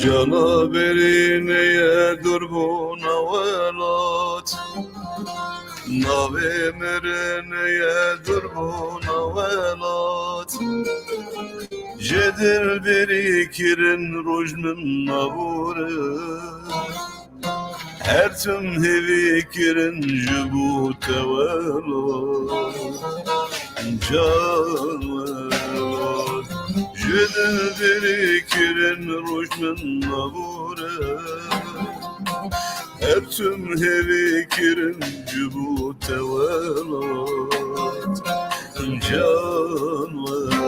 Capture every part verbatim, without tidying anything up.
Canaverî neye durbûna welat, navê mirinê ye durbûna welat. Ji dilberî kirin roj min nabore. Her tim hêvî kirin ji bo te welat, can welat. Ji dilberî kirin roj min nabore. Her tim hêvî kirin ji bo te welat, can welat.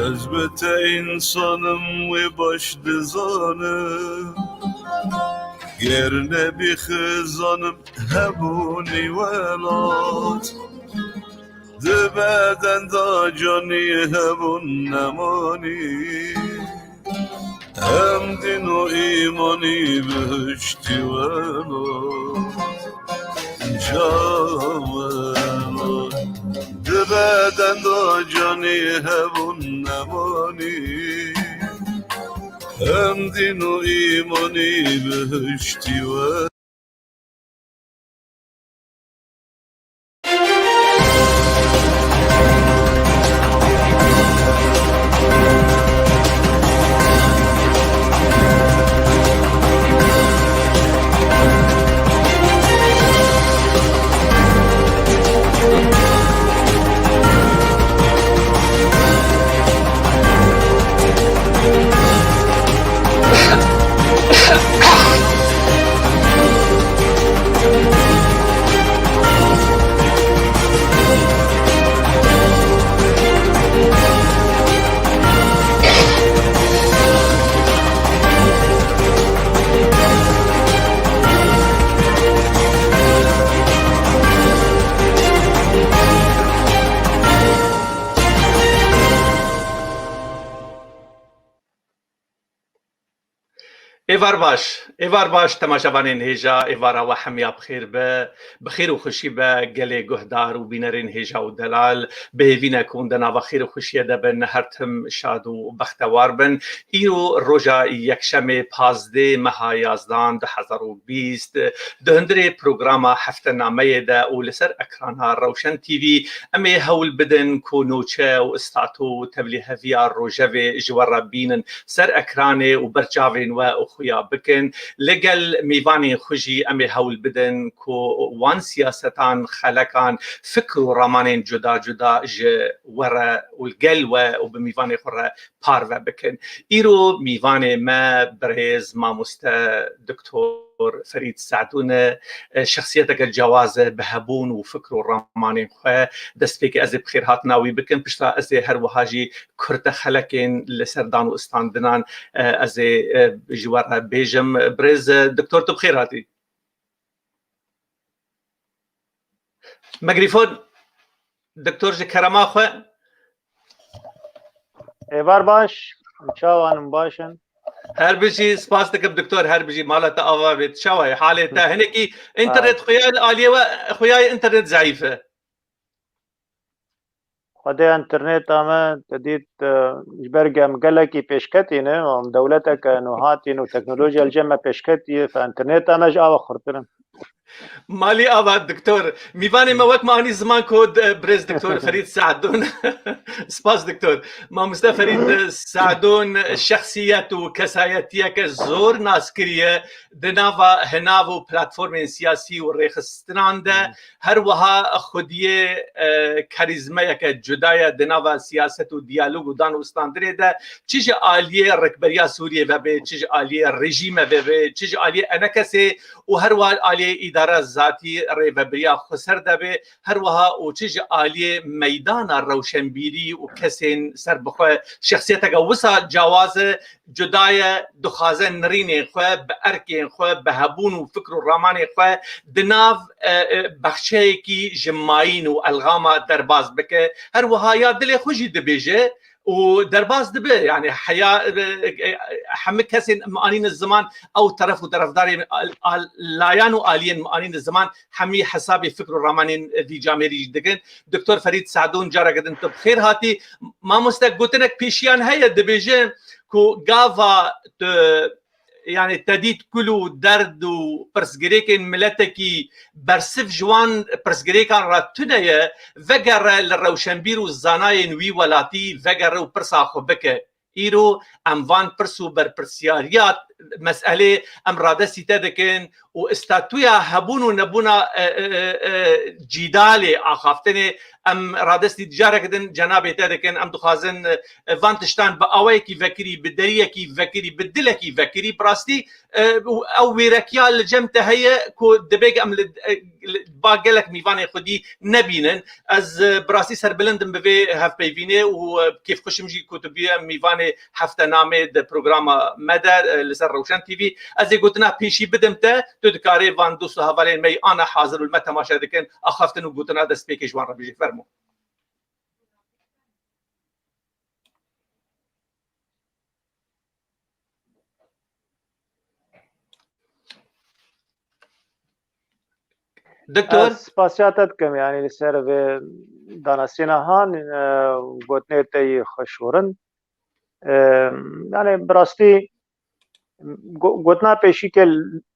Ez bi te însan im, wê baş dizanim. Ger nebî xizan im, hebûnî welat. Di beden de canî hebûn nemanî. Hem dîn û îmanî bihiştî welat, can welat. Di beden de canî hebûn nemanî. Hem dîn û îmanî bihiştî welat. Êvar baş, êvar baş temaşevanên hêja, êvara we hemiya bi xêr be, bi xêr û xweşî be gelê guhdar û bînerên hêja û delal, bi hêvî ne ku hûn di nava xêr û xweşiyê de bin, her tim şad û bextewar bin. Îro roja yekşemê pazdeh meha yazdan du hezar û bîst, di hundirê programa Heftenameyê de û li ser ekrana Rewşen T V em ê hewl bidin ku nûçe û stato û tevlîheviya rojevê ji we re bînin ser ekranê û ber çavên we û xuya bikin. Li gel mêvanên xwe jî em ê hewl bidin ku wan siyasetan, xelekan, fikr û ramanên cuda cuda ji we re û li gel we û bi mêvanê xwe re parve bikin. Îro mîvanê me birêz mamoste Doktor Ferîd Sedûn e, şexsiyeteke cewaz e, bi hebûn û fikr û ramanên xwe destpêkê ez ê bi xêrhatina wî bikim. Pişta ez ê her wiha jî kurte xelekên li ser dan û standinan, e, ez ê, e, ji we re bêjim. Birêz, e, Doktor, tu bi xêr hatî. Mikrofon, Doktor, ji kerema xwe. Êvar baş, çawan in, baş in? Her bijî, spas dikim Doktor, her bijî, mala te ava bêt. Çawa ye halê te? Hinekî înternet xuya li aliyê we, xuya ye, înternet zayîf e. Xwedê interneta me te dît, e, ji ber ku em gelekî pêşketî ne, em dewleteke nûhatî ne û teknolojiya li cem me pêşketî ye, fe interneta me ji ava xurtir in. Malî ava, doktor. Mîvanê me wek me anî ziman ku d-, birêz doktor Ferîd Se'dûn. Spas doktor. Mamoste Ferîd Se'dûn şexsiyet û kesayetiyeke zor naskirî ye di nava hinav û platformên siyasî û rêxistinan de. Her wiha xwediyê, e, karîzmayeke cuda ye di nava siyaset û diyalog û dan û standinê de. Çi ji aliyê rikberiya Sûriyê vebe, çi ji aliyê rejîme vebe, çi ji aliyê enekesê û her wiha aliyê îdara zatî rêvebiriya xweser de be, her wiha û çi ji aliyê meydana rewşenbîrî û kesên serbixwe, şexsiyeteke wisa cawaz e, cuda ye, dixwaze nirînên xwe, bi erkên xwe, bi hebûn û fikr û ramanên xwe di nav, e, e, baxçeyekî ji mayîn û elxama derbas bike. Her wiha ya dilê xwe jî dibêje û derbas dibe. Yani heya, e, e, hemî kesên em anîne ziman, ew teref û terefdarên al-, al-, layan û aliyên em anîne ziman, hemî hesabê fikr û ramanên vî camêrî jî dikin. Doktor Ferîd Se'dûn, careke din tu bi xêr hatî. Mamoste, gotinek pêşiyan heye, dibêje ku gava tu, yani te dît kul û derd û pirsgirêkên miletekî bersiv ji wan pirsgirêkan re tune ye, vegere li rewşenbîr û zanayên wî welatî vegere û pirsa xwe bike. Îro em van pirs û berpirsiyariya meselê em radestî te dikin û statûya hebûn û nebûna, e, e, e, e, cîdalê axaftinê em radestî careke din cenabê te dikin. Em dixwazin, e, van tiştan bi awayekî vekirî, bi deriyekî vekirî, bi dilekî vekirî, bi rastî, e, û ew wêrekiya li cem te heye ku dibê em li, e, li ba gelek mîvanê xwedî nebînin. Ez, e, bi rastî serbilind im bi vê hevpeyvînê û, e, kêfxweş im jî ku tu bûye mîvanê heftenamê di programa me de, e, li ser Rewşen T V. Ez ê gotina pêşî bidim te, tu dikarê van dost û hevalên me yî ana hazir û li me temaşe dikin, axaftin û gotina destpêkê ji wan re bêjî. Fermo. Doktor? Ez spasiya te dikim, yani li ser vê danasîna han, e, gotinê te yî xweşûrin. E, yani bi rastî go-, gotina pêşî ke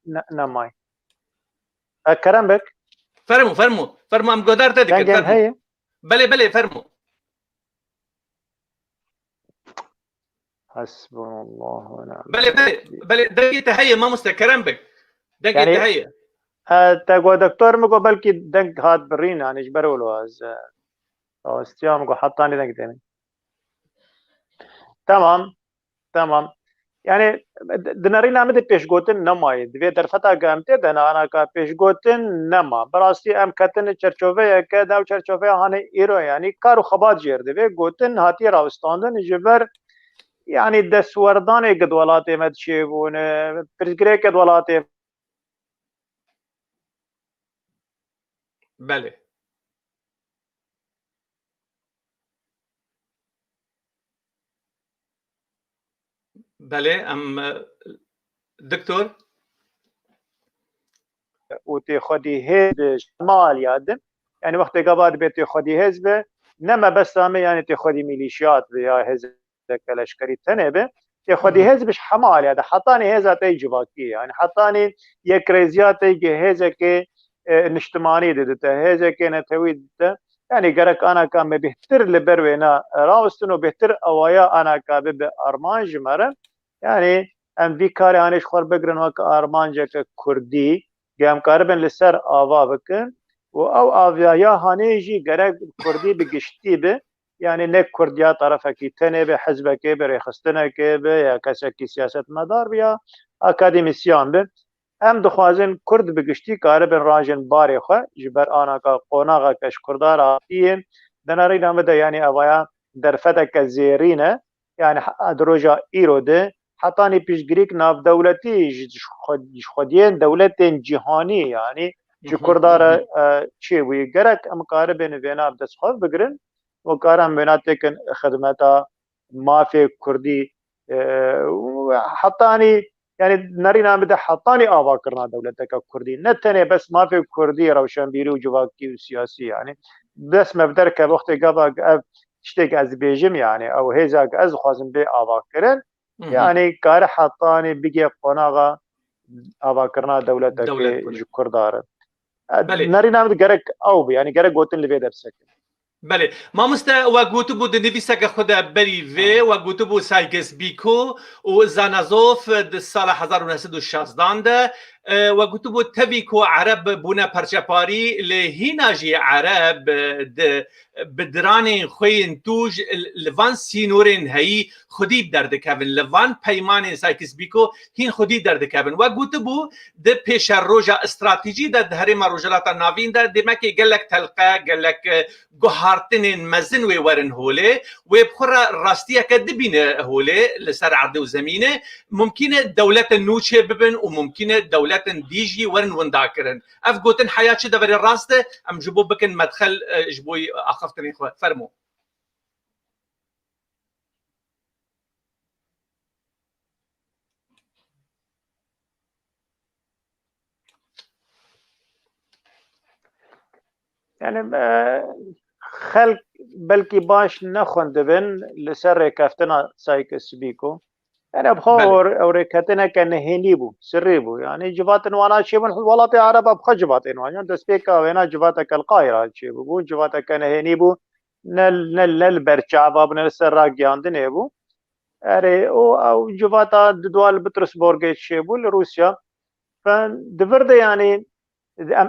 ne-, nemayî. E, Kerem bek. Fermo, fermo, fermo, em godar te dikin, Dengên fermo. Heye? Belê, belê, fermo. Hasbunallah ve ni'mel Belê, belê, vekîl. Belê, dengê te heye, mamoste, kerem bik. Dengê Yani, te heye. E, te got doktor, min got belkî deng hat birîn, yani ji ber wilo ez, e, rastiya min got hetanî deng têne. Tamam, tamam. Yani, di, di nerîna min de pêşgotin nemayê. Di vê derfeta ku em tê de ne, anaka pêşgotin nema. Bi rastî em ketin çerçoveyeke, di ew çerçoveya hanê îro, yani kar û xebat jêr divê. Gotin hatiye rawestandin ji ber, yani destwerdanê ku di welatê me de çêbûne, pirsgirêke di welatê Belê. Belê, em, e, doktor? Û tê xwedî hêz ji hema aliya din. Yani wextê gava dibe tê xwedî hêz be, ne mebesta me yani tê xwedî milîşiyat be ya hêzeke leşkerî tenê be. Tê xwedî Hı hı. hêz be ji hema aliya de. Hetanî hêza te yê civakî, yani hetanî yekrêziya te yê hêzeke, e, niştimanî didite, hêzeke netewî didite. Yani gerek anaka me bêhtir li ber wêna rawestin û bêhtir ewaya anaka bibe armanc ji me re. Yani em vî karê hanê ji xwe re bigirin wek armanceke kurdî, ku em karibin li ser ava bikin û ew avaya hanê jî gerek kurdî bi giştî be, yani ne kurdiya tarafekî tenê be, hizbekê be, rêxistinekê be ya kesekî siyasetmedar be ya akademîsyan be. Em dixwazin kurd bi giştî karibin rajin barê xwe ji ber anaka qonaxeke ji kurda re hatiye. Di nerîna min de yani evaya derfeteke zêrîn e. Yani he-, di roja îro de hetanî piştgirîk navdewletî ji, ji xwe-, ji xwediyên dewletên cîhanî, yani ji Hı hı, kurda hı re, hı. e, çêbûyî. Gerek em karibin vêna bi dest xwe bigirin û karin vêna têkin xidmeta mafê kurdî, e, û hetanî, yani nerîna min de hetanî avakirina dewleteke kurdî. Ne tenê bes mafê kurdî, rewşenbîrî û civakî û siyasî, yani dest me bi derkeve wextê gava ev tiştêk ez dibêjim, yani ew hêza ku ez dixwazim bê avakirin, Hı hı. yani kare hetanî bigê qonaxa avakirina dewletekê Dewlet bûne. ji Kurda re. Belê. Nerîna min gerek ew bi, yani gerek gotin li vê de bisekin. Belê. Mamoste, we gotibû di nivîseke xwe de berî vê, we gotibû Sykes Biko û Zanazov di sala hezar û neh sed û şazdan de, e, we gotibû tevî ku Ereb bûne parçeparî, lê hîna jî Ereb, e, di, bi diranên xwe yên tûj li van sînorên heyî xwedî bi derdikevin. Li van peymanên Sykes Biko hîn xwedî derdikevin. We gotibû, di pêşeroja stratejî de di herêma Rojhilata Navîn de dêmekê gelek telqe, gelek, e, guhartinên mezin wê werin holê. Wê bi xwe re rastiyeke dibîne holê li ser erdê û zemînê. Mumkîn e dewletên nû çê bibin û mumkîn e dewletên dî jî werin windakirin. Ev gotin heya çi deverê rast e, em ji bo bikin medxel, e, ji bo axaftinê xwe. Fermo. Yani, e, xelk belkî baş nexwendibin li ser rêkeftina Sykes-Picot. Yani, bi xwe Belê. ew, ew rêketineke nehênî bû, sirrî bû. Yani, civatên wana çêbûn, welatê Ereba bi xwe civatên wan. Yani, destpêka wêna civateke li Qahira çêbûbû, civateke nehênî bû. Ne, ne, ne li ber çava bû, ne li ser ragiyandinê bû. Erê, û ew civata di dua li Petersburgê çêbû, li Rûsya. Fe, di vir de, yani, em,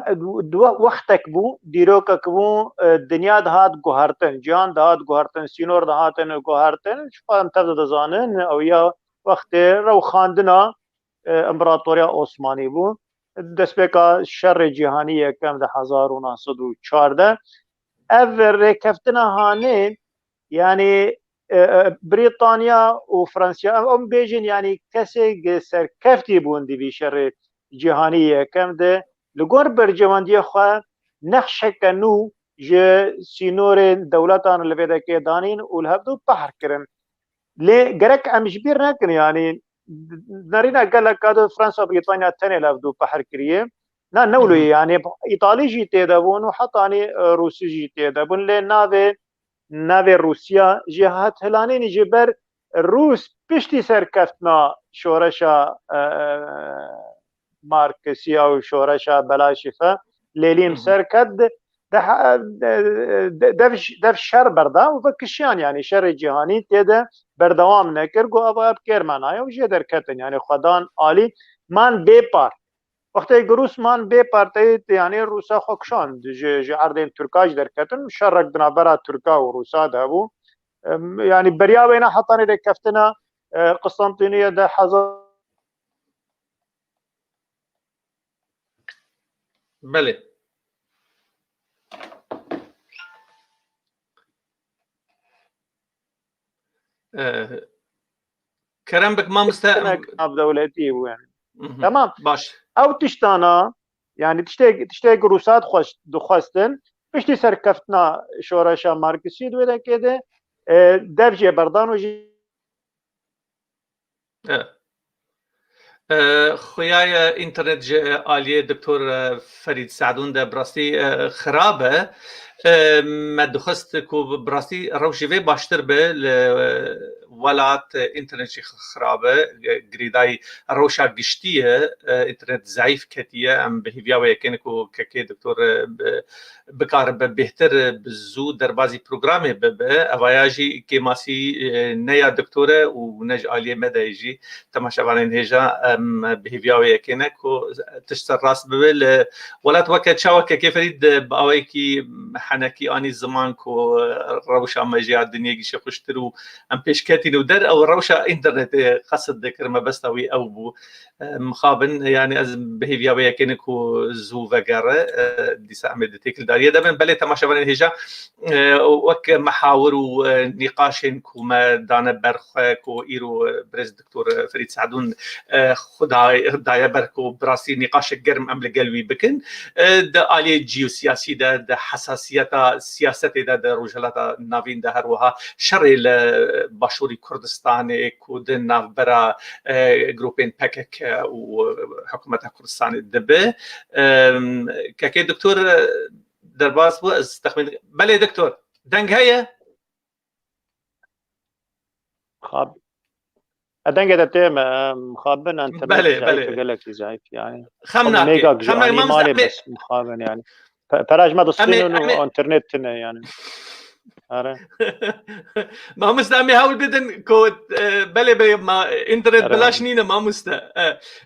du-, wextek bû, dîrokek bû, e, dinya dihat guhertin, cihan dihat guhertin, sînor dihatin guhertin. Ji xwe em tev de dizanin, ew ya wextê rewxandina, e, Împaratoriya Osmanî bû. Destpêka şerê cîhanî yekem di hezar û neh sed û çardeh. Ev rêkeftina hanê, yani, e, e, Brîtanya û Fransiya, em, em bêjin, yani, kesê gi serkeftî bûn di vî şerê cîhanî yekem de, li gor berjewendiyê xwe nexşeke nû ji sînorên dewletan li vê dekê danîn û li hevdû pehr kirin. Lê gerek em ji bîr nekin, yani, nerîna gelek ka di Fransa, Brîtanya tenê li hevdû pehr kiriye. Na, ne wilo ye, Hı hı. yani, Îtalî jî tê de bûn û hetanî, e, Rûsî jî tê de bûn. Lê navê, navê Rûsya jî hat hilanînî ji ber Rûs piştî serkeftina şoreşa, e, Marksiya û şoreşa Belaşîfe Lêlîn Hı hı. serket, de, de, de, dev, dev şer berda û ve kişiyan, yani şerê cîhanî tê de berdewam nekir, got, "Ava ev kêr me naye" û jê derketin, yani xwedan alî man bê par. Wextê ku Rûs man bê par teyî, yani Rûsa xwe kişand, ji, ji erdên Tirka jî derketin, şerek di navbera Tirka û Rûsa de hebû. Em, yani beriya wêna hetanî rêkeftina, e, Qistantîniye de hezar Belê. E, kerem bik mamoste, em Hinek navdewletî bû yani. Mhm. Tamam. Baş. Ew tiştana, yani tiştê, tiştê ku Rûsa dixwest-, dixwestin, piştî serkeftina şoreşa Marksî di wê dekê de, e, dev jê berdan û jî Evet. E, xuya ye, înternet ji aliyê Doktor, e, Ferîd Sedûn de bi rastî, e, xirab e. E, me dixwest ku bi rastî rewş ji vê baştir be, li, e, welat, e, înternet jî xirab e. E, girêdayî rewşa giştî ye, e, înternet zayîf ketiye. Em bi hêviya wê yekê ne ku kekê Doktor, e, bi, bikaribe bêhtir, e, bi zû derbazî programê bibe. Evaya jî kêmasî, e, ne ya Doktor e û ne ji aliyê me de ye jî. Temaşevanên hêja, em bi hêviya wê yekê ne ku tişt ser rast bibe. Li welat weke çawa kekê Ferîd bi awayekî henekî anî ziman ku rewşa me jî ya dinyê gişê xweştir û em pêş ketîn û der ew rewşa înternetê qesid dikir, mebesta wî ew bû. Mixabin, yani ez bi hêviya wê yekê ne ku zû vegere, e, dîsa em ê di têkildariyê de bin. Belê temaşevanên hêja, e, wek mehawir û, e, nîqaşên ku me dane ber xwe ku îro, e, birêz Doktor Ferîd Sedûn, e, xwe da-, daye ber ku bi rastî nîqaşek germ em li gel wî bikin. E, di aliyê ciyosiyasî de, di hesasiyeta siyasetê de, di Rojhilata Navîn de her wiha şerê li Başûrî Kurdistanê ku di navbera, e, grûpên P K K û Hikûmeta Kurdistanê dibe. E, kekê Doktor, e, derbas bû, ez texmîn dikim. Belê Doktor, deng heye? Xab. E, dengê te tê me, em, xabin, internet Belê, zayıf, belê. Gelek zayıf yani. Xem Xabin nake, mega xem nake, yanî mamoste, malê em ê bes mixabin yani. Pe-, peraj me em ê, dostînin em û ê internet tine yani. Are. Mamoste, em ê hewl bidin ku, e, belê, belê, ma, internet Are. Bilaş nîne, mamoste. E,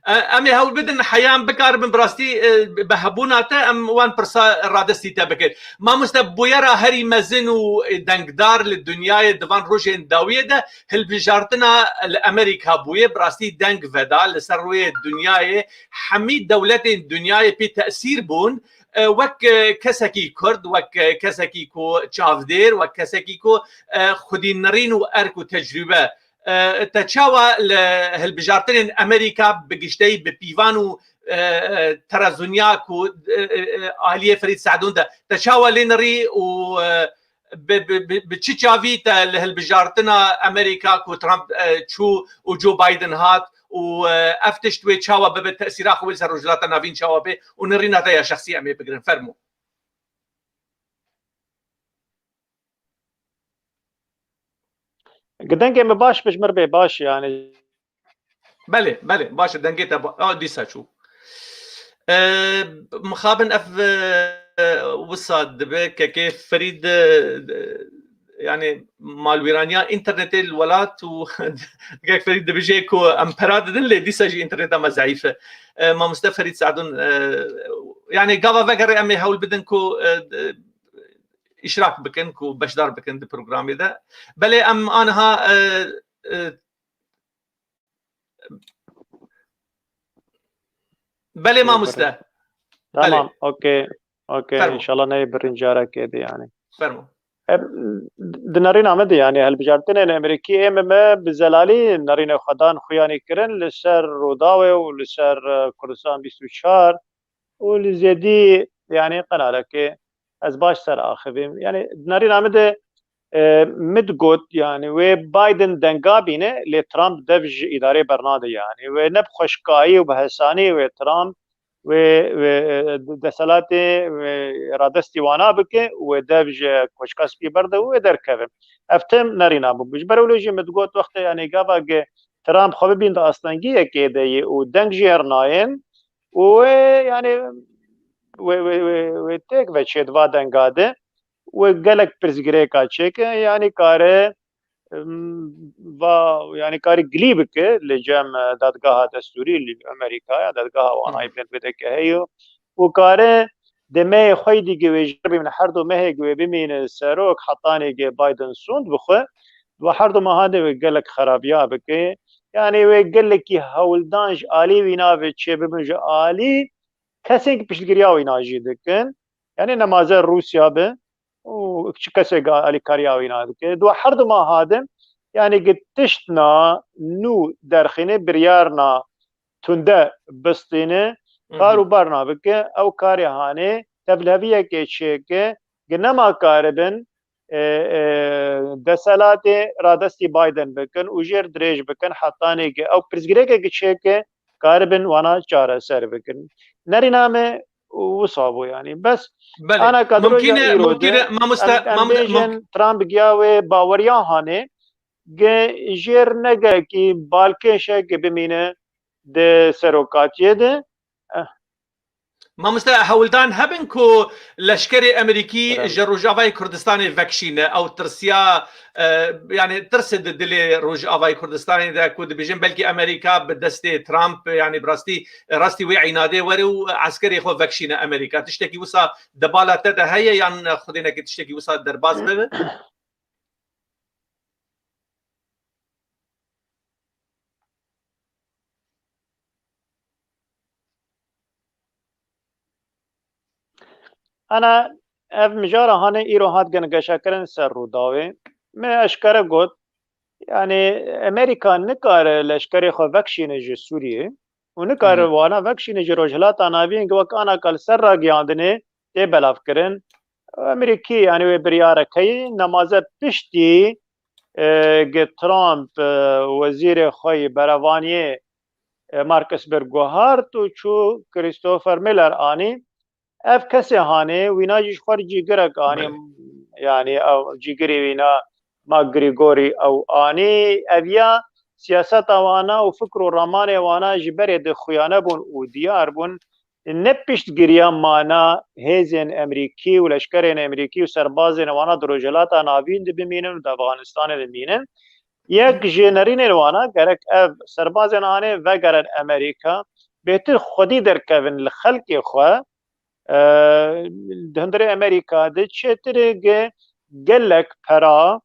e, em ê hewl bidin heya em bikaribin bi rastî, e, bi hebûna te em wan pirsa radestî te bikin. Mamoste, bûyera herî mezin û dengdar li dinyayê di van rojên dawiyê de hilbijartina li Amerîka bûye, bi rastî deng veda li ser rûyê dinyayê. Hemî dewletên dinyayê pê tesîr bûn. E, wek, e, kesekî Kurd, wek, e, kesekî ku çavdêr, wek kesekî ku, e, xwedî nirîn û erk û tecrûbe, e, te çawa li hilbijartinên Amerîka bi gişteyî bi pîvan û, e, e, terezunya ku, e, e, e, aliyê Ferîd Se'dûn de, te çawa lê nirî û, e, bi, bi, bi, bi çi çavî te li hilbijartina Amerîka ku Trump, e, çû û Joe Biden hat û, e, ev tişt wê çawa bibe, tesîra xwe wê ser Rojhilata Navîn çawa bê û nirîna te ya şexsî em ê bigirin. Fermo. Dengê min baş, bi ji mir bê baş yani. Belê, belê, baş e, dengê te ba-, a, dîsa çû. E, mixabin ev, e, wisa dibe, kekê Ferîd, e, yani malwîraniya înternetê li welat û kek Ferîd dibêje ku em pera didin, lê dîsa jî înterneta me zayîf e. E, mamoste Ferîd Se'dûn, e, yani gava vegere em ê hewl bidin ku, e, e, îşrak bikin, ku beşdar bikin di programê de. Belê em aniha, e, e, Belê Ê, mamoste. Belê. Tamam, okey, okey. Fermo. Înşallah neyê birin carekê de yani. Fermo. E, di nerîna me de yani hilbijartinên Amerîkî ê me, me bi zelalî nerînê xwe dan xuyanî kirin li ser Rûdawê û li ser, e, Kurdistan bîst û çar û li zêdî yani qenalekê ez baş ser axivîm. Yani di nerîna min de, e, min digot, yani wê Biden denga bîne, lê Trump dev ji îdarê bernade yani. Wê ne bi xweşkayî û bi hesanî wê Trump wê, wê, e, deselatê wê radestî wana bike, wê dev ji koçka spî berde û wê derkeve. Ev tim nerîna bû. Ji ber wilo jî min digot wextê yani gava ge Trump xwe bibîn di astengiyekê de yê û deng jê hernayên û wê yani wê, wê, wê, wê têk ve çê di va denga de wê gelek pirsgirêka çêke, yani kare, em, va, yani karî gilî bike li cem, e, dadgeha destûrî li Amerîkaya, dadgeha wanayê bilind vê de ke heye û kare demeyê xwe yî dî ge wê ji bî min her du mehê ge wê bimîne serok hetanê ge Biden sûnd bixwe, wa her du mehan de wê gelek xerabiya bike. Yani wê gelekî hewldan ji alî wîna ve çêbibin, ji alî kesên ki piştgiriya wîna jî dikin. Yani nemaze Rûsya be û çi kesê alîkariya wîna dike. Dua her du meha de yani gi tiştna nû derxîne, biryarna tunde bistîne, kar û barna bike, ew karê hanê tevleviyekê çêke, gi nema karibin, e, e, deselatê radestî Biden bikin û jêr dirêj bikin, hetanê ki ew pirsgirêkê ki çêke karibin wana çareser bikin. Nerîna me wisa bû yani. Bes Belê. Ana kadroja Mumkîn e, îro mumkîn de e, mamoste, em, em mam-, bêjin mum- Trump giya wê baweriya hanê, ge jêr ne gelekî balkêş e ki bimîne di serokatiyê de. Eh. Mamoste, hewldan hebin ku leşkerê Amerîkî Bravo. Ji Rojavayê Kurdistanê vekişîne, ew tirsiya, e, yani tirsê di dilê Rojavayê Kurdistanê de ku dibêjin belkî Amerîka bi destê Trump, yani bi rastî, rastî wê înadê were û eskerê xwe vekişîne Amerîka. Tiştekî wisa di bala te de heye yan xwedênekê tiştekî wisa derbas bibe? Ana ev mijara hanê îro hat gengeşekirin ser Rûdawê. Me eşkere got, yani Amerîka nikare leşkerê xwe vekişîne ji Sûriyê û nikare Hı hı. wana vekişîne ji Rojhilata Navîn, wek ana kal ser ragiyandinê tê belavkirin. Amerîkî, yani wê biryarek heye, nemaze piştî, e, ge Trump, e, wezîrê xwe yê berevaniyê, e, Mark Esper guhart û çû Christopher Miller anî. Ev kesê hanê, wîna jî ji xwe cîgirek anî, Belê. yani ew cîgirê wîna Ma Grigorî ew anî, ev ya siyaseta wana û fikr û ramanê wana ji berê de xuyane bûn û diyar bûn. Ne piştgiriya mana hêzên Emerîkî û leşkerên Emerîkî û serbazên wana di Rojhilata Navîn de bimînin û di Efxanistanê de bimînin. Yek ji nerînên wana gerek ev serbazên anê vegerin Emerîka, bêtir xwedî derkevin li xelkê xwe, e, di hundirê Emerîka de çêtir e gelek pera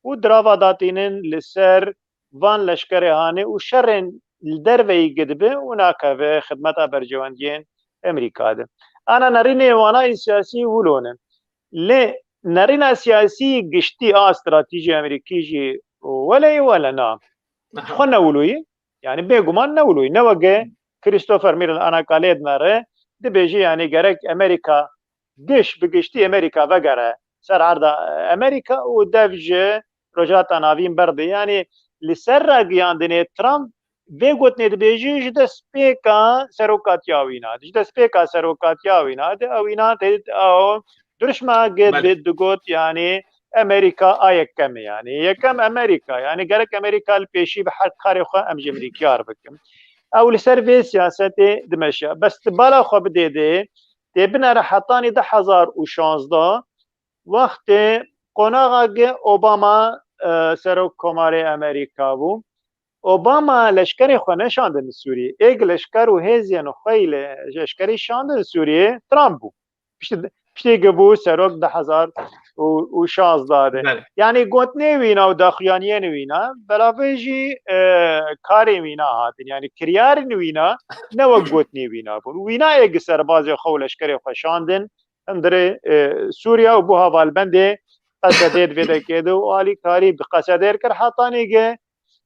û dirava datînin li ser van leşkerê hanê û şerên li derveyî gidibe û nakeve xidmeta berjewendiyên Emerîka de. Ana nerînê wana yê siyasî wilo ne. Lê nerîna siyasî giştî a stratejî Emerîkî jî wele yê wele na. Aha. Xwe newloyî, yani bêguman newloyî. Ne weke Christopher Miller ana kalê dinere, dibêje yani gerek Emerîka giş bi giştî Emerîka vegere ser erda Emerîka û dev ji Rojhilata Navîn berde. Yani li ser ragiyandinê Trump vê gotinê dibêje ji destpêka serokatiya wîna, ji destpêka serokatiya wîna de ew wîna te ew duruşma ge Belê. Digot yani Emerîka a yekem e yani. Yekem Emerîka yani gerek Emerîka li pêşî bi her karê xwe em ji Emerîkiyar bikin. Ew li ser vê siyasetê dimeşe. Bes tu bala xwe bidê dê, tê binere hetanî du hezar û şazdeh wextê qonaxa ge Obama, e, serok komarê Emerîka bû. Obama leşkerê xwe neşandin li Sûriyê. Êk leşker û hêzên xwe yî li leşkerî şandin Sûriyê, Trump bû. Piştî, piştî ge bû serok du hezar û şazdeh de. Belê. Yani gotinê wîna û daxuyaniyên wîna, belavê jî, e, karên wîna hatin. Yani kiryarên wîna ne wek gotinê wîna bûn. Wîna êk serbazê xwe û leşkerê xwe şandin hundirê, e, Sûriya û bû hevalbendê Qesedê di vê dekê de û alîkarî bi Qesedê kir hetanî ge,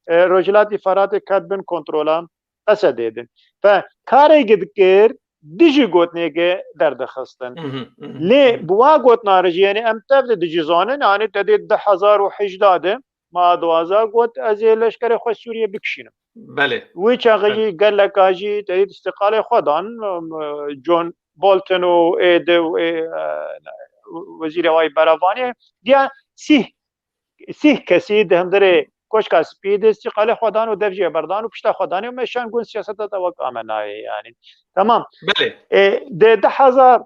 e, Rojhilatî Feratê ket bin kontrola Qesedê de. Fe karê ge dikir, dijî gotinê ge derdixistin. Hı hı, hı hı, Lê hı hı. Bi wa gotina re jî, yani em tev de dijî zanin, yani te dê du hezar û hejdeh de ma duwaza got, ez ê leşkerê xwe Sûriyê bikişînim. Belê. Wî çaxê Belê. Jî geleka jî te dît îstiqalê xwe dan, em, John Bolton û ê di û ê, e, wezîrê wayî berevaniyê, diya sîh, sîh kesî di hundirê Koşka Spî de îstiqalê xwe dan û dev jê berdan û pişta xwe danê û meşan gun siyaseta te wek ame nayê yani. Tamam. Belê. E, di du hezar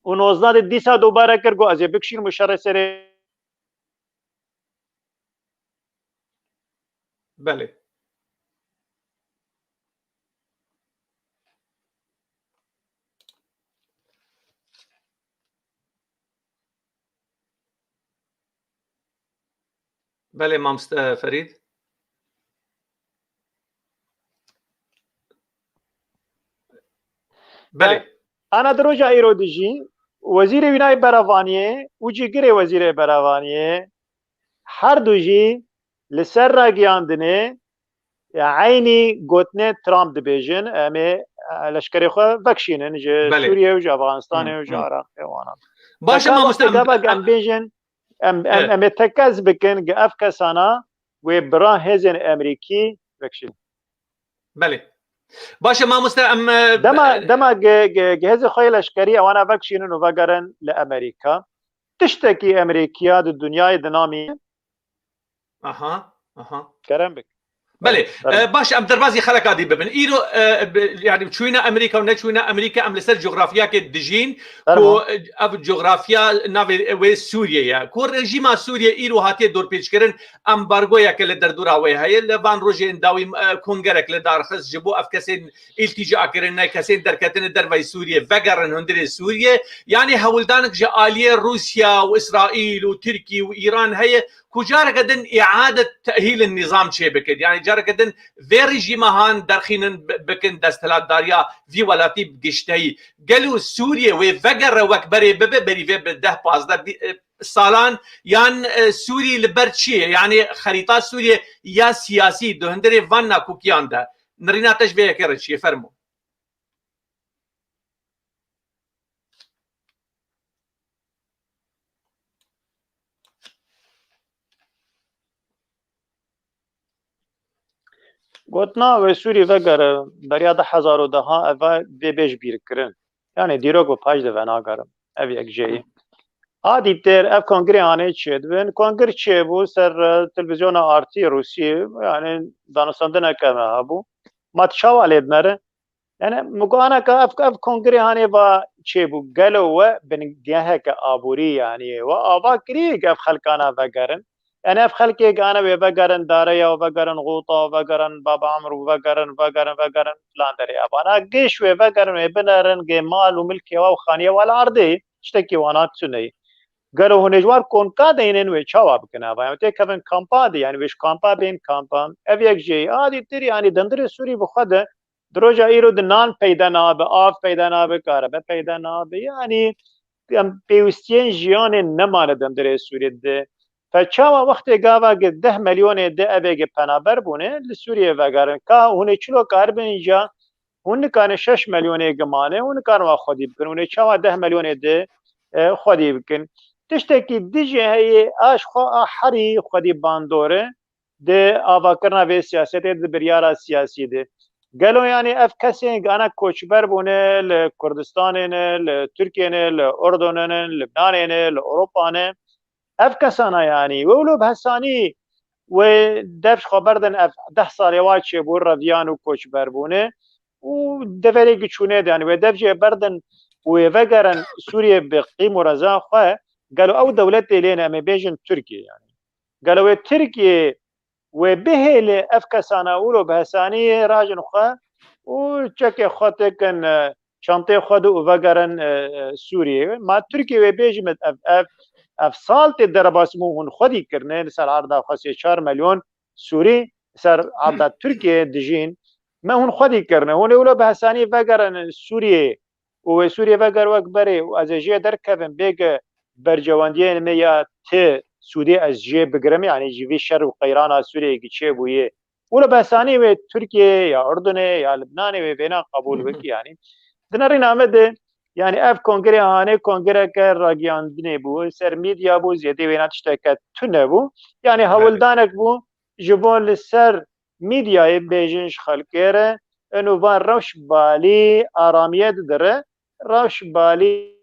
û nozdeh de dîsa dobare kir, got, ez ê bikişînim û şerê serê Belê. Belê, mamoste Ferîd. Belê. Ana di roja îro de jî Wezîrê Wînayê Berevaniyê û cîgirê Wezîrê Berevaniyê her du jî li ser ragiyandinê ya eynî gotinê Trump dibêjin, em ê, e, leşkerê xwe vekişînin ji Belê. Sûriyê û ji Afganistanê Hı, û ji hı. Iraqê wana. Baş e, Teka mamoste, wextê em, gava em em bêjin, em, em, Evet. em ê tekez bikin, ge ev kesana wê bira hêzên Emerîkî vekişînin. Belê. Baş e, mamoste, em, e, Dema, e, dema ge, ge, ge hêzê xwe yê leşkerî ewana vekişînin û vegerin li Emerîka. Tiştekî Emerîkiya di dinyayê dinamî. Aha, aha. Kerem bik. Belê, Belê. E, baş, em derbazî xeleka dî bibin. Îro, e, bi, yani çûyîna Emerîka û neçûyîna Emerîka, em li ser cografyakê dijîn, Fermo. Ku, e, ev cografya navê wê Sûriyê ye. Ku rejîma Sûriyê îro hatiye dorpêçkirin, ambargoyeke li derdora wê heye. Li van rojên dawî, e, kongerek li dar xist ji bo ev kesên îltîca kirine, kesên derketine derveyî Sûriyê, vegerin hundirê Sûriyê. Yani hewldanek ji aliyê Rûsya û Îsraîl û Tirkî û Îran heye ku careke din îade tehîlin nîzam çêbikin. Yani careke din vê rejîma han derxînin bi-, bikin desthilatdariya vî welatî bi gişteyî. Gelo Sûriyê wê vegere wek berê bibe, berî vê bi deh pazdeh bî-, e, salan yan, e, Sûrî li ber çi ye? Yani xerîta Sûriyê ya siyasî di hundirê van nakokiyan de nirîna te ji vê yekê re çi ye? Fermo. Gotina wê Sûrî vegere beriya du hezar û deh ev vê bêj bîr kirin. Yani dîrok bi paş de venagerim. Ev yek jê ye. A dîtir ev kongrê hanê çêdibin. Kongir çêbû ser, e, televîzyona Artî Rûsî, yani danûstandineke me hebû. Ma tu çawa lê dinere? Yani, min got, anaka ev, ev kongrê hanê va çêbû. Gelo we bingeheke aborî, yani, we ava kiriye ke ev xelkana vegerin? Yani, ev xelkê ke ana wê vegerin, dareya we vegerin, xota we vegerin, Baba Amr we vegerin, vegerin, vegerin, filan derê. Ev ana giş wê vegerin, wê binerin, gê mal û milkê we û xaniye we li erdê, tiştekî wana tune ye. Gelo hûn ê ji war konka deynin, wê çawa bikin ava? Yani, têkevin kampa de, yani, wê ji kampa bên kampa. Ev yek jê ye. A dîtir, yani, dindirê Sûrî bi xwe de, di roja îro di nan peyda nabe, av peyda nabe, karebe peyda nabe. Yani, em pêwistiyên jiyanê nemane dindirê Sûrî de. Fe çawa wextê gava gi deh milyonê de evê gi penaber bûne, li Sûriyê vegerin. Ka hûn ê çilo karibin înca, hûn nikarin şeş milyonê gi mane, hûn nikarin wa xwedî bikin. Hûn ê çawa deh milyonê de, e, xwedî bikin? Tiştekî dijî heye, a ji xwe a herî xwedî bandor e, di avakirina vê siyasetê, di biryara siyasî de. Gelo, yani, ev kesên ana koçber bûne, li Kurdistanê ne, li Tirkiye ne, li Urdunê ne, li Libnanê ne, li Ewropa ne, ev kesana, yani, we wilo bi hesanî wê dev ji xwe berdin, ev deh salê wa çêbû, reviyan û koçber bûne û deverê giçûnê de, yani, wê dev jê berdin û wê vegerin Sûriyê bi qîm û reza xwe, gelo ew dewletê lê ne, em ê bêjin Tirkiye, yani. Gelo wê Tirkiye wê bihêle ev kesana wilo bi hesanî rajin xwe û çekê xwe têkin, e, çantê xwe de û vegerin, e, e, Sûriyê? Ma Tirkiye wê bêjim ev, ev, ev sal tê derebasî bû hûn xwedî kirine li ser erda xwe sê çar milyon Sûrî li ser erda Tirkiye dijîn. Me hûn xwedî kirine. Hûn ê wilo bi hesanî vegerin Sûriyê û wê Sûriyê veger wek berê û ez ê jê derkevim, bêke bercewendiyên me ya ti sûdê ez jê bigirim, yani ji vî şer û qeyrana Sûriyeyê ki çêbûyê. Wilo bi hesanî wê Tirkiye ya Urdunê ya Libnanê wê vêna qebûl biki, yani. Di nerîna me de, yani, ev kongrê hanê kongreke ragiyandinê bû, ser medya bû, zêdê wêna tişteke tune bû. Yani, hewldanek bû ji bo li ser medyayê bêjin ji xelkê re, eno van rewş balî aramiye didire, rewş balî.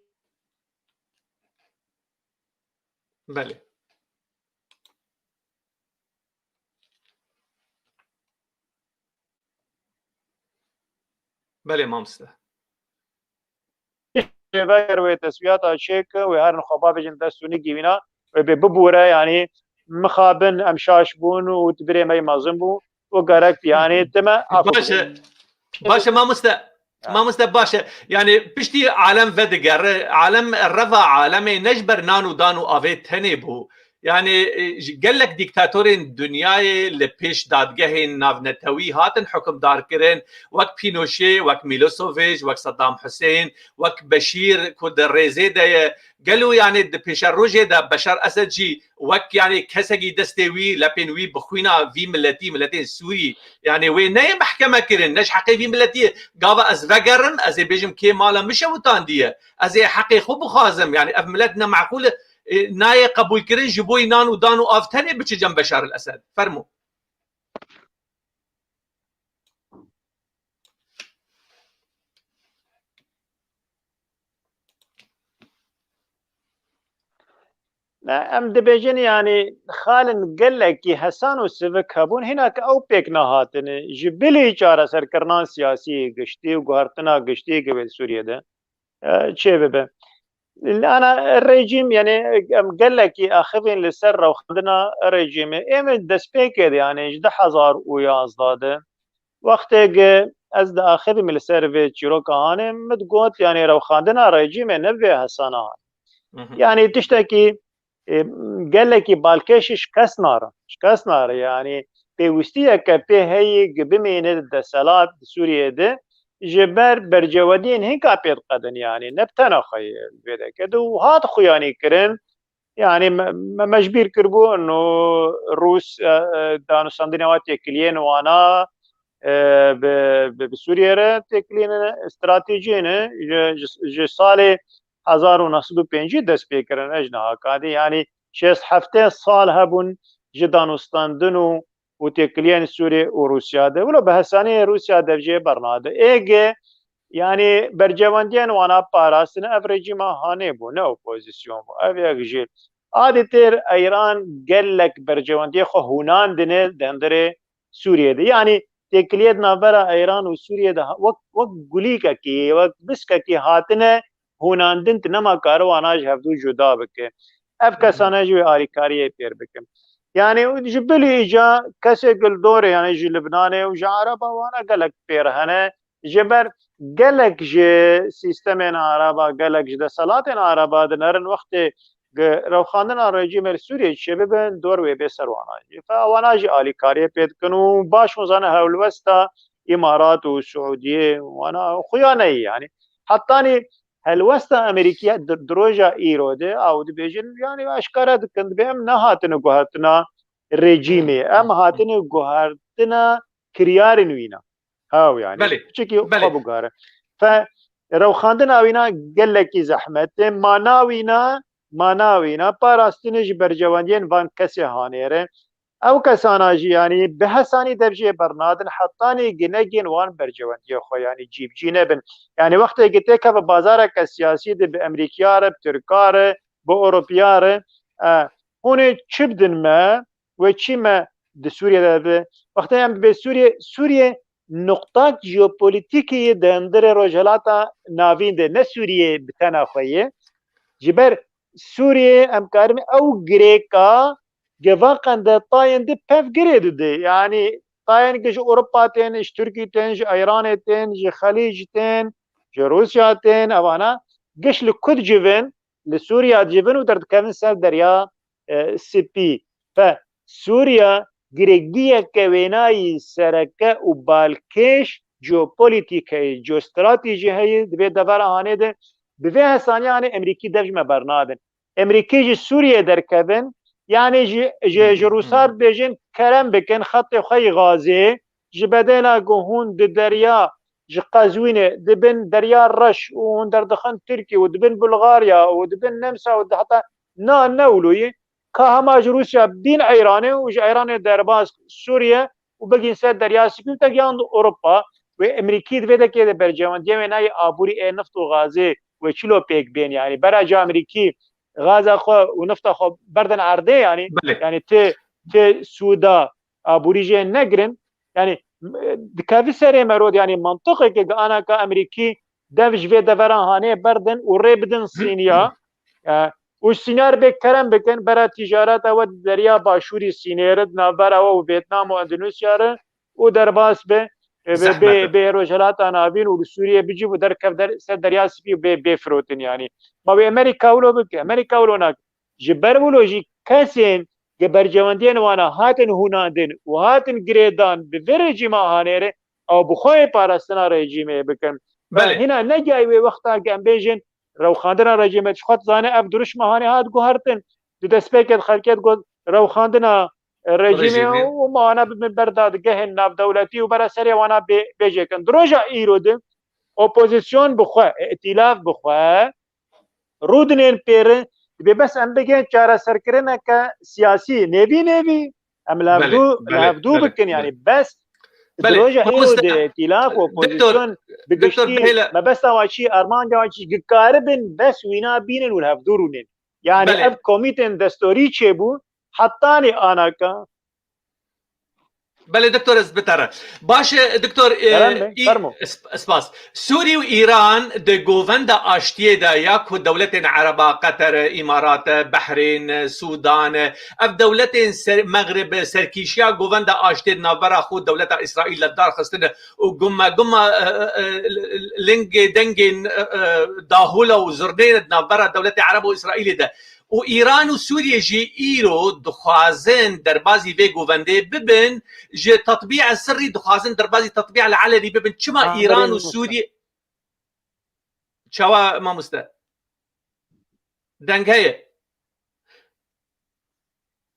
Belê. Belê, mamoste. Veger wê teswiyata çêke, wê herin xwe bavêjin dest û nigî wîna, wê bê bibûre, yanî mixabin em şaş bûn û di birê me yê mezin bû û gerek, yanî, time Baş e. Baş e, mamoste. Ya. Mamoste, baş e. Yani, piştî alem vedigere, alem, reva alemê ne ji ber nan û dan û avê tenê bû. Yani, e, ji gelek dîktatorên dinyayê li pêş dadgehên navnetewî hatin hukimdar kirin, wek Pinochet, wek Milosevic, wek Saddam Hussein, wek Beşîr ku di rêzê de ye. Gelo, yani, di pêşerojê de Beşar Esed jî wek, yani, kesekî destê wî, lepên wî bi xwîna vî miletî, miletên Sûrî, yani, wê neyê mehkeme kirin, ne ji heqê vî miletî ye. Gava ez vegerim, ez ê bêjim kê mala min şewitandiye. Ez ê heqê xwe bixwazim. Yani, ev milet ne meqûl e, e, nayê qebûlkirin, ji bo nan û dan û av tenê biçe cem Beşar el Esed. Fermo. Ne, em dibêjin, yani, xalên gelekî hesan û sivik hebûn, hîna ke ew pêk nehatine. Ji bilî çareserkirina siyasî giştî û guhertina giştî ke wê Sûriyê de, e, çê bibe. Ana rejîm, yani, em gelekî axivîn li ser rewxandina rejîmê. Ê min destpêkê de, yani, ji du hezar û yazdeh de, wextê ke ez diaxivîm li ser vê çîroka hanê, min digot, yani, rewxandina rejîmê ne vê hesana hanê. Hı hı. Yani, tiştekî, e, gelekî balkêş e, şikest nare. Şikest nare, yani, pêwistiyeke pê heye ke bimîne di desthilat di Sûriyê de, ji ber bercewendiyên hinka pê diqedin, yani, ne bi tena xwe yê vê deke de û hat xuyanî kirin, yani, me, me mecbîr kiribû, no Rûs, e, e, danûstandinê wa têkiliyên wana, e, bi, bi, bi Sûriyê re têkiliyên stratejî ne, ji, ji, ji salê hezar û neh sed û pêncî dest pê kirin, ne ji niha kadî, yani, şêst heftê sal hebûn ji danûstandin û, û têkiliyên Sûriyê û Rûsya de. Wilo bi hesanî Rûsya dev jê bernade. Êge Yani bercewendiyên wana parastin ev rejîma hanê bû, ne opozîsyon bû. Ev yek jî. Adê têr Îran gelek bercewendiyê xwe hûnandine dendirê Sûriyê de. Yani têkiliyê di navbera Îran û Sûriyê de ha-, wek, wek gulîkekî, wek biskekî hatine hûnandin, tu nema kare wana ji hevdû cuda bike. Ev kesane jî wê alîkariyê pêr bikin. Yani ji bilî îca kesê gildorê, yani ji Libnanê û ji Ereba wana gelek pêr hene. Ji ber gelek ji sîstemên Ereba, gelek ji deselatên Ereba dinerin wextê gi rewxandina rejîmê li Sûriyê çêbibin, dor wê bê ser wana jî. Fe wana jî alîkariyê pê dikin û baş hûn zane hewlwesta Îmarat û Siûdiyê wana xuya neyê yani. Hetanî helwesta Amerîkî di, di roja îro de, ew dibêjin, yani eşkere dikin, dibê em nehatine guhertina rejîmê, em hatine guhertina kiryarên wîna. Hew yani. Belê. Piçekî Belê. Xwe biguhere. Fe rewxandina wîna gelekî zehmet e. Mana wîna, mana wîna parastinê ji bercewendiyên van kesê hanê re. Ew kesana jî, yani bi hesanî dev jê bernadin, hetanî ginegên wan bercewendiyê xwe, yani cîbicî nebin. Yani wextê ki têkeve bazareke siyasî de bi Emerîkiya re, bi Tirka re, bi Ewropiya re, e, hûn ê çi bidin me, wê çi me di Sûriyê de be? Wextê em dibê Sûriyê, Sûriyê nuqtak jeopolitîkî yê di hundirê Rojhilata Navîn de, ne Sûriyê bi tena xwe ye. Ji ber Sûriyê em karin ew girêka geva qendeqayên di pevgirê dide. Yanî tayên ki ji Ewropa tên, ji Tirkî tên, ji Îranê tên, ji Xelîc tên, ji Rûsya tên, evana giş li ku dicivin, li Sûriya dicivin û derdikevin ser Derya, e, Spî. Fe Sûriya girêdiyeke wênayî sereke û balkêş jeopolitîkeyê, jeostratejî heye, di vê devera hanê de bi vê hesanî hanê Emerîkî dev ji me bernadin. Emerîkî ji Sûriyê derkevin, yanî ji, ji, ji Rûsa dibêjin kerem bikin xetê xwe yî gazê, ji bedêla ku hûn di derya ji Qezwînê dibin Derya Reş û hûn derdixin Tirkî û dibin Bulgarya û dibin Nemsa û di heta na ne wilo yî, ka hema ji Rûsya bîn Eyranê û ji Eyranê derbas Sûriye û bigîn ser Derya Spî û tegiyan Ewropa wê Emerîkî di vê dekê de bercewendiyê wê nayê aborî ê nift û gazê wê çilo pêk bên, yanî bera ji Emerîkî gaza xwe û nifta xwe berdin erdê, yanî, Belê. yanî tê, tê sûda aborî jê negirin. Yanî, e, dikevî serê merod, yanî mantiqeke ki anaka Emerîkî dev ji vê devera hanê berdin û rê bidin Sîniya. E, û Sîniya re bê kerem bikin, bera tîcareta we di Derya Başûrî Sînê re, di navbera we û Vêtnam û Endonezya re û derbas be, e, bê, Zehmet bê, e. bê Rojhilata Navîn û li Sûriyê biciv û derkev der, ser Derya Spî û bê, bê firotin yanî. Ma wê Emerîka wilo bike, Emerîka wilo nake. Ji ber wilo jî kesên ge bercewendiyên wana hatin hûnandin û hatin girêdan bi vê rejîma hanê re, ew bi xwe yê parastina rejîmê bikin. Belê. Hîna ne cayê wê wexta ke em bêjin rewxandina rejîmê, ji xwe dizane ev dirûşma hanê hat guhertin. Di destpêkê de xelkê digot rewxandina, e, rejîmê Rejîmê. û wana bibin ber dadgehên navdewletî û bera serê wana bê, bêjêkin. Di roja îro de opozîsyon bi xwe, îtîlaf bi xwe, rûdinên pêrin, dibê bes em bigên çareserkirineke siyasî nêvî nêvî, em li Belê, hevdû, li belê, hevdû belê, bikin, belê. yanî bes di Belê, roja îro mamoste, de îtîlaf û doktor, opozîsyon bi doktor giştî, Bihêle. mebesta wan çi, armanca wan çi, gikaribin bes wîna bînin û li hevdû rûnin. Yanî Belê. ev komîtên destorî çêbû, hetanî anaka Belê, doktor, ez bi te re. Baş e, doktor, e, Kerem Bey, î-, fermo. sp-, spas. Sûrî û Îran di govenda aştiyê de ya ku dewletên Ereba, Qeter, Îmarat, Behrên, Sûdan, ev dewletên ser-, Mexrib, serkîşiya govenda aştiyê di navbera xwe dewleta Îsraîl de darxistine û guma, guma, e, e, e, lingê dengên, e, e, dahûla û zirnê di navbera dewletê Ereb û Îsraîlê de. û Îran û Sûriye jî îro dixwazin derbazî vê govendê bibin, ji tetbîa sirrî dixwazin derbazî tetbîa li elenî bibin. Çima Ha, Îran û berê Sûriye, çawa mamoste? Deng heye.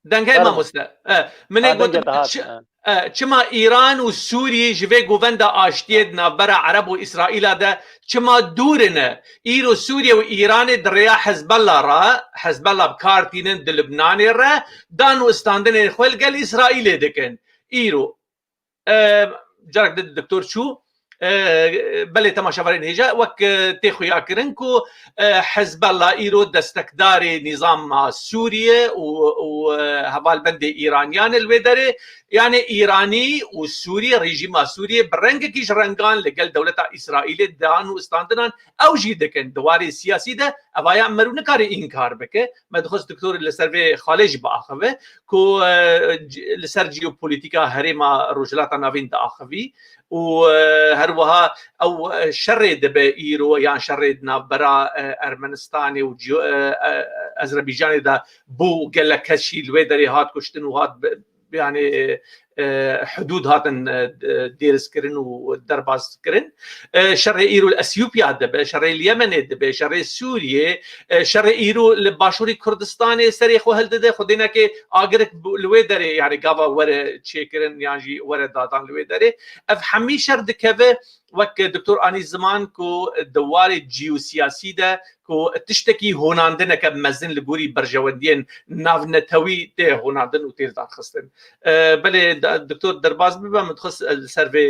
Deng heye Fermo. mamoste. E, min ê Ha, gotin, dengê te hat, çi-, ha. E, çima Îran û Sûrî ji vê govenda aştiyê di navbera Ereb û Îsraîla de çima dûr in? Îro Sûriye û Îranê di rêya Hezbella re, Hezbella bi kar tînin di Libnanê re, dan û istandinên xwe li gel Îsraîlê dikin. Îro, e, carek di doktor çû, E, belê, temaşevanên hêja, wek, e, tê xuyakirin ku, e, Hezbella îro destekdarê nîzama Sûriye û, û, e, hevalbendê Îraniyan e li wê derê. Yani Îranî û Sûriye, rejîma Sûriye bi rengekî ji rengan li gel dewleta Îsraîlê dan û standinan ew jî dikin. Di warê siyasî de evaya Emer û nikare înkar bike. Me dixwest doktor li ser vê xalê jî biaxive ku, e, c-, li ser jeopolîtîka herêma Rojhilata Navîn diaxivî û, e, her wiha ew, e, şerê dibe îro, yan şerê di navbera, e, Ermenistanê û Ciyo-, e, e, Ezerbaycanê de bû, gelek kes jî li wê derê hat kuştin û hat bi-, yani, e, hudûd hatin, e, dêrizkirin û derbazkirin. E, şerê îro li Esyopya dibe, şerê li Yemenê dibe, şerê Sûriyê, e, şerê îro li Başûrê Kurdistanê serê xwe hildide, xwedênekê agirik bi-, li wê derê, yani gava were çêkirin yan jî were dadan li wê derê. Ev hemî şer dikeve wek doktor anî ziman ku di warê ciyosiyasî de ku tiştekî honandineke mezin li gorî berjewendiyên navnetewî tê honandin û tê darxistin. E, belê, da-, doktor derbas bibe, min dixwest, e, li ser vê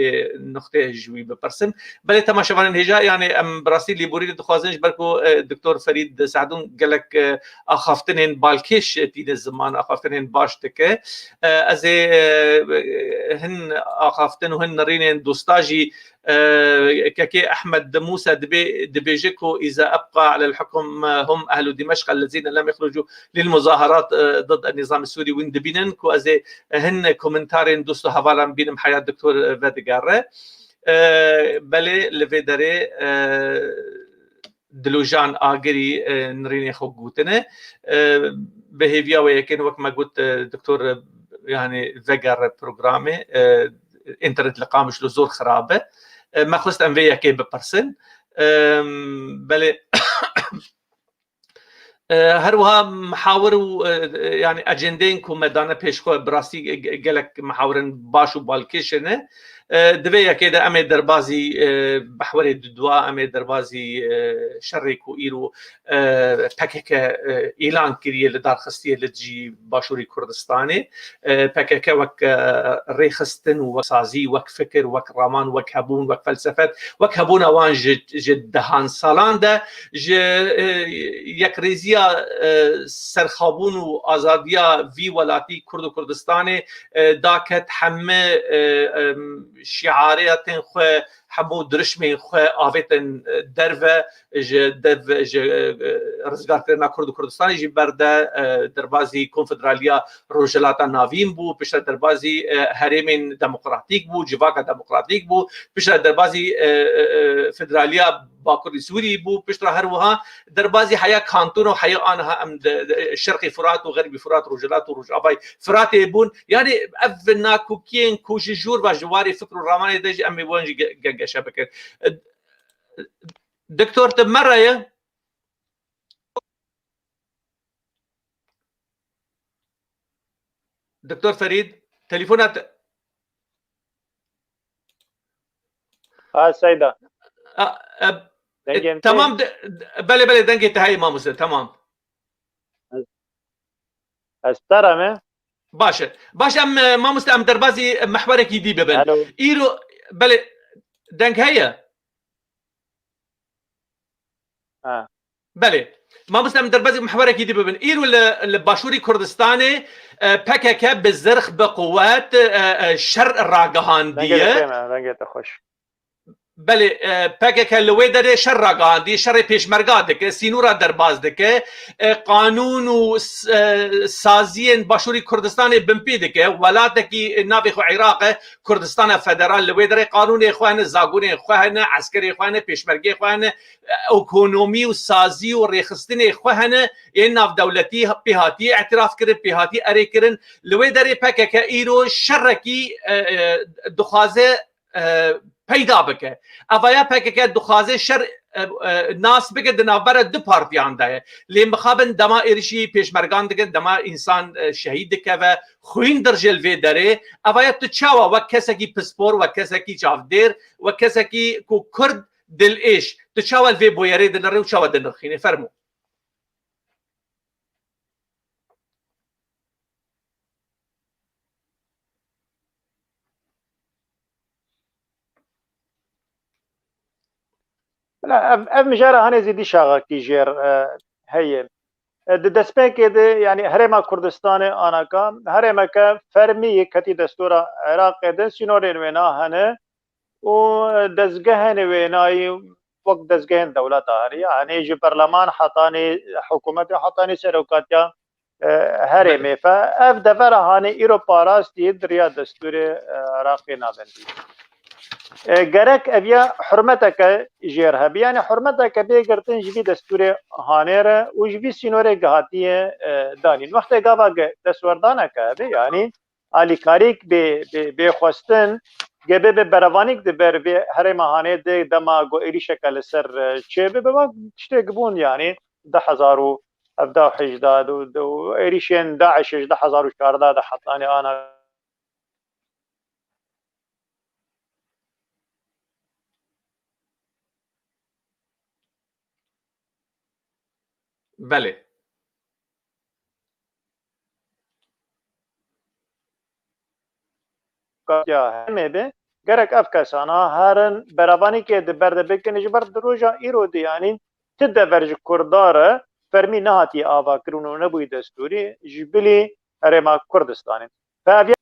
nuqteyê ji wî bipirsim. Belê, temaşevanên hêja, yani em bi rastî lêborînê dixwazin, ji ber ku, e, doktor Ferîd Sehdûn gelek, e, axaftinên balkêş tîne ziman, axaftinên baş dike. E, ez ê, e, hin axaftin û hin nirînên dosta jî, e, kekê Ehmed Mûse dibê-, dibêje ku: "Îza ebqa alel hukm hum ehlu Dimeşq ellezîne lem yexrucû lil muzaherat, e, ضد النظام السوري", wîn dibînin ku ez ê hin komentarên dost û hevalan bînim heya doktor vedigere. E, belê li vê derê, e, Dilojan Agirî, e, nirînê xwe gotine. E, bi hêviya wê yekê wek me got, e, doktor, e, yani vegere programê, e, înternet li Qamişlo zor xirab e. E, me xwest em vê yekê bipirsin. E, belê, E, her wiha mihawir û, e, yani ecendeyên ku me dane pêş xwe, bi rastî ge-, ge-, gelek mihawirên baş û balkêş ne. E, di vê yekê de em ê derbazî, e, mehwerê dudwa, em ê derbazî, e, şerê ku îro, e, P K K, e, îlan kiriye, li dar xistiye li dijî Başûrê Kurdistanê. E, P K K wek, e, rêxistin û wek sazî, wek fikir, wek raman, wek hebûn, wek felsefet, wek hebûna wan ji, ji dehan salan de, ji, e, yekrêziya, e, serxabûn û azadiya vî welatî Kurd û Kurdistanê, e, daket heme, e, em, şiarêtên xwe, hemû dirişmên xwe avêtin, e, derve, ji dev, ji, e, rizgarkirina Kurd û Kurdistanê jî berde, e, derbazî Konfederaliya Rojhilata Navîn bû, piştre derbazî, e, herêmên demokratîk bû, civaka demokratîk bû, piştre derbazî, e, e, e, Federaliya Bakurê Sûrî bû, piştre her wiha derbazî heya kanton û heya aniha em de, de, Şerqê Furat û Xerbî Furat, Rojhilat û Rojavayê Firatê bûn. Yani ev nakokiyên ku ji jor ve ji warê fikr û ramanê de jî em ê wan jî ge-, ge-, geşe bikin. E, Doktor, tu me re ye? Doktor Ferîd, telefona te... Ha, Seyda. A, e, Dengê e, min tê? Tamam, de, de, belê, belê, dengê te heye, mamoste, tamam. Ez, ez te re me? Baş e. Baş, em, e, mamoste, em derbazî mehwerekî dî bibin. Alo. Îro, belê, deng heye? Ha. Belê. Mamoste, em derbazî mihwerekî dî bibin. Îro li, li Başûrê Kurdistanê, e, P K K bi zirx, bi quwet, e, e, şer ragihandiye. Dengê te xweş. Belê, e, P K K li wê derê şer ragihandiye, şerê pêşmerga dike, sînora derbaz dike, e, qanûn û s-, e, saziyên Başûrê Kurdistanê binpê dike. Welatekî navê xwe Iraq e, Kurdistana Federal, li wê derê qanûnê xwe hene, zagonê xwe hene, eskerê xwe hene, pêşmergê xwe hene, ekonomî û sazî û rêxistinê xwe hene, ên navdewletî pê hatiye îtiraf kirin, pê hatiye erê kirin. Li wê derê P K K îro şerekî, e, e, dixwaze, e, peyda bike. Evaya P K K dixwaze şer, e, e, nas bike, di navbera du partiyan de ye. Lê mixabin dema êrişî pêşmergan dikin, dema însan, e, şehîd dikeve, xwîn dirje li vê derê, evaya tu çawa wek kesekî pispor, wek kesekî çavdêr, wek kesekî ku Kurd dilêş, tu çawa li vê bûyerê dinirê û çawa dinirxînê? Fermo. Ev, ev mijara hanê zî dîşaxekî jêr, e, heye. E, di destpêkê de, yanî Herêma Kurdistanê anaka, herêmeke fermî yê ketî destûra Iraqê de, sînorên wêna hene û dezgehên wênayî wek dezgehên dewleta hene. Yanî ji berleman hetanî hikûmetê, hetanî serokatiya, e, herêmê. Fe ev devera hanê îro parastî di riya destûrê, e, Iraqê navendî. E, gerek ev ya hurmeteke jêr hebe, yanî hurmeteke bê girtin ji vî destûrê hanê re û ji vî sînorê ge hatiye, e, danîn. Wextê gava ge destwerdaneke hebe, yanî alîkarîk bê, bê, bê xwestin, ge bê, bê berevanîk di ber vê herêma hanê de dema ku êrîşeke li ser, e, çê bibe, wek tiştê bûn, yanî du hezar û hevdeh û hejda de, de, êrîşên DAIŞê ji du hezar û çardeh de hetanî ana. Belê. Katiya hemê be, gerek ev kesana herin berevanîkê di ber de bikin, ji ber di roja îro de, yanî ti dever ji Kurda re fermî nehatiye avakirin û nebûyî destûrî ji bilî Herêma Kurdistanê. Fe ev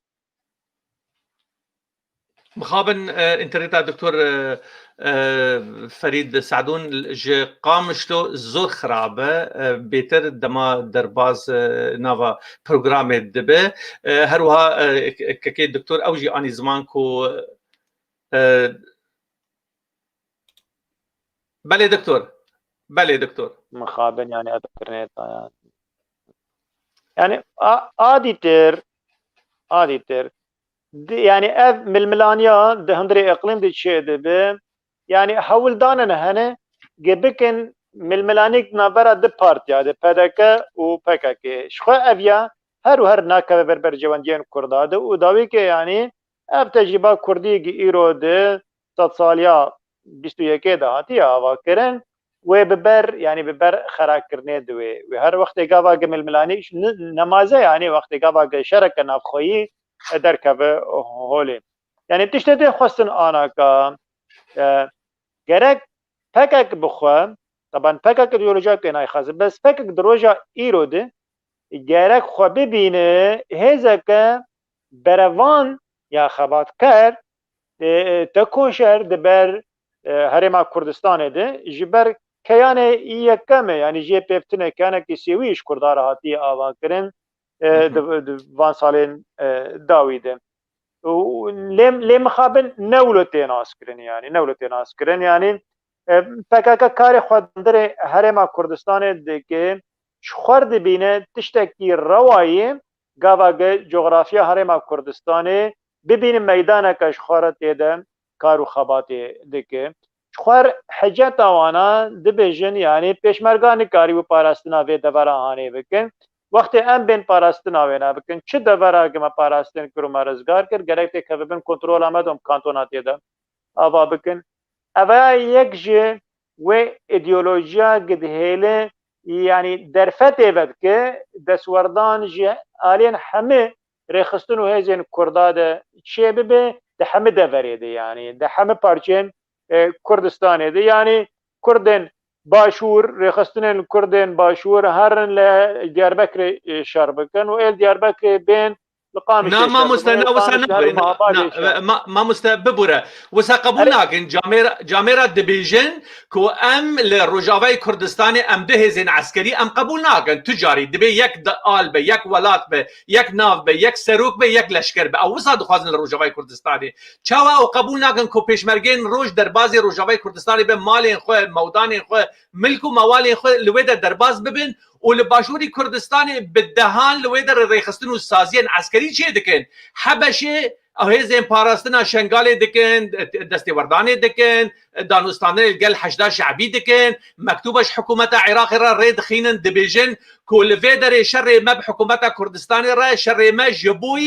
Mixabin, e, înterneta Doktor, e, e, Ferîd Sedûn ji Qamişlo zor xirab e, e, bêtir dema derbaz, e, nava programê dibe. E, her wiha, e, k-, kekê Doktor ew jî anî ziman ku, e, Belê Doktor. Belê Doktor. Mixabin, yanî ev interneta, yanî. Yanî a-, adîtir, adîtir. Di-, yanî ev milmilaniya di hundirê iqlîm de çêdibe. Yanî hewldanin hene ge bikin milmilanîk navbera di partiya de, P D K û P K K. Ji xwe ev ya her û her nakeve ber berjewendiyên Kurda de û dawî ke, yanî ev tecrîba Kurdî gi îro di sedsaliya bîst û yekê de hatiye avakirin, wê bi ber, yanî bi ber xerakirinê di wê. Wê her wextê gava ge milmilanî, n-, nemaze, yanî wextê gava ge şereke navxweyî, e, derkeve holê. Yanî tiştê tê xwestin anaka, e, gerek P K K bi xwe, teban P K K ideolojiya wê nayê xaze, bes P K K di roja îro de gerek xwe bibîne hêzeke berevan ya xebatker, e, e, tekoşer di ber, e, Herêma Kurdistanê de, ji ber keyanê yekem e, yanî jê pêvtine keyanekî sêwî ji Kurda re hatiye avakirin, e, Hı hı. di, di van salên, e, dawî de. Û lê, lê mixabin ne wilo tê naskirin, yanî ne wilo tê naskirin, yanî, e, P K K karê xwe di hundirê Herêma Kurdistanê dike, ji xwe re dibîne tiştekî rewa ye, gava ge coxrafiya Herêma Kurdistanê bibîne meydaneke ji xwe re tê de kar û xebatê dike. Ji xwe re hiceta wana dibêjin, yanî pêşmerga nikarî wî parastina vê devera hanê bikin. Wextê em bên parastina wê nebikin, çi devera ge me parastin kir û me rizgar kir, gerek têkeve bin kontrola me de em kantona tê de ava bikin. Ev ya yek ji wê îdeolojiya ge dihêle, yanî derfetê vedike, destwerdan ji aliyên hemî rêxistin û hêzên Kurda de çêbibe, di hemî deverê de, yanî di hemî parçeyên, e, Kurdistanê de, yanî Kurdên Başûr, rêxistinên Kurdên Başûr herin li Diyarbekirê, e, şer bikin û ê li Diyarbekirê bên li Qamişê şer bikin, ê li Qamişê her û Mehabadê şer bikin. Na, mamoste, na, wisa ne bibe. Na, e, ma-, mamoste, bibûre. Wisa qebûl nakin. Camêra, camêra dibêjin ku em li Rojavayê Kurdistanê em du hêzên eskerî em qebûl nakin. Tu carî dibê yek de-, al be, yek welat be, yek nav be, yek serok be, yek leşker be. Ew wisa dixwazin li Rojavayê Kurdistanê. Çawa ew qebûl nakin ku pêşmergeyên roj derbazê Rojavayê Kurdistanê be, malên xwe, mewdanên xwe, milk û mewalên xwe li wê de derbaz bibin û li Başûrî Kurdistanê bi dehan li wê derê rêxistin û saziyên eskerî çêdikin? Hebeşê hêzên parastina Şengalê dikin, destêwerdanê dikin, danûstandinê li gel Heşda Şe'bî dikin, mektûba ji hikûmeta Iraqê re rê dixînin, dibêjin ku li vê derê şerê me bi hikûmeta Kurdistanê re, şerê me ji bo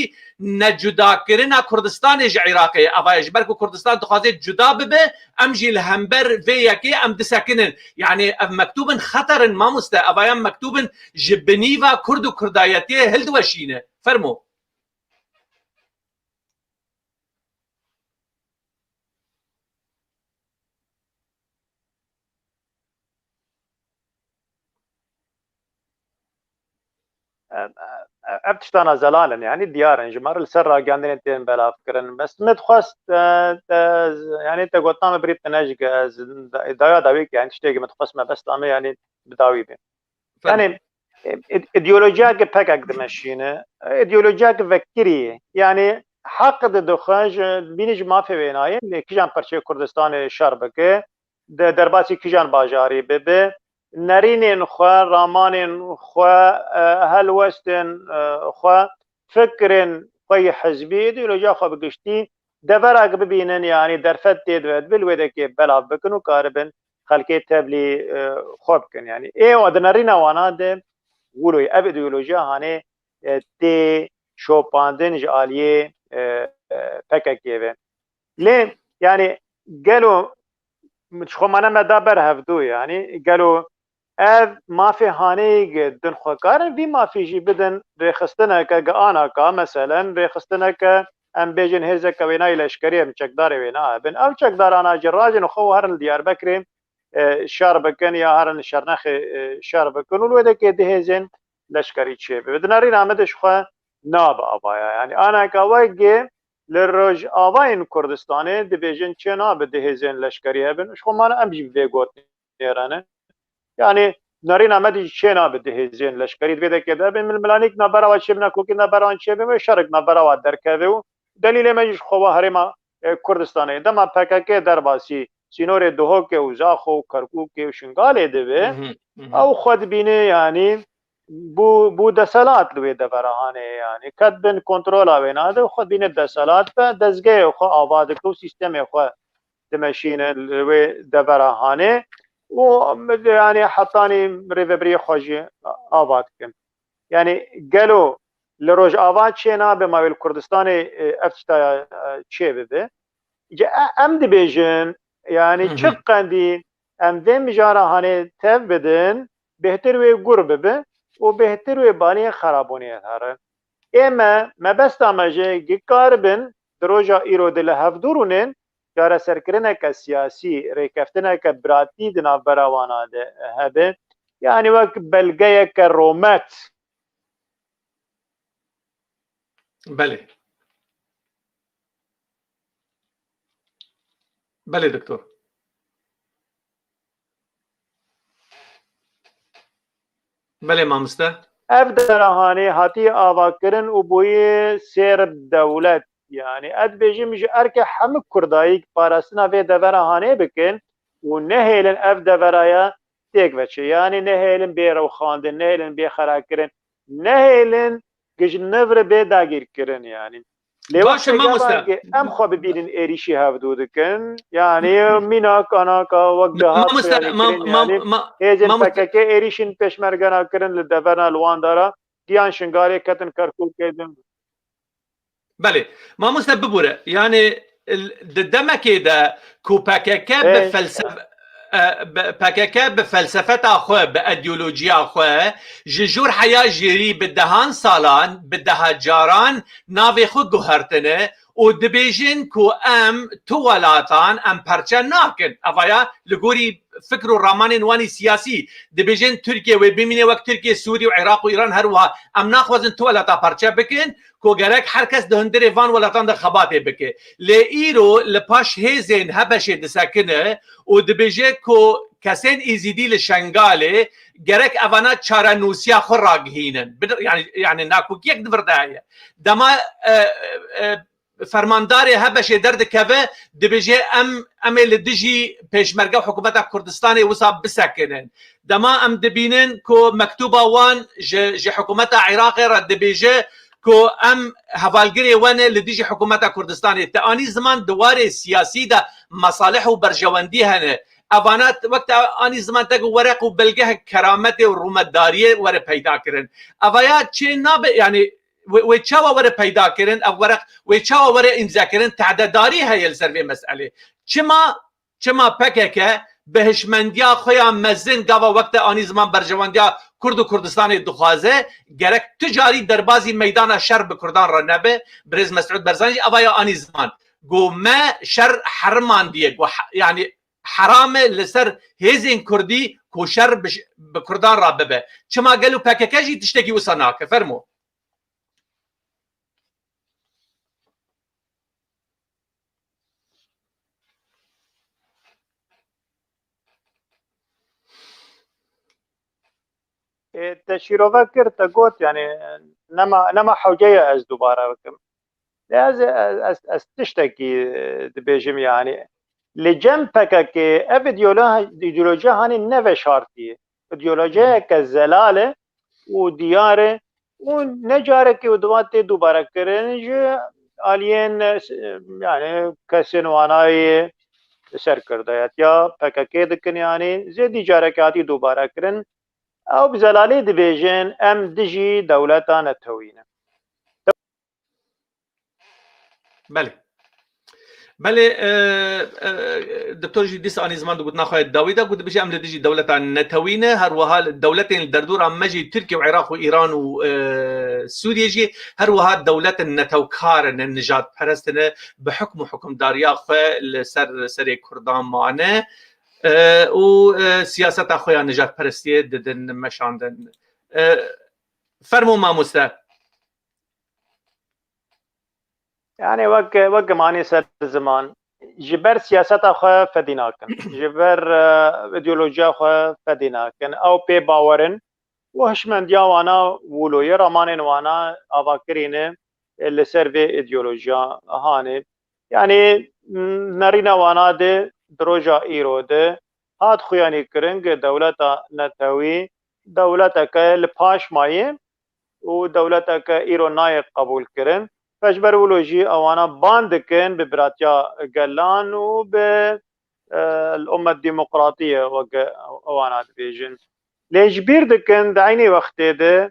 necudakirina Kurdistanê ji Iraqê. Eva ye, ji ber ku Kurdistan dixwaze cuda bibe, em jî li hember vê yekê em disekinin. Yanî ev mektûbin xeter in, mamoste, eva ye mektûbin ji binîva Kurd û Kurdayetiyê hildiweşîne. Fermo. e, e, ev tiştana zelal in, yanî diyar in. Ji me re li ser ragihandinê tên belavkirin. Bes min dixwest, e, te, yanî te gotina min birî tine jike, ez daya dawî ke, yanî tiştekî min dixwest mebesta min, yanî bi dawî bê. Yanî, e, id-, îdeolojiyeke pekek dimeşîne, e, îdeolojiyeke vekirî ye. Yanî, heq didixwe ji, bînî ji mafê wê nayê, lê kîjan parçeyê Kurdistanê şer bike, de derbasî kîjan bajarî bibe, nerînên xwe, ramanên xwe, e, helwestên, e, xwe, fikrên xwe yê hizbî, îdeolojiya xwe bi giştî, deverek bibînin, yanî derfet tê de dibe, li wê dekê belav bikin û karibin xelkê tevlî, e, xwe bikin. Yanî ê o di nerîna wana de wilo ye. Ev îdeolojiya hanê, e, tê şopandin ji aliyê, e, e, P K K ve. Lê, yanî, gelo, ji xwe mane me da ber hevdû, yanî, gelo ev mafê haneyê din xwe karin vî mafê jî bidin rêxistineke gi anaka, meselen, rêxistineke, em bêjin, hêzeke wênayê leşkerî, em çekdarê wêna hebin. Ew çekdarana jî rajin xwe û herin li Diyarbekirê, e, şer bikin ya herin li Şernexê, e, şer bikin û li wê dekê di hêzên leşkerî çêbibe. Di nerîna me de ji xwe nabe avaya. Yanî anaka wegê li Rojavayên Kurdistanê dibêjin çê nabe di hêzên leşkerî hebin. Ji xwe mane em jî bi vê gotinê re ne. Yanî nerîna me de jî çê nabe di hêzên leşkerî. Di vê dekê de hebin, milmilanîk navbera wa çêbin, kokî navbera wan çêbin, wê şerek navbera wa derkeve û delîlê me jî ji xwe wa herêma, e, Kurdistanê. Dema P K K derbasî sînorê Duhokê û Zaxo û Kerkûkê û Şingalê dibe, Hı hı, hı hı. ew xwe dibîne, yanî bû, bû deselat li wê devera hanê, yanî ket bin kontrola wê nade û xwe dibîne deselat be, dezgehê xwe ava dike û sîstemê xwe dimeşîne li wê devera hanê û, yanî, hetanî rêvebiriyê xwe jî ava dikin. Yanî gelo li Rojava çê nabe, ma wê li Kurdistanê, e, ev tişta, e, çê bibe? Îca e-, em dibêjin, yanî Hı hı. çi qendî em vê mijara hanê tev bidin, bêhtir wê gur bibe û bêhtir wê baliyên xerabûnê here. Ê me, mebesta me jî gi karibin di roja îro de li hevdû rûnin, çareserkirineke siyasî, rêkeftineke biratî di navbera wana de hebe, yanî wek belgeyeke romet. Belê. Belê, doktor. Belê, mamoste. Ev devera hanê hatiye avakirin û bûye sêr dewlet. Yanî, ez dibêjim, ji erke hemû Kurdayîk parastina vê devera hanê bikin û nehêlin ev deveraya têk veçe. Yanî, nehêlin bê rewxandin, nehêlin bê xerakirin, nehêlin gi ji nivre bê dagîrkirin, yanî. Lê Baş e, wextê mamoste. Gava em xwe bibînin êrîşî hevdû dikin, yanî mînak anaka wek dihat Mamoste, ma-, ma-, yanî ma-, hêzên mamoste. P K K êrîşîn pêşmergena kirin li deverna li wan dara, diyan Şingalê ketin Kerkûkê din. Belê. Mamoste bibûre. Yanî, l-, di demekê de ku P K K bi Ê. felsef-, e, bi, P K K bi felsefeta xwe, bi ideolojiya xwe, ji jor heya jêrî bi dehan salan, bi deha caran navê xwe guhertine û dibêjin ku em tu welatan, em perçe nakin. Evaya li gorî fikr û ramanên wan ê siyasî, dibêjin Tirkiye wê bimîne wek Tirkiye, Sûrî û Iraq û Îran her wiha. Em naxwazin tu welata parçe bikin, ku gerek her kes di hundirê van welatan de xebatê bike. Lê îro li paş hêzên Hebeşê disekine û dibêje ku kesên Êzîdî li Şengalê gerek evana çarenûsiya xwe ragihînin. Bi-, yanî, yanî nakokiyek di vir de heye. Dema, e, e, fermandarê Hebeşê derdikeve, dibêje, em, em ê li dijî pêşmerge û hikûmeta Kurdistanê wisa bisekinin. Dema em dibînin ku mektûba wan ji, ji hikûmeta Iraqê re dibêje ku em hevalgirê we ne li dijî hikûmeta Kurdistanê. Te anî ziman di warê siyasî de mesalih û berjewendî hene. Evana t-, wek te anî ziman te ku wereq û belgehek kerametê û rûmetdariyê were peyda kirin. Evaya çê nabe, yanî wê, wê çawa were peyda kirin, ev wereq wê çawa were îmze kirin, tehdedarî heye li ser vê meselê. Çima, çima P K K bi hişmendiya xwe ya mezin gava wek te anî ziman berjewendiya Kurd û Kurdistanê dixwaze, gerek tu carî derbazî meydana şer bi Kurdan re nebe, birêz Mesûd Barzanî jî eva ya anî ziman. Got me şer herimandiye, got he-, yanî Heram e li ser hêzên Kurdî ku şer bi, bi Kurdan re bibe. Çima gelo P K K jî tiştekî wisa nake? Fermo. Ê, te şîrove kir, te got, yani, nema, nema hewce ye ez dubare bikim. Lê ez, ez, ez, ez tiştekî, e, dibêjim, yani. Li cem P K K ev îdeolo-, îdeolojiya hanê neveşartî. Îdeolojiyeke zelal e û diyar e û ne carekê û diwa tê dubare kirin ji aliyên, e, yani, kesên wanayê serkirdayetiya P K K dikin, yani, zêdî carekê hatî dubare kirin. Ew bi zelalî dibêjin, em dijî dewleta netewî ne. Belê. Belê, e, e, Doktor jî dîsa anî ziman di gotina xwe ya dawî de ku dibêje, em li dijî dewleta netewî ne, her wiha dewletên li derdora me jî, Tirkiye û Iraq û Îran û, e, Sûriye jî, her wiha dewletên netewkar in, nijadperest in, bi hukm û hukimdariya xwe li ser serê Kurdan mane, e, û, e, siyaseta xwe ya nijadperestiyê didin meşandin. E, fermo mamoste. Yani wek, wek manî ser ziman, ji ber siyaseta xwe fedî nakin. Ji ber, e, îdeolojiya xwe fedî nakin. Ew pê bawer in û hişmendiya wana wilo ye, ramanên wana ava kirî ne, e, li ser vê îdeolojiya hanê. Yani, m, nerîna wana de di roja îro de hat xuyanî kirin ku dewleta netewî dewleteke li paş mayê û dewleteke îro nayê qebûl kirin. Ji ber wilo jî ewana ban dikin bi biratiya gelan û bi, e, l-ummet demokratî ye weke ewana dibêjin. Lê ji bîr dikin di eynî wextê de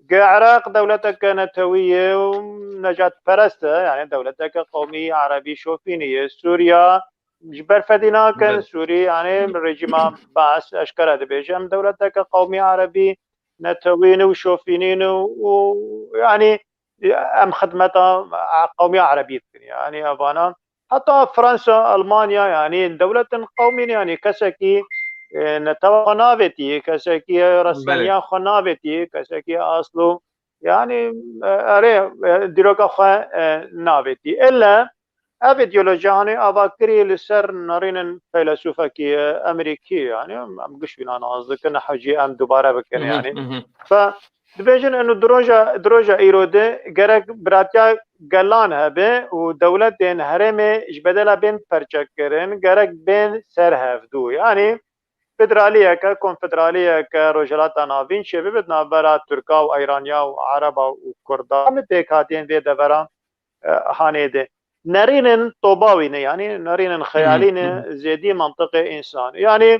ku Iraq dewleteke netewî ye û necatperest e, yani dewleteke qewmî erebî şofînî ye. Sûriya ji ber fedî nakin, Belê. Sûrî, yani rejîma Baas eşkere dibêje, em dewleteke qewmî erebî netewî ne û şofînî ne û, û, yani, em xidmeta qewmiya erebî dikin. Yani, evana, heta Fransa, Almanya, yani, dewletin qewmî ne, yani, kesekî, e, netewa xwe navêtî, kesekî resmeniya Belê. Xwe navêtî, kesekî aslo, yani, e, erê, e, dîroka xwe, e, navêtî. Ille, Ev îdeolojiya hanê ava kirî li ser nerînin feylesûfekî, e, Emerîkî, yani, em, em giş wîna nas dikin, hecî em dubare bikin, Hı hı, yani. Hı hı. Fe, dibêjin, inu di roja, di roja îro de gerek biratiya gelan hebe û dewletên herêmê ji bedela bên perçekirin, gerek bên ser hevdû. Yani, federaliyeke, konfederaliyeke Rojhilata Navîn çêbibe di navbera Tirka û Eyraniya û Ereba û Kurda. Em pêkhatiyên vê devera, e, hanê de. Nerînin tobawî ne, yani nerînin xeyalî ne, Hı hı. Zêdî mantiqê însan. Yani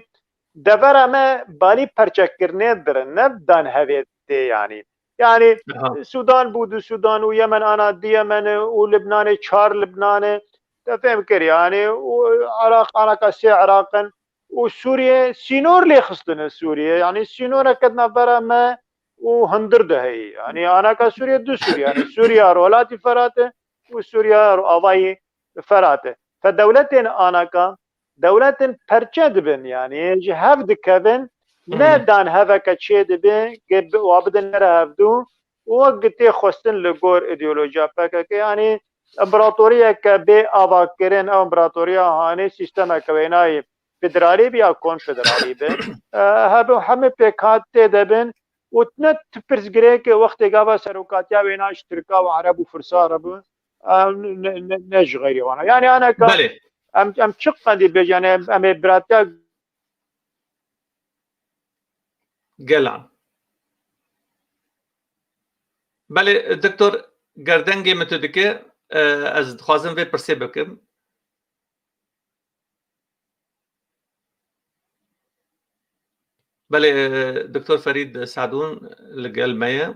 devera me balî perçekirinê dirin, ne dan hevê tê yani. Yani Aha. Sudan bû du Sudan û Yemen ana di Yemen û Libnanê çar Libnanê. Te fêm kir yani û Iraq anaka sê Iraq in û Sûriye sînor lê xistine Sûriye. Yani sînoreke di navbera me û hundir de heye. Yani anaka Sûriye du Sûriye. Yani Sûriye Rojhilatî Feratê û Sûriye Avayî Feratê. Fe dewletên anaka, dewletên perçe dibin yani ji hev dikevin, ne Hı. dan heveke çê dibe, ge bi-, wa bidin nere hevdû û wek tê xwestin li gor îdeolojiya P K K. Yani împaratoriyeke bê avakirin, ew împaratoriya hanê sîstemeke wênayî federalî bi ya konfederalî bi. E, hebû hemî pêkhat tê de bin û ne tu pirsgirêk wextê gava serokatiya wêna ji Tirka û Ereb û Firsa re bû, e, ne, ne, ne ji xeyrê wana. Yani aneka Belê. em, em çi qendî bêjin, em, em ê biratiya Gelan. Belê, doktor, ger dengê min tu dike, e, ez dixwazim vê pirsê bikim. Belê, e, doktor Ferîd Sadûn li gel me ye.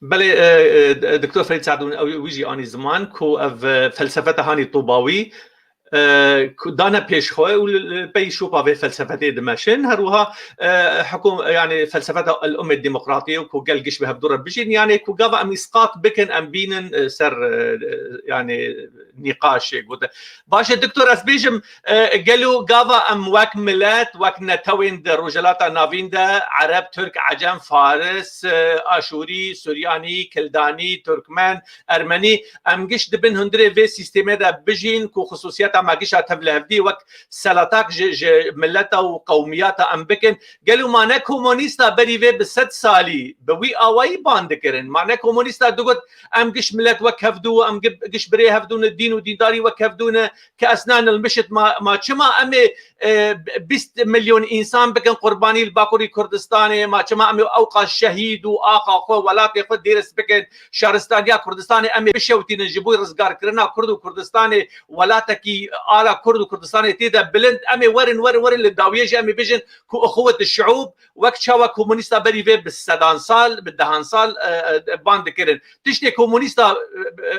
Belê, e, e, doktor Ferîd Sadûn, ew, wî jî anî ziman ku ev, e, felsefeta hanî tobawî, e, ku dane pêş xwe û li, li pey şopa vê felsefetê dimeşin. Her wiha, e, hikum-, yani felsefeta el-ummê demokratiyê û ku gel giş bi hevdû re bijîn, yani ku gava em îsqat bikin, em bînin, e, ser, e, yani nîqaşê gote. Baş e, doktor, ez bêjim, e, gelo gava em wek milet, wek netewên di Rojhilata Navîn de, Ereb, Tirk, Ecem, Faris, e, Aşûrî, Suryanî, Kildanî, Turkmen, Ermenî, em giş di bin hundirê vê sîstemê de bijîn ku xisûsiyeta me gişa tevlihevdî wek selatak ji, ji mileta û qewmiyata em bikin. Gelo ma ne komunîsta berî vê bi sed salî bi wî awayî ban dikirin? Ma ne komunîsta digot, em giş milet wek hevdû, em gi-, giş birê hevdû ne, dîn û dîndarî wek hevdû ne, ke esna nilmişit ma, ma çima em ê, e, bîst milyon însan bikin qurbanî li Bakurî Kurdistanê, ma çima em ê ewqas şehîd û axa xwe, welatê xwe dêrist bikin, şaristaniya Kurdistanê em ê bişewtînin ji bo rizgarkirina Kurd û Kurdistanê, welatekî ala Kurd û Kurdistanê tê de bilind, em ê werin, werin, werin li dawiyê jî em ê bijin ku uxuwet şiûb, wek çawa komunîsta berî vê bi sedan sal, bi dehan sal, e, e, ban dikirin. Tiştê komunîsta,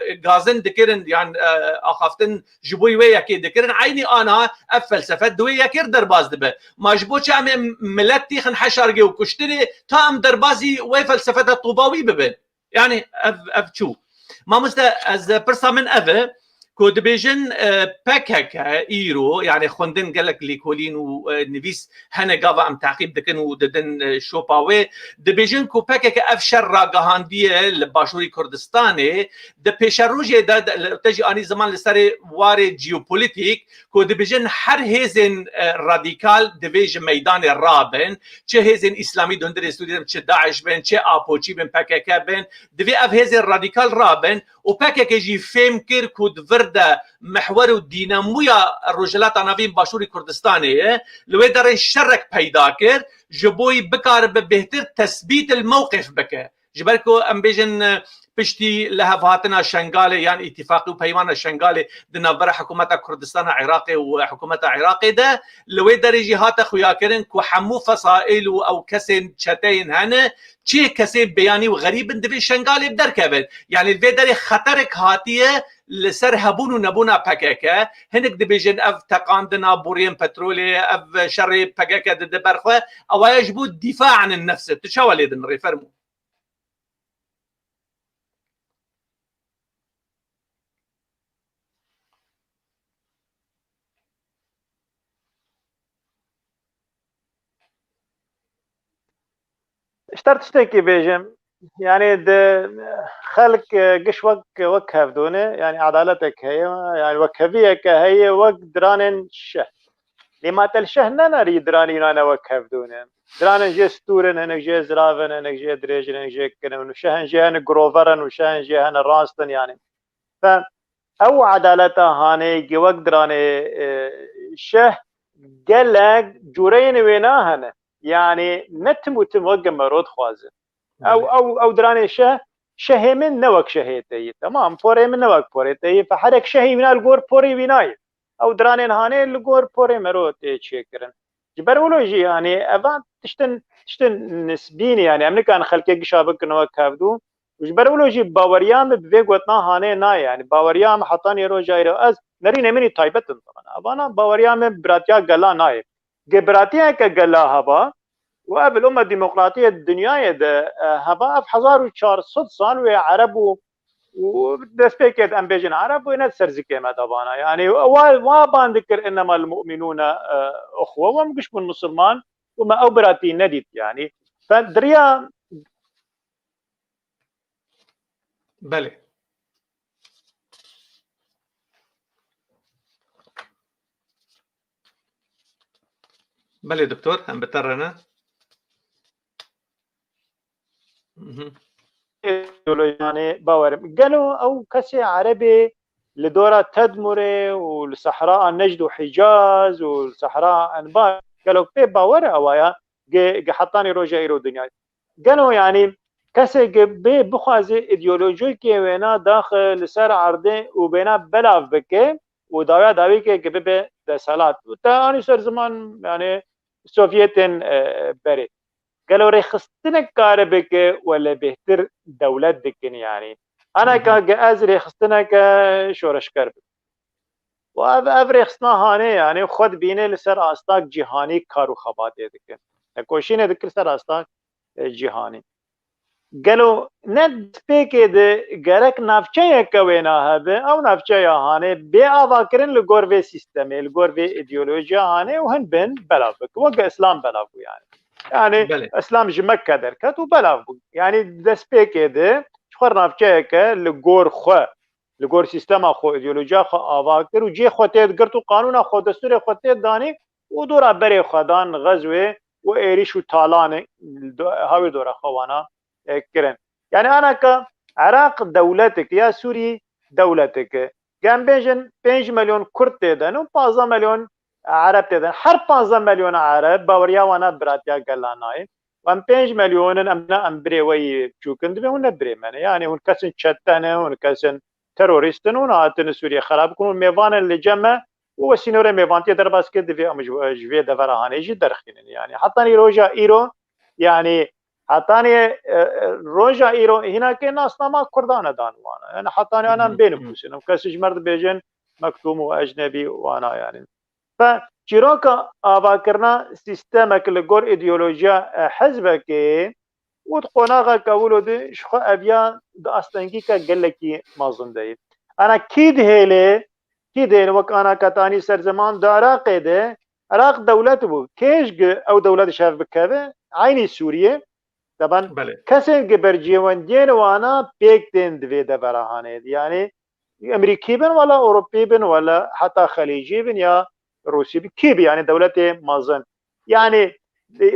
e, e, gazin dikirin, yan, e, axaftin ji bo wê yekê dikirin, eynî ana ev felsefe di wê yekê re derbas dibe. Ma ji bo çi em ê milet tîxin heşargê û kuştinê, ta em derbasî wê felsefeta tobawî bibin? Yani ev, ev çû. Mamoste, ez, pirsa min ev e, ku dibêjin, e, P K K îro, yani xwendin gelek lêkolîn û, e, nivîs hene gava em teqîb dikin û didin, e, şopa wê. Dibêjin ku P K K ev şer ragihandiye li Başûrî Kurdistanê. Di pêşerojê de, de, te jî anî ziman li serê warê jeopolitîk, ku dibêjin her hêzên, e, radîkal divê ji meydanê rabin. Çi hêzên îslamî di hundirê Sûriyê de, çi DAIŞ bin, çi APOçî bin, P K K bin, divê ev hêzên radîkal rabin û P K K jî fêm kir ku di vir de mihwer û dînamoya Rojhilata Navîn Başûrê Kurdistanê ye. Li wê derê şerek peyda kir, ji bo wî bikaribe bêhtir tesbît el mewqif bike. Ji ber ku em bêjin, e, piştî lihevhatina Şengalê yan îtîfaqî û peymana Şengalê di navbera hikûmeta Kurdistana Iraqê û hikûmeta Iraqê de, li wê derê jî hate xuyakirin ku hemû fesaîl û ew kesên çeteyên hene, çi kesên beyanî û xerîb in, divê Şengalê derkevin. Yani li vê derê xeterek hatiye li ser hebûn û nebûna P K K. Hinek dibêjin ev teqandina boriyên petrolê, ev şerê P K K dide ber xwe, ew ya ji bo dîfa anin nefse. Tu çawa lê dinirê? Fermû. Ji te tiştekî bêjim, yani di xelk, e, giş wek, wek hevdû ne, yani edaletek heye, yani wekheviyeke heye wek diranên şeh. Lê ma te li şeh nenarî diranî wina ne wek hevdû ne. Diranên jê stûr in, hinek jê zirav in, hinek jê dirêj in, hinek jê kin in, û şeh in jê hinek girover in, û şeh in jê hinek rast in, yani. Fe ew edaleta hanê gi wek diranê, e, şeh gelek cûreyên wêna hene. Yani ne tim û tim wek mero dixwazin. Ew, Evet. ew, ew diranê şeh, şehê min ne wek şehê te yî. Temam, porê min ne wek porê te yî. Fe herek şehî wîna li gor porê wîna yî. Ew diranên hanê li gor porê mero tê çêkirin. Ji ber wilo jî, yani, evan tiştin, tiştin nisbî ne, yani, em nikarin xelkê gişa bikin wek hevdû. Û ji ber wilo jî baweriya min bi vê gotina hanê nayê, yani, baweriya min hetanî roja îro, ez nerînê min î taybet in. Evana baweriya min biratiya gela nayê. Ge biratiyeke gela heba, û ev il umme demokratiyê di dinyayê de, e, heba ev hezar û çar sed sal wê Ereb û, û destpêkê de em bêjin Ereb wê ne di ser zikê me de bana. Yani wa, wa ban dikir innema l-mu'minûne, e, uxwe, û em giş bûn musulman, û me ew biratî nedît yani. Fe diriya Belê. Belê doktor, em bi te re ne. Mhm. Îdeolojiyanê bawerim. Gelo ew kesê Erebê li dora Tedmurê û li Sehra Nejd û Hicaz û li Sehra Enbar, gelo pê bawer e ewa ya, ge, ge hetanî roja îro dinyayê. Gelo, yanî, kesê ge bê bixwaze îdeolojiyekê wêna daxe li ser erdê û bêna belav bike û dawiya dawî ke ge bibe desthilat. Û te anî ser ziman, yanî, Sovyetên, e, berê. Gelo rêxistinek kare bike wele bêhtir dewlet dikin, yanî. Aneka Hı hı. ge ez rêxistineke şoreşger bim. Û ev, ev rêxistina hanê, yanî xwe dibîne li ser astak cîhanî kar û xebatê dike. Tekoşînê dikir ser astak, e, cîhanî. Gelo ne destpêkê de gerek navçeyeke wêna hebe, ew navçeya hanê bê avakirin li gor vê sîstemê, li gor vê îdeolojiya hanê û hin bin belav bike. Weke Îslam belav bû yani. Yani Belê. Îslam ji Mekke derket û belav bû. Yani destpêkê de ji xwe navçeyeke li gor xwe, li gor sîstema xwe, îdeolojiya xwe ava kir û cihê xwe tê girt û qanûna xwe, destûrê xwe tê danî û dora berê xwe dan xezwê û êrîş û talanê do-, hawî dora xwe wana, e, kirin. Yani anaka Iraq dewletik ya Sûrî dewletik. Gem bêjin pênc milyon Kurd tê de ne û panzdeh milyon Ereb tê de. Her panzdeh milyon Ereb baweriya wana biratiya gela nayê. Em pênc milyon in, em ne em birê we yî biçûk in, divê hûn ne birê me ne. Yani hûn kesên çete ne, hûn kesên terorîst in, hûn hatin Sûriyê xerab bikin, hûn mêvan in li cem me û we sînorê mêvantiyê derbas kir, divê em ji, ji vê devera hanê jî derxînin. Yani hetanî roja îro, yani hetanî, e, e, roja îro hînakê nasnama Kurdan e dan wana. Yani hetanî anan bê nifûs in. Em kesî ji me re dibêjin mektûm û ecnebî wana yani. Fe çîroka avakirina sîstemek li gor îdeolojiya, e, hizbekê û di qonaxeke wilo de ji xwe eviya di astengîke gelekî mezin de ye. Ana kî dihêlê, kî dihêlê wek ana ketanî ser zeman di Iraqê de, Iraq dewlet bû. Kê ji gi ew dewlet ji hev bikeve? Eynî Sûriyê. Teban Belê. Kesên gi bercêwendiyên wana pêk tên di vê devera hanê de. Yani Emerîkî bin, wela Ewropî bin, wela heta Xelîcî bin ya Rûsî bin, kî bi, yani dewletê mezin. Yani, e,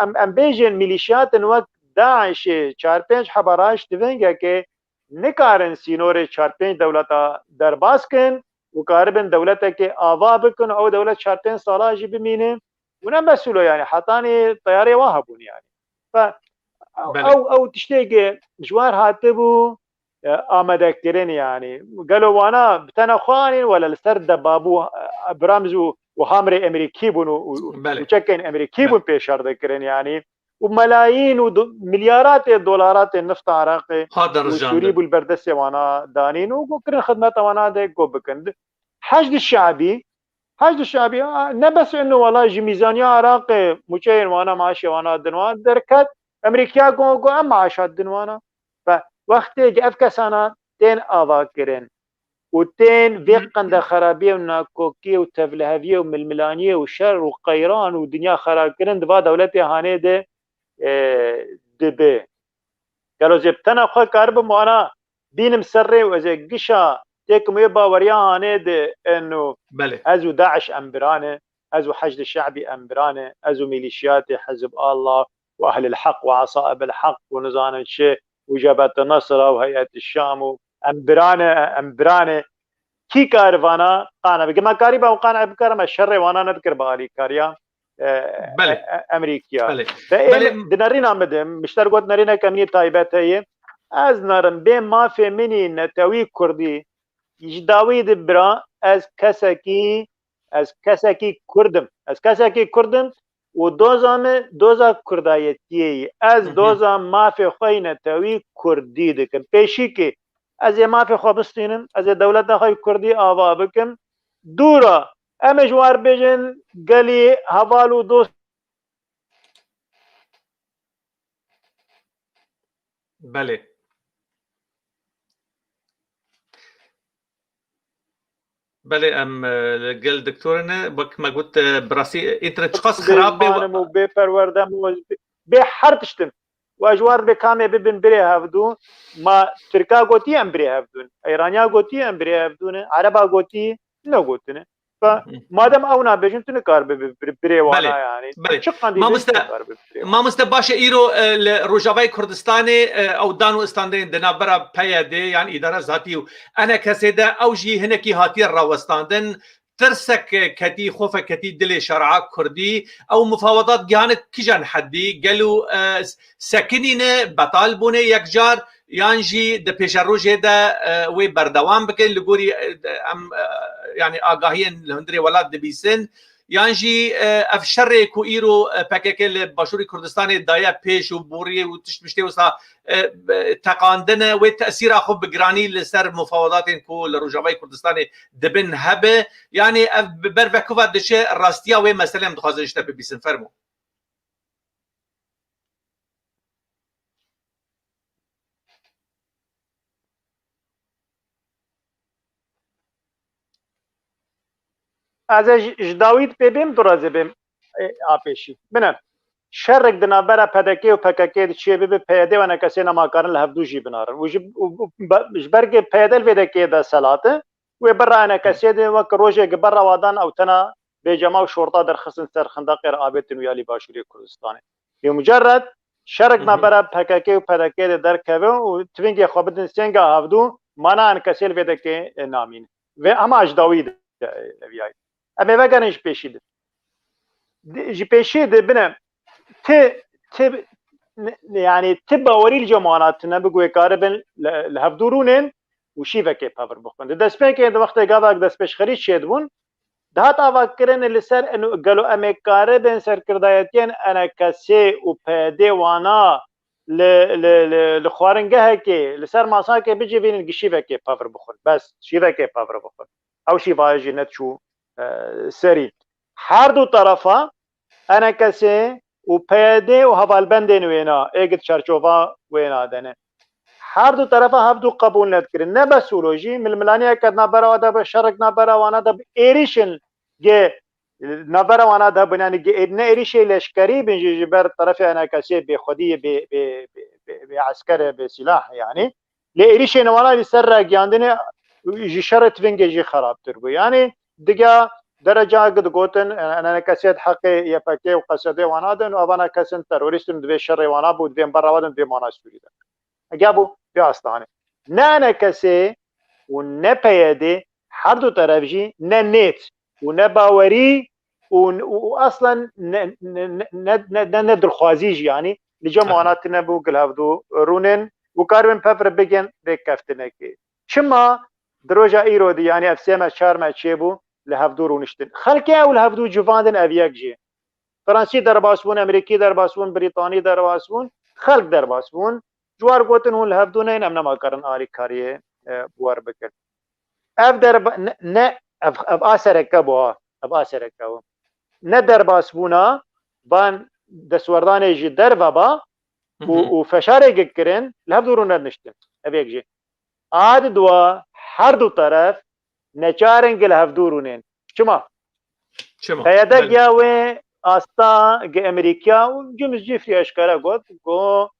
em, em bêjin milîşiyatên wek DAIŞê çar pênc heba raş di vengekê nikarin sînorê çar pênc dewleta derbas kin û karibin dewletekê ava bikin û ew dewlet çar pênc sala jî bimîne. Hûn ne mesûl o yani, hetanî teyarê wa hebûn yani. Fe, Belê. ew, ew tiştê ki ji wer hatibû, e, amadekirin yani. Gelo wana bi tena xwe anîn, wele li ser debabû, e, Abrams û, û hamrê Emerîkî bûn û, û, Belê. û çekên Emerîkî Belê. bûn pêşerdekirin yani. Û melayîn û do-, milyaratê dolaratê nifta Iraqê Hat û derijandin. Sûrî bû li ber destê wana danîn û got kirin xidmeta wana de got bikin. Heşd Şe'bî, Heşd Şe'bî, a, ne bes ino wela ji mîzaniya Iraqê mûçeyên wana, maaşê wana din wan derket, Emerîkiya got, got em maaşa din wana. Ve wextê ki ev kesana tên ava kirin û tên vê qende xerabiyê û nakokiyê û tevliheviyê û milmilaniyê û şer û qeyran û dinya xerab kirin di va dewletê hanê de, e, dibe. Gelo zê bi tena xwe karibim wana bînim ser rê û ez ê gişa têkim wê baweriya hanê de eno Belê. ez û DAIŞ em birane, ez û Heşd Şe'bî em birane, ez û milîşiyatê Hizb Allah û Ehlil Heq û Esaib el Heq û nizanin çi û Cebhet Nusra û Heyet Şam û em birane, em birane. Kî kar vana qane bike? Me karîba û qane bikare, me şerê wana nedikir bi alîkariya, e, Belê. e, e, Emerîkiya. Belê. Te ê Belê. di nerîna min de, mişter got nerîneke min yê taybet heye. Ez nerim bê mafê min î netewî kurdî, ji dawî de bira, ez kesekî, ez kesekî kurd im. Ez kesekî kurd im û doza me doza kurdayetiyê ye. Ez Hı hı. doza mafê xwe yê netewî kurdî dikim. Pêşîkê ez ê mafê xwe bistînim, ez ê dewleta xwe yê kurdî ava bikim. Dûra, em ê ji wan re bêjin gelî heval û dost. Belê. Belê, em, e, li gel doktorê ne, wek me got, e, bi rastî, e, înternet çiqas xirab bê. Bê xanim û bê perwerde û bê her tiştin. Û ez ji wan re bê kamê bibin birê hevdû. Ma Tirka gotî em birê hevdûn. Eyraniya gotî em birê hevdûn. Ereba gotî negotine. Fe, Hı hı. madem ew nabêjin, tu nikar bi, bi, bi, birê wana Belê. yani. Belê. Çi qandî Mamoste, nikar bi birê wana. Mamoste, baş e, îro, e, li Rojavayê Kurdistanê, e, ew dan û istandinên di navbera P Y D yan îdara zatî û E N K S'ê de ew jî hinekî hatiye rawestandin. Tirsek, e, ketî, xofek ketî dilê şerea kurdî. Ew mufawedat gihane kîjan heddî? Gelo, e, s-, sekinîne, betal bûne yekcar? Yan jî di pêşerojê de, e, wê berdewam bikin, li gorî, e, de, em, e, yanî agahiyên li hundirê welat dibîsin, Yan jî, e, ev şerê ku îro, e, P K K li Başûrê Kurdistanê daye pêş û boriyê û tiştmiştê wisa, e, e, teqandine, wê tesîra xwe bi giranî li ser mufawedatên ku li Rojavayê Kurdistanê dibin hebe? Yanî ev bi ber vekuva diçe, rastiya wê meselê em dixwazin ji te bibîsin. Fermo. Ez ê ji, ji dawî pê bêm, du rezê bêm, e, a pêşî. Bine, şerek di navbera P D K û P K K de çê bibe, P Y D û E N K S nema karin li hevdû jî binarin. Û ji, û, û, be-, ji ber ku P Y D li vê dekê de selat e, wê berra E N K S de wek rojek berra wadan ew tena bêcema û şorta derxistin ser xindaqê re avêtin û ya lî Başûrê Kurdistanê. Lê mucerred şerek Hı hı. navbera P K K û P D K de derkeve û tivingê xwe bidin sênga hevdû, mana E N K S li vê dekê, e, namîne. Vê hema ji dawî de, e, eviyayî. Em ê vegerin ji pêşî de. Di, ji pêşî de bine ti, ti, ne, ne, yanî ti bawerî li cem wana tune bi ku wê karibin li, li hevdû rûnên û şîvekê pevir bixwin. Di destpêkê de wextê gavak destpêşxerî çêdibûn, dihat avakirin li ser eno gelo em ê karibin serkirdayetiyên E N K S û P Y D wana li, li, li, li xwaringehekê, li ser masakê bicivînin, gi şîvekê pevir bixwin. Bes, şîvekê pevir bixwin. Ew şîvayê jî neçû, e, serî. Her du terefa, E N K S û P Y D û hevalbendên wêna, ê gi di çerçova wêna de ne. Her du terefa hevdû qebûl nedikirin. Ne bes wilo jî, milmilaniyeke di navbera wan de bi, şerek navbera wana de bi, êrîşin gi navbera wana de bin, yanî gi êr-, ne êrîşê leşkerî bin jî, ji ber terefê E N K S bêxwediyê bê, bê, bê, bê, bê eskerê, bê sîlah yanî. Lê êrîşên wana li ser ragiyandinê ji şerê tivingê jî xerabtir bû. Yanî dige dereca gi digotin, E N K S di heqê Y P G û Q S D wana din û evana kesin terorîst in, divê şerê wana bû, divê berra wan din, divê mana Sûrî de. Ege bû vê astanê. Ne E N K S û ne P Y D, her du teref jî ne nêt û ne bawerî û, û, û aslen ne, ne, ne, ne, ne, ne dilxwazî jî, yanî li cem Aha. wana tune bû, gil hevdû rûnên û karibin pevre bigên rêkeftinekê. Çima di roja îro de, yanî ev sê me, çar me çêbû, li hevdû rûniştin? Xelkê ew li hevdû civandin ev yek jî. Fransî derbas bûn, Emerîkî derbas bûn, Brîtanî derbas bûn, xelk derbas bûn. Ji war gotin, hûn li hevdû neyin, em nema karin alîkariyê, e, bi wer bikin. Ev derba-, ne, ne, ev, ev a sereke bû, ha. Ev a sereke bû. Ne derbasbûna van destwerdanê ji derve ba û, Hı hı. û feşarê gi kirin, li hevdû rûnedniştin. Ev yek jî. A di dua her du teref neçarin gi li hevdû rûnên. Çima? Çima? P Y D Belê. giya wê asta gi Emerîkiya û Cumhur Cifrî eşkere got, got,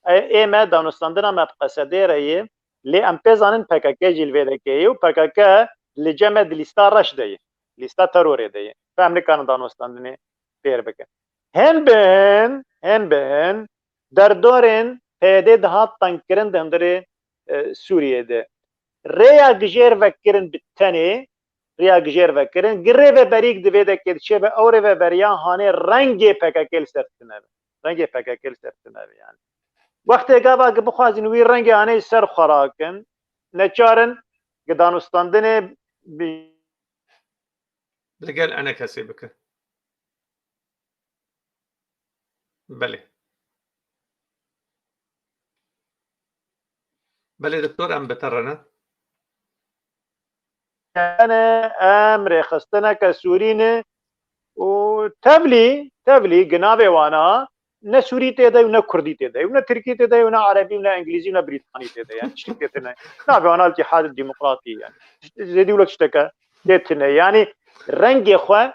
e, ê me danûstandina me bi Q S D re ye, lê em pê zanin P K K jî li vê dekê ye û P K K li cem me di lîsta reş de ye, lîsta terorê de ye. Em nikarin danûstandinê pêr bikin. Hin bi hin, hin bi hin, derdorên P Y D dihat tengkirin di hundirê, e, Sûriyê de. Rêya gijêr vekirin bi tenê, rêya gijêr vekirin, gi rêveberîk di vê dekê diçe ve, ew rêveberiya hanê rengê P K K li ser tune be. Rengê P K K li ser tune be yani. Wextê gava ki bixwazin wî rengê hanê ser xwe rakin, neçarin gi danûstandinê bi Li gel E N K S bikin. Belê. Belê doktor, em bi te re ne. Yani em rêxistineke Sûrî ne û tevlî, tevlî gi navê wana ne Sûrî tê de û ne Kurdî tê de û ne Tirkî tê de û ne Erebî û ne Îngilîzî û ne Brîtanî tê de. Yani tiştek tê tine. Navê wana Îtîhad Demokratî yani. Zêdî wilo tişteke tê tine. Yani rengê xwe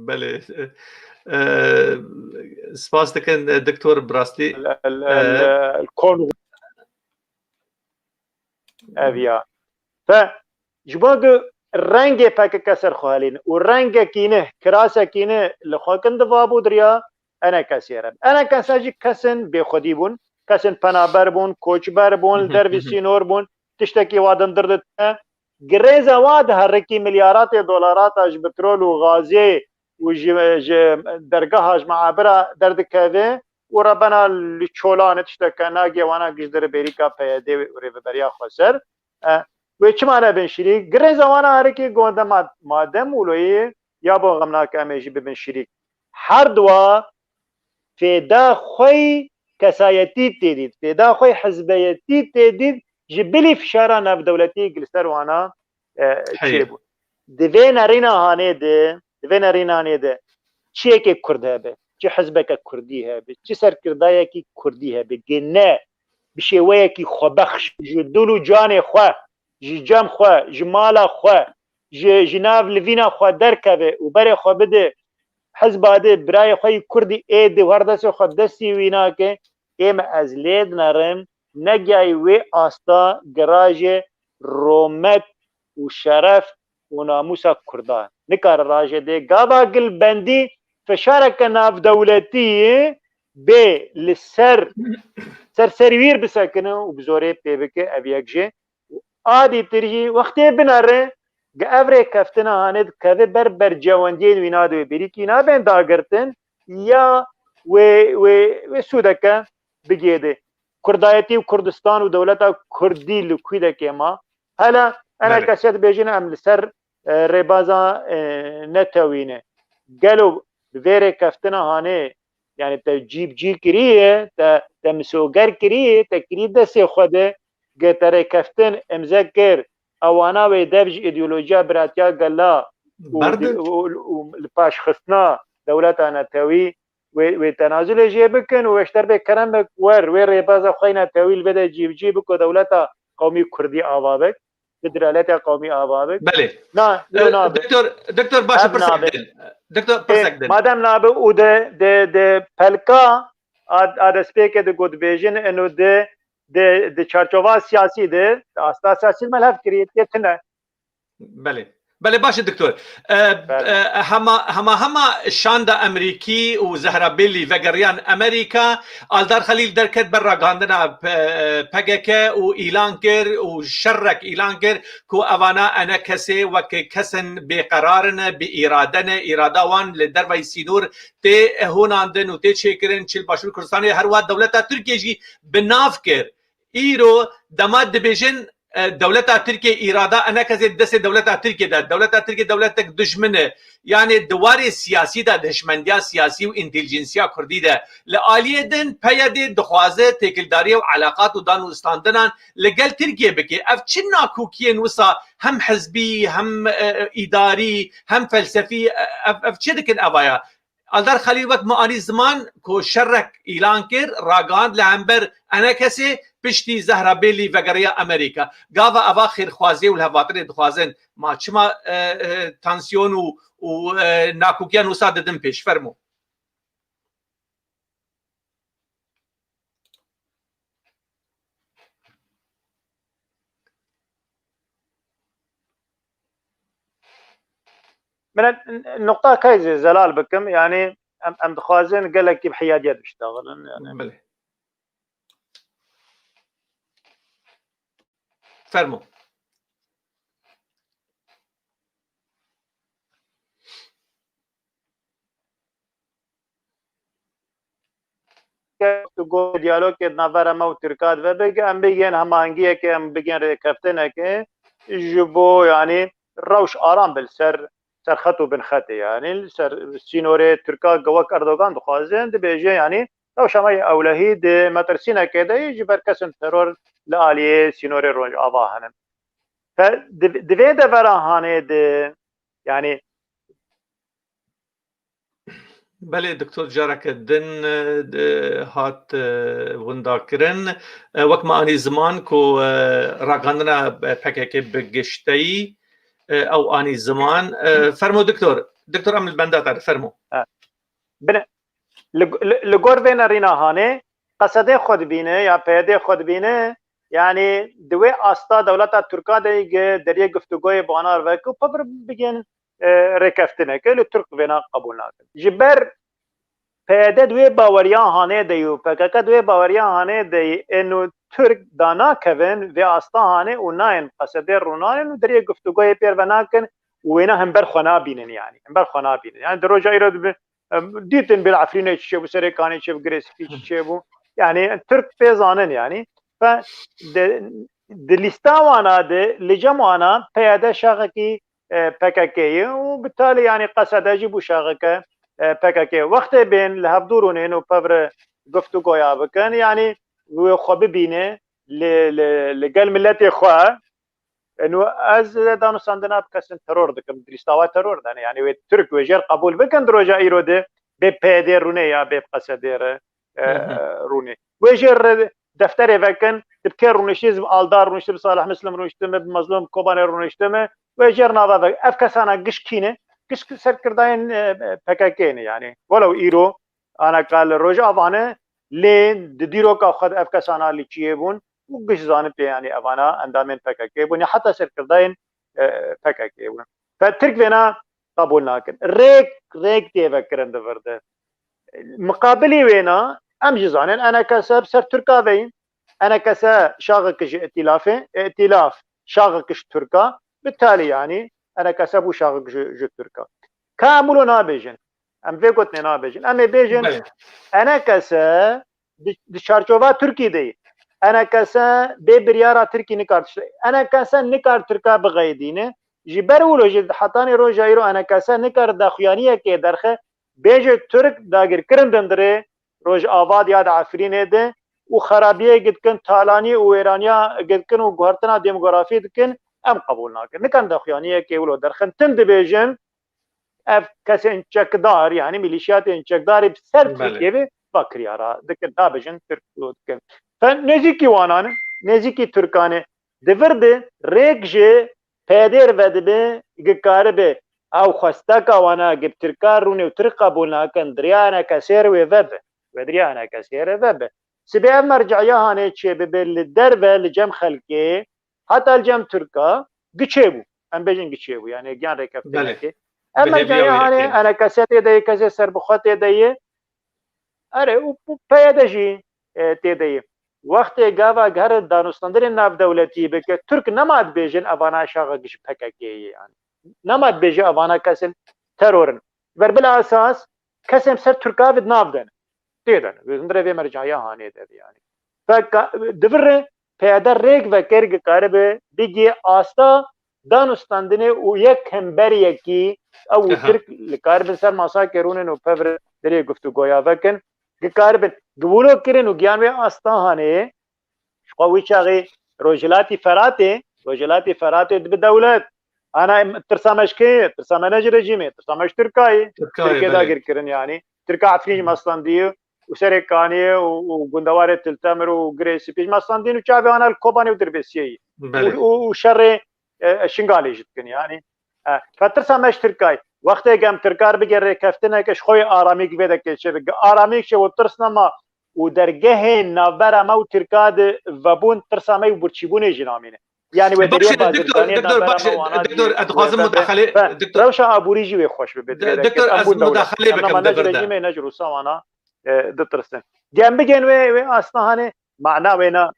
Belê. Ee, spas dikin, e, doktor, bi rastî, el, el, e, el, kon ev ya. Te ji bo ku rengê P K K ser xwe helîne û rengekî ne, kirasekî ne li xwe kin diva bû diriya E N K S re. E N K S jî kesên bêxwedî bûn, kesên penaber bûn, koçber bûn, li dervî sînor bûn, tiştekî wa dindir dite. Girêza wa diherikî, milyaratê dolarata ji petrol û gazê û ji, ji dergeha, ji meabira derdikeve û rebena li çolanê tişteke nagê wana giş diri bêrîka P Y D û rêveberiya xweser. E, Wê çima nebin şirîk? Girê zewana herikê gonde ma-, madem wilo ye, ya bo xem nake em ê jî bibin şirîk. Her dua fêda xwe yî kesayetî tê dît, fêda xwe yî hizbeyetî tê dît, ji bilî fişara navdewletî li ser wana, e, çêbû. Di vê nerîna hanê de, di vê nerîna hanê de çiyekê Kurd hebe, çi hizbeke Kurdî hebe, çi serkirdayekî Kurdî hebe, gê ne bi şêweyekî xwebexş ji dil û canê xwe, ji cem xwe, ji mala xwe, ji, ji nav livîna xwe derkeve û berê xwe bide hizba de, birayê xwe yî Kurdî ê di her destê xwe destî wî nake, ê me ez lê dinerim, negiyayî wê asta girajê romet û şeref û namûsa Kurdan. Nikare rajê dê gava gilbendî fişareke navdewletî bê li ser serserî wîr bisekine û bi zorê pê bike, ev yek jê. Û a dîtir jî wextê binere, ge ev rêkeftina hanê dikeve ber bercewendiyên wî nade wê bêrîkî nabên dagirtin ya wê, wê, wê sûdeke bigêde. Kurdayetî û Kurdistan û dewleta Kurdî li kûdekê ma. Hele ene Belê. Kesê dibêjin em li ser, e, rêbaza, e, netewî ne. Gelo bi vê rêkeftina hanê, yani te cîbcî kiriye, te, te misoger kiriye, te kirî destê xwe de, ge te rêkeftin imze kir, ewana wê dev ji îdeolojiya biratiya gela û, Berdin. û, û, û li paşxistina dewleta netewî wê, wê tenazulê jê bikin û wê ji derbê kerem bik wer, wê rêbaza xwe yî netewî li vê de cîbicî bik û dewleta qewmî Kurdî ava bik, federaliyeta qewmî ava bik. Belê. Na, E, nabe. Doktor, doktor, baş e, Ev pirsek nabe. Din. Doktor, E, pirsek din. Madem nabe û de, de, de pelka a, a destpêkê de got dibêjin, eno de, de, de çarçova siyasî de, asta siyasî me hev kiriye, tê tine. Belê. Belê, baş e, doktor. E, Belê. e, hema, hema, hema şanda Amerîkî û Zehra Belî vegeriyan Amerîka, Aldar Xelîl derket ber ragihandina P-, P K K û îlan kir û şerrek îlan kir ku evana enekesê wek kesin bêqerar in, bi îrade ne, îrada wan li derveyî sînor tê honandin û tê çêkirin, çi li Başûrê Kurdistanê, her wiha dewleta Tirkiyê jî bi nav kir. Îro dema dibêjin, e, dewleta Tirkiye, îrada enekesê di destê dewleta Tirkiye de, dewleta Tirkiye dewletek dijmin e. Yanê di warê siyasî de, di hişmendiya siyasî û întîlijensiya kurdî de, li aliyê din P Y D dixwaze têkildariya û eleqat û dan û standinan li gel Tirkiye bike. Ev çi nakokiyên wisa hem hizbî, hem, e, îdarî, hem felsefî, e, ev, ev çi dikin evaya? Aldar Xelîl wek me anî ziman ku şerrek îlan kir, ragihand li hember enekesê piştî Zehra Belî vegeriya Amerîka. Gava eva xêrxwaziyê û lihevhatinê dixwazin. Ma çima, e, e, tansiyon û, û, e, nakokiyan wisa didin pêş? Fermo. Min e, nuqta kay zê zelal bikim, yani em, em dixwazin gelekî bi hiyadiyet biştexilin, yani. Belê. Fermo. Guftûgo, diyalogê di navbera me û Tirka de vebike, em bigihên hemahengiyekê, em bigihên rêkeftinekê ji bo, yanî, rewş aram be li ser, ser xet û bin xetê, yanî li ser sînorê. Tirka wek Erdogan dixwaze, dibêje, yanî, rewşa me yê ewlehî di metirsînekê de yê ji ber kesên teror li aliyê sînorê Rojava hene. Te di, di vê devera hanê de, yanî, Belê, doktor, careke din, e, de, hat, e, windakirin. E, wek me anî ziman ku, e, ragihandina P K K bi gişteyî, e, ew anî ziman. E, fermo, doktor. Doktor, em li benda te, fermo. Bine, li, li, li gor vê nerîna hanê, Qesedê xwe dibîne ya P Y D xwe dibîne, yanî di wê asta dewleta Tirka de ge deriyê guftûgoyê banar veke û pevir bigên, e, rêkeftineke li Tirk vêna qebûl nakin. Ji ber P Y D di wê baweriya hanê de yû, P K K di wê baweriya hanê de yê, êno Tirk danakevin vê asta hanê û nayên Qesedê rûnanên û deriyê guftûgoyê pêr venakin û wêna hember xwe nabînin, yanî hember xwe nabînin. Yanî di roja îro dibe Em, dîtin Bil Efrînê çi çêbû, Serê Kanê çêbû, Girê Spî çi çêbû. Yani Tirk pê zanin yani. Ve de, Di lîsta wana de li cem wana P Y D şaxekî, e, P K K ye û bi talî, yanî, Qesede jî bû şaxeke, e, P K K. Wextê bên li hevdû rûnên û pevre guftûgoya bikin, yanî wê xwe bibîne li, li, li gel miletê xwe. E, nû ez danûstandina bi kesin teror dikim, di lîsta wa teror de ne. Yanî wê Tirk wê jêr qebûl bikin di roja îro de bê P Y D rûnê ya bê bi Qesedê re, e, Hı hı. rûnê. Wê jêr re defterê vekin, tu bi kê rûniştî, ez bi Aldar rûniştim, bi Salih Muslim rûniştim, bi Mazlûm Kobanê rûniştim, wê jêr nava ve. Ev kesana giş kî ne? Giş serkirdayên, e, P K K ne yanî. Welew îro, aneka li Rojava ne, lê di dîroka xwe de ev kesana li çiyê bûn û giş zanibê, yanî, evana endamên P K K bûn, ya heta serkirdayên, e, P K K bûn. Fe Tirk vêna qebûl nakin. Rêk, rêk tê vekirin di vir de. Miqabilî wêna, em jî zanin, enekese bi ser Tirka ve yîn. Enekese şaxek ji îtîlafê, îtîlaf şaxek ji Tirka, bi talî, yanî, enekese bû şaxek ji, ji Tirka. Ka em wilo nabêjin. Em vê gotinê nabêjin. Em ê bêjin, Belê. Enekese di, di çarçova Tirkî de ye. Enekese bê biryara Tirkî nikar tişt-, enekese nikar Tirka bixeydîne. Ji ber wilo jî hetanî roja îro enekese nikar daxuyaniyekê derxe, bêje Tirk dagirkirin dindirê Rojava ya di Efrînê de û xerabiyê gidikin, talanî û wêraniya gidikin û guhertina demografî dikin, em qebûl nakin. Nikan daxuyaniyekê wilo derxin. Tim dibêjin, ev kesên çekdar, yanî milîşiyatên çekdarê bi ser Belê. Tirkiyê ve va kiryara dikin, nabêjin Tirk wilo dikin. Fe nêzîkî wanan e, nêzîkî Tirkan e. Di vir de rêk ji P Y D re vedibe, gikaribe ew xwesteka wana gi bi Tirka rûnê û Tirk qebûl nakin, di riya enekesê re wê vebe. Wê di riya enekesê re vebe. Sibê ev merceya hanê çêbibe li derve, li cem xelkê, heta li cem Tirka giçê bû. Em bêjin giçê bû, yanî giyan rêkeftinekê. Belê. Ev Bi hêviya merceya wê hanê yekê. Enekese tê de ye, kesê serbixwe tê de ye. Erê, û, û P Y D jî, e, tê de ye. Wextê gava gere danûstandinê navdewletî bike, Tirk nema dibêjin evana şaxek ji P K K ye, yanî. Nema dibêje evana kesên teror in. Ber bila esas kesên ser Tirka ve di nav de ne. Tê de ne. Hundirê vê mercaya hanê de, yanî. Feka, di vir re P Y D rêk vekir, gikaribe bigê asta danûstandinê û yek hemberiyekî ew û Aha. Tirk li karibin ser masa kerûnên û pevre derê guftûgoya vekin. Gikaribin. Giwilo kirin û giyan wê asta hanê. Ji xwe wî çaxê Rojhilatî Feratê, Rojhilatî Feratê dibi dewlet. Ana em tirsa me ji kê ye? Tirsa me ne ji rejîmê, tirsa me ji Tirkayê. Tirkayê, Tirkê belê. Dagir kirin yanî. Tirka Efrîn ji me standî û Serê Kaniyê û, û gundewarê Til Temir û Girê Spî ji me standîn û çavê ana li Kobanê û Dirbêsiyê yî. Belê. Û, û, û şerê, e, e, Şingalê jî dikin yanî. E, fetirsa me ji Tirkayê. Wextê em Tirkar bigê rêkeftineke ji xwe yê aramîk vê dekê çêbe. Aramîk çê û tirs nema û dergehên navbera me û Tirka di vebûn tirsa me û birçîbûnê jî namîne. Yanî wê Baş deriyê e, doktor, bazirganiyê doktor, navbera baş me e, û ana doktor, jî ez dixwazim wê vebe. Mudaxalê, Fe, doktor, rewşa aborî jî wê xweş bibe. Di vê de doktor, em ez bûn dewlet. Mudaxalê bikim di vir de. Em nema ne ji rejîmê ne ji Rûsa wana, e, ditirsin. Gem bigên wê, wê asta hanê mana wê ne.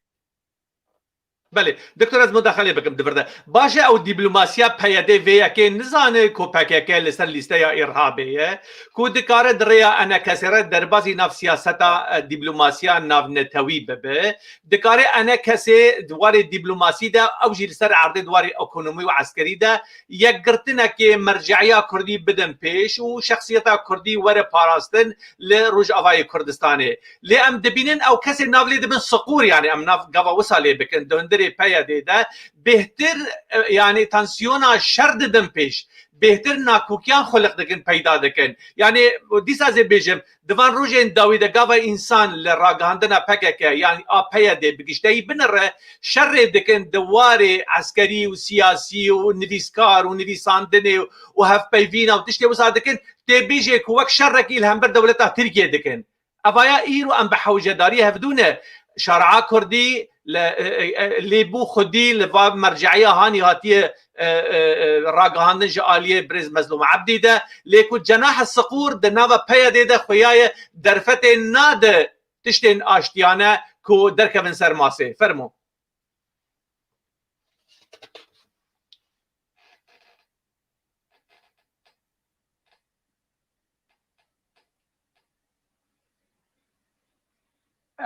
Belê. Doktor, ez mudaxalê bikim di vir de. Baş e, ew dîplomasiya P Y D vê yekê nizane ku P K K li ser lîsteya îrhabê ye, ku dikare di rêya enekesê re derbazî nav siyaseta, e, dîplomasiya navnetewî bibe. Dikare enekesê di warê dîplomasî de, ew jî li ser erdê di warê ekonomî û eskerî de yekgirtinekê merceya kurdî bidin pêş û şexsiyeta kurdî were parastin li Rojavayê Kurdistanê. Lê em dibînin ew kesê nav lê dibin siqûr, yanî em nav gava wisa lê bikin, di hundirê P Y D de bêhtir, e, yanî tansiyona şer didin pêş, bêhtir nakokiyan xuliq dikin, peyda dikin. Yanî dîsa ez ê bêjim, di van rojên dawî de gava însan li ragihandina P K K yan a P Y D bi gişteyî binire, şerê dikin di warê eskerî û siyasî û nivîskar û nivîsandinê û hevpeyvîna û tiştê wisa dikin, tê bêjê ku wek şerekî li hember dewleta Tirkiyê dikin. Evaya îro em bi hewcedariyê hevdû ne. Şaria Kurdî li, e, e, e, lêbû xwedî li va merceya hanî hatiye, e, e, e, ragihandin ji aliyê birêz Mezlûm Ebdî de, lê ku cenaha siqûr di nava P Y D de xuyaye derfetê nade tiştên aştiyane ku derkevin ser masê. Fermo.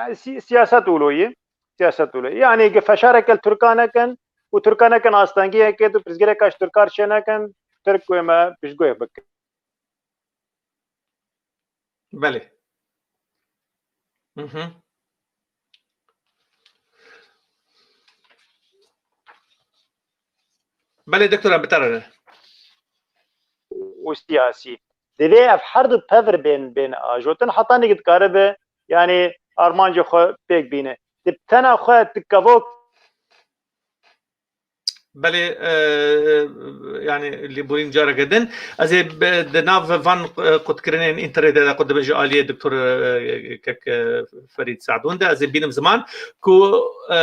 E, si-, siyaset wilo ye. siyaset wilo. Yani ki feşareke li Tirkan nekin û Tirkan nekin astengiyeke tu pirsgirêka ji Tirkan çê nekin, Tirk wê me piştguh bikin. Belê. Hı hı. Belê doktor, em bi te re ne. Û siyasî. Divê ev her du tevir bên, bên ajotin. Heta nîk dikaribe, yani armancê xwe pêk bîne. Di tena xwe tu kevok Belê, e, yani lêborîn careke din. Ez ê be-, di nav van, e, qutkirinên înternetê de ku dibe ji aliyê doktor, e, kek, e, Ferîd Sadûn de, ez ê bînim ziman ku, e,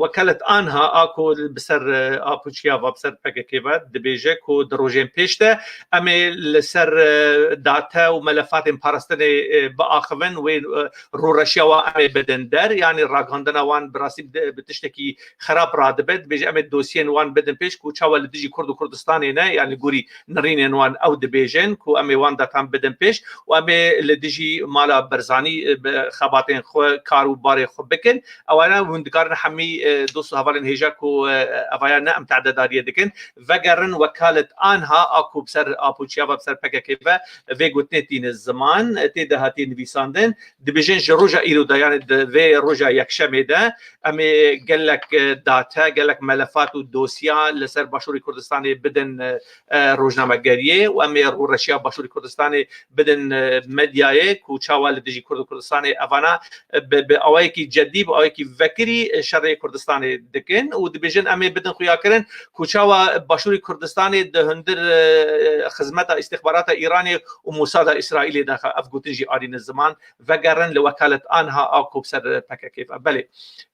wekalet anha a ku bi ser, e, Apo Çiyava, bi ser P K K ve dibêje ku di rojên pêş de em ê li ser, e, date û melefatên parastinê, e, biaxivin, wê, e, rûreşiya wan em ê bidin der, yanî ragihandina wan bi rastî bi, bi tiştekî xerab radibe, dibêje em ê dosyên wan bidin pêş ku çawa li dijî Kurd û Kurdistanê ne, yan li gorî nirînên wan ew dibêjin ku em ê wan datan bidin pêş û em ê li dijî mala Barzanî, e, bi xebatên xwe, kar û barê xwe bikin. Ewana hûn dikarin hemî, e, dost û hevalên hêja ku, e, evaya ne em te'dedariyê dikin, vegerin wekalet anha a ku bi ser Apo Çiyava, bi ser P K K ve vê gotinê tîne ziman, tê de hatiye nivîsandin. Dibêjin ji roja îro de, yani di vê roja yekşemê de, em ê gelek, e, date, gelek melefat û dosya li ser Başûrê Kurdistanê bidin, e, e, rojnamegeriyê û em ê rûreşiya Başûrê Kurdistanê bidin, e, medyayê ku çawa li dijî Kurd û Kurdistanê evana, e, bi, bi awayekî cedî, bi awayekî vekirî, e, şerê Kurdistanê dikin û dibêjin em ê bidin xuyakirin ku çawa Başûrê Kurdistanê di hundir, e, xizmeta îstixbarata Îranê û Mosada Îsraîlê de ev gotin jî arîne ziman, vegerin li wekalet anha a ku bi ser P K K ve. Belê.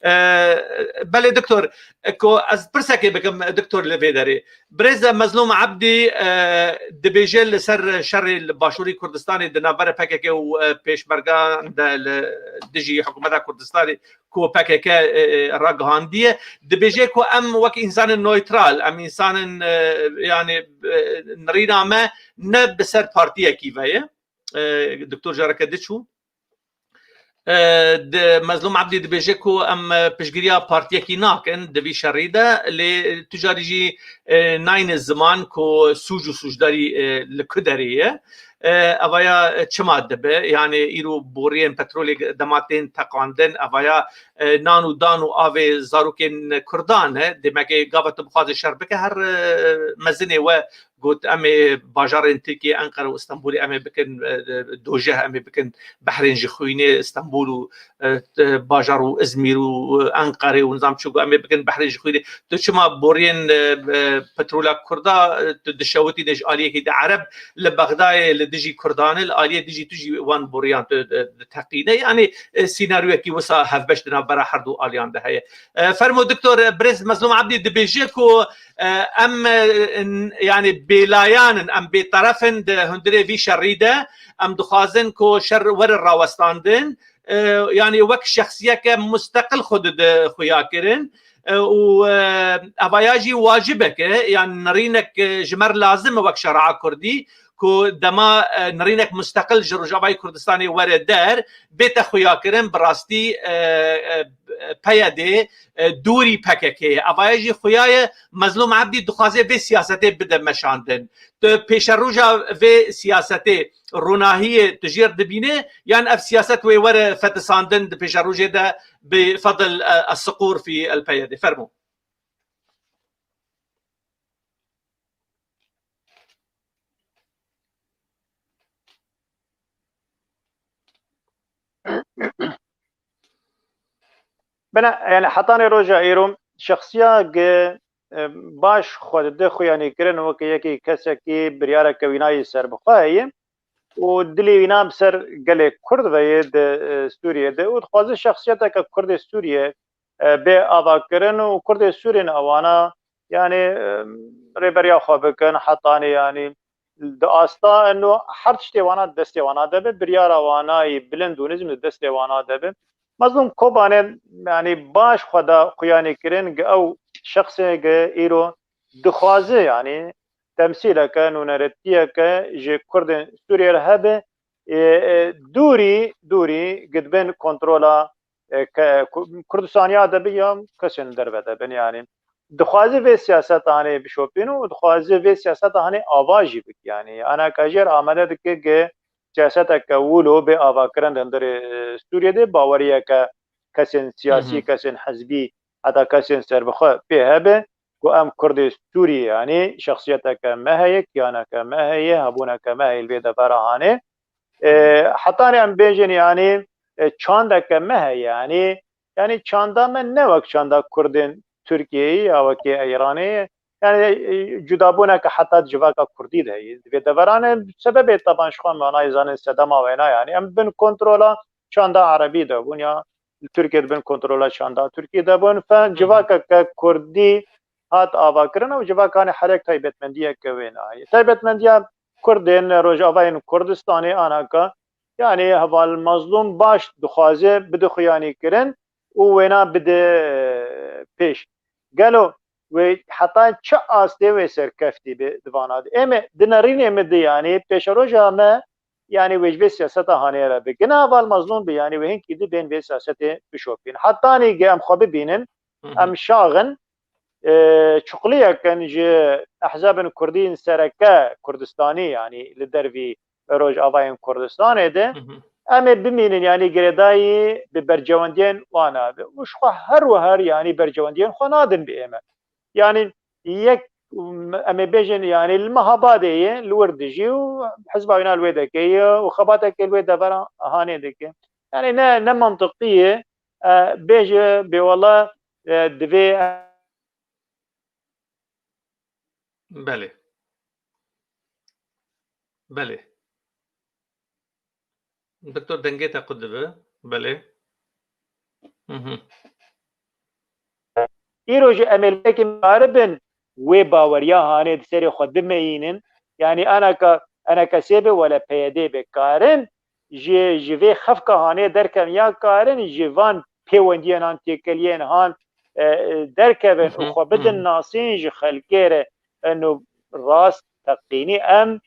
E, belê doktor, ku ez pirsekê bikim doktor li vê derê. Birêz Mezlûm Ebdî, e, dibêje li ser şerê li Başûrî Kurdistanê di navbera P K K û, e, pêşmergan de li dijî hikûmeta Kurdistanê ku P K K, e, e, ragihandiye. Dibêje ku em wek însanên neytral, em însanên, e, yani, e, nirîna me ne bi ser partiyekî ve ye. E, doktor careke diçû. E, di, Mezlûm Ebdî dibêje ku em, e, piştgiriya partiyekî nakin di vî şerî de, lê tu carî jî, e, nayne ziman ku sûc û sûcdarî, e, li ku derê ye. E, evaya çima dibe? Yani îro boriyên petrolê dema tên teqandin, evaya, e, nan û dan û avê zarokên Kurdan e. Demekê gava tu bixwaze şer bike, her, e, mezinê we got, em ê bajarên Tirkiyê, Enqere û Stenbolê em ê bikin, e, dojeh, em ê bikin behrên ji xwînê, Stenbol û, e, t-, bajar û Izmîr û, e, Enqere û nizam çi ku em ê bikin behrên ji xwînê. Tu çima boriyên, e, e, petrola Kurda, e, tu dişewitîne ji aliyekî de Ereb li Bexdayê li dijî Kurdan e, li aliyê dijî tu jî wan boriyan tu, e, diteqîne. Yani, e, sînaryoyekî wisa hevbeş di navbera her du aliyan de heye. E, fermo doktor, e, birêz Mezlûm Ebdî dibêje ku, e, em, e, n-, yani bêlayan in, em bêteref in di hundirê vî şerî de. Em dixwazin ku şer were rawestandin. E, yani wek şexsiyeke musteqil xwe dide xuya kirin. E, û, e, evaya jî wacibek e, yani nirînek, e, ji me re lazim e wek şerea kurdî. Ku dema, e, nirînek musteqil ji Rojavayê Kurdistanê were der, bête xuyakirin, bi rastî, e, e, P Y D, e, dûrî P K K ye. Evaya jî xuya ye, Mezlûm Ebdî dixwaze vê siyasetê bide meşandin. Tu pêşeroja vê siyasetê ronahiyê tu jêr dibîne, yan ev siyaset wê were fetisandin di pêşerojê de bi fedl, e, e, siqûr fî el P Y D? Fermo. Bine, yani hetanê roja îro şexsiya ge, e, baş xwe dide xuyanî kirin weke yekî kesekî biryareke wînayî serbixwe heye û dilê wîna bi ser gelê Kurd ve yê di, e, Sûriyê de û dixwaze şexsiyeteke Kurdê Sûriyê, e, bê avakirin û Kurdê Sûriyên ewana, yani, e, rêberiya xwe bikin, hetanî, yani, di asta eno her tiştê wana di destê wana de be, biryara wana yî bilind û nizm di destê wana de be. Mezlûm Kobanê, yani, baş xwe da xuyanî kirin, gi ew şexsê gi îro dixwaze, yani, temsîleke, nûneretiyeke ji Kurdên Sûriyê re hebe, e, e, dûrî, dûrî gi dibin kontrola e, ke-, Ku-, Kurdistaniya de bin ya kesên derve de bin, yanî dixwaze vê siyaseta hanê bişopîn û dixwaze vê siyaseta hanê ava jî bik. Yanî anaka jêr amade dike ke siyaseteke wilo bê avakirin di hundirê, e, Sûriyê de baweriyeke kesên siyasî, kesên hizbî, heta kesên serbixwe pê hebe ku em Kurdê Sûriyê, yanî şexsiyeteke me heye, kiyaneke me heye, hebûneke me heye li vê devera hanê. E, hetanî em bêjin, yanî, e, çandeke me heye, yanî, yanî çanda me ne wek çanda Kurdên Tirkiyeyê ya wekê Îranê ye. Yanî, e, cudabûneke heta di civaka Kurdî de heye. Di vê deveranê sebebê teban ji xwe me nayê zanin sedema wêna, yanî em bin kontrola çanda Erebî de bûn ya li Tirkiye di bin kontrola çanda Tirkî de bûn. Fe civakeke Kurdî hat avakirin û civaka hanê her yek taybetmendiyeke wêna heye. Taybetmendiya Kurdên Rojavayên Kurdistanê anaka, yanî heval Mazlûm baş dixwaze bide xuyanîkirin û wêna bide pêş. Gelo wê heta çi astê wê serkeftî bi di vana de? Em ê di nerînê min de, yanî pêşeroja me, yanî wê ji vê siyaseta hanê re bi. Gina heval Mazlûm bi, yanî wê hinkî di bên vê siyasetê bişopîn. Hetanî ge em xwe bibînin, em şaxin, e, çuquliyek in ji ehzabên kurdî yên sereke Kurdistanî, yanî li dervî Rojavayên Kurdistanê de, em ê bimînin, yanî girêdayî bi bercewendiyên wan nabe. Û ji xwe her û her, yanî bercewendiyên xwe nadin bi ême. Yanî yek, em ê bêjin, yanî li Mehabadê ye, li wir dijî û hizba wîna li wê deke ye û xebateke li wê devera hanê dike. Yanî ne, ne mantiqî ye, e, bêje bêwela, e, divê Belê. Belê. Doktor, dengê te qut dibe. Belê. Mhm. Îro jî em ê li wekî mikaribin wê baweriya hanê di serê xwe bimeyînin. Yanî anaka, anaka sê be wele P Y D be karin ji, ji vê xefka hanê derkevin ya karin ji van pêwendiyên han, têkeliyên han, e, e, derkevin û xwe bidin nasîn ji xelkê re. Eno rast teqînî em,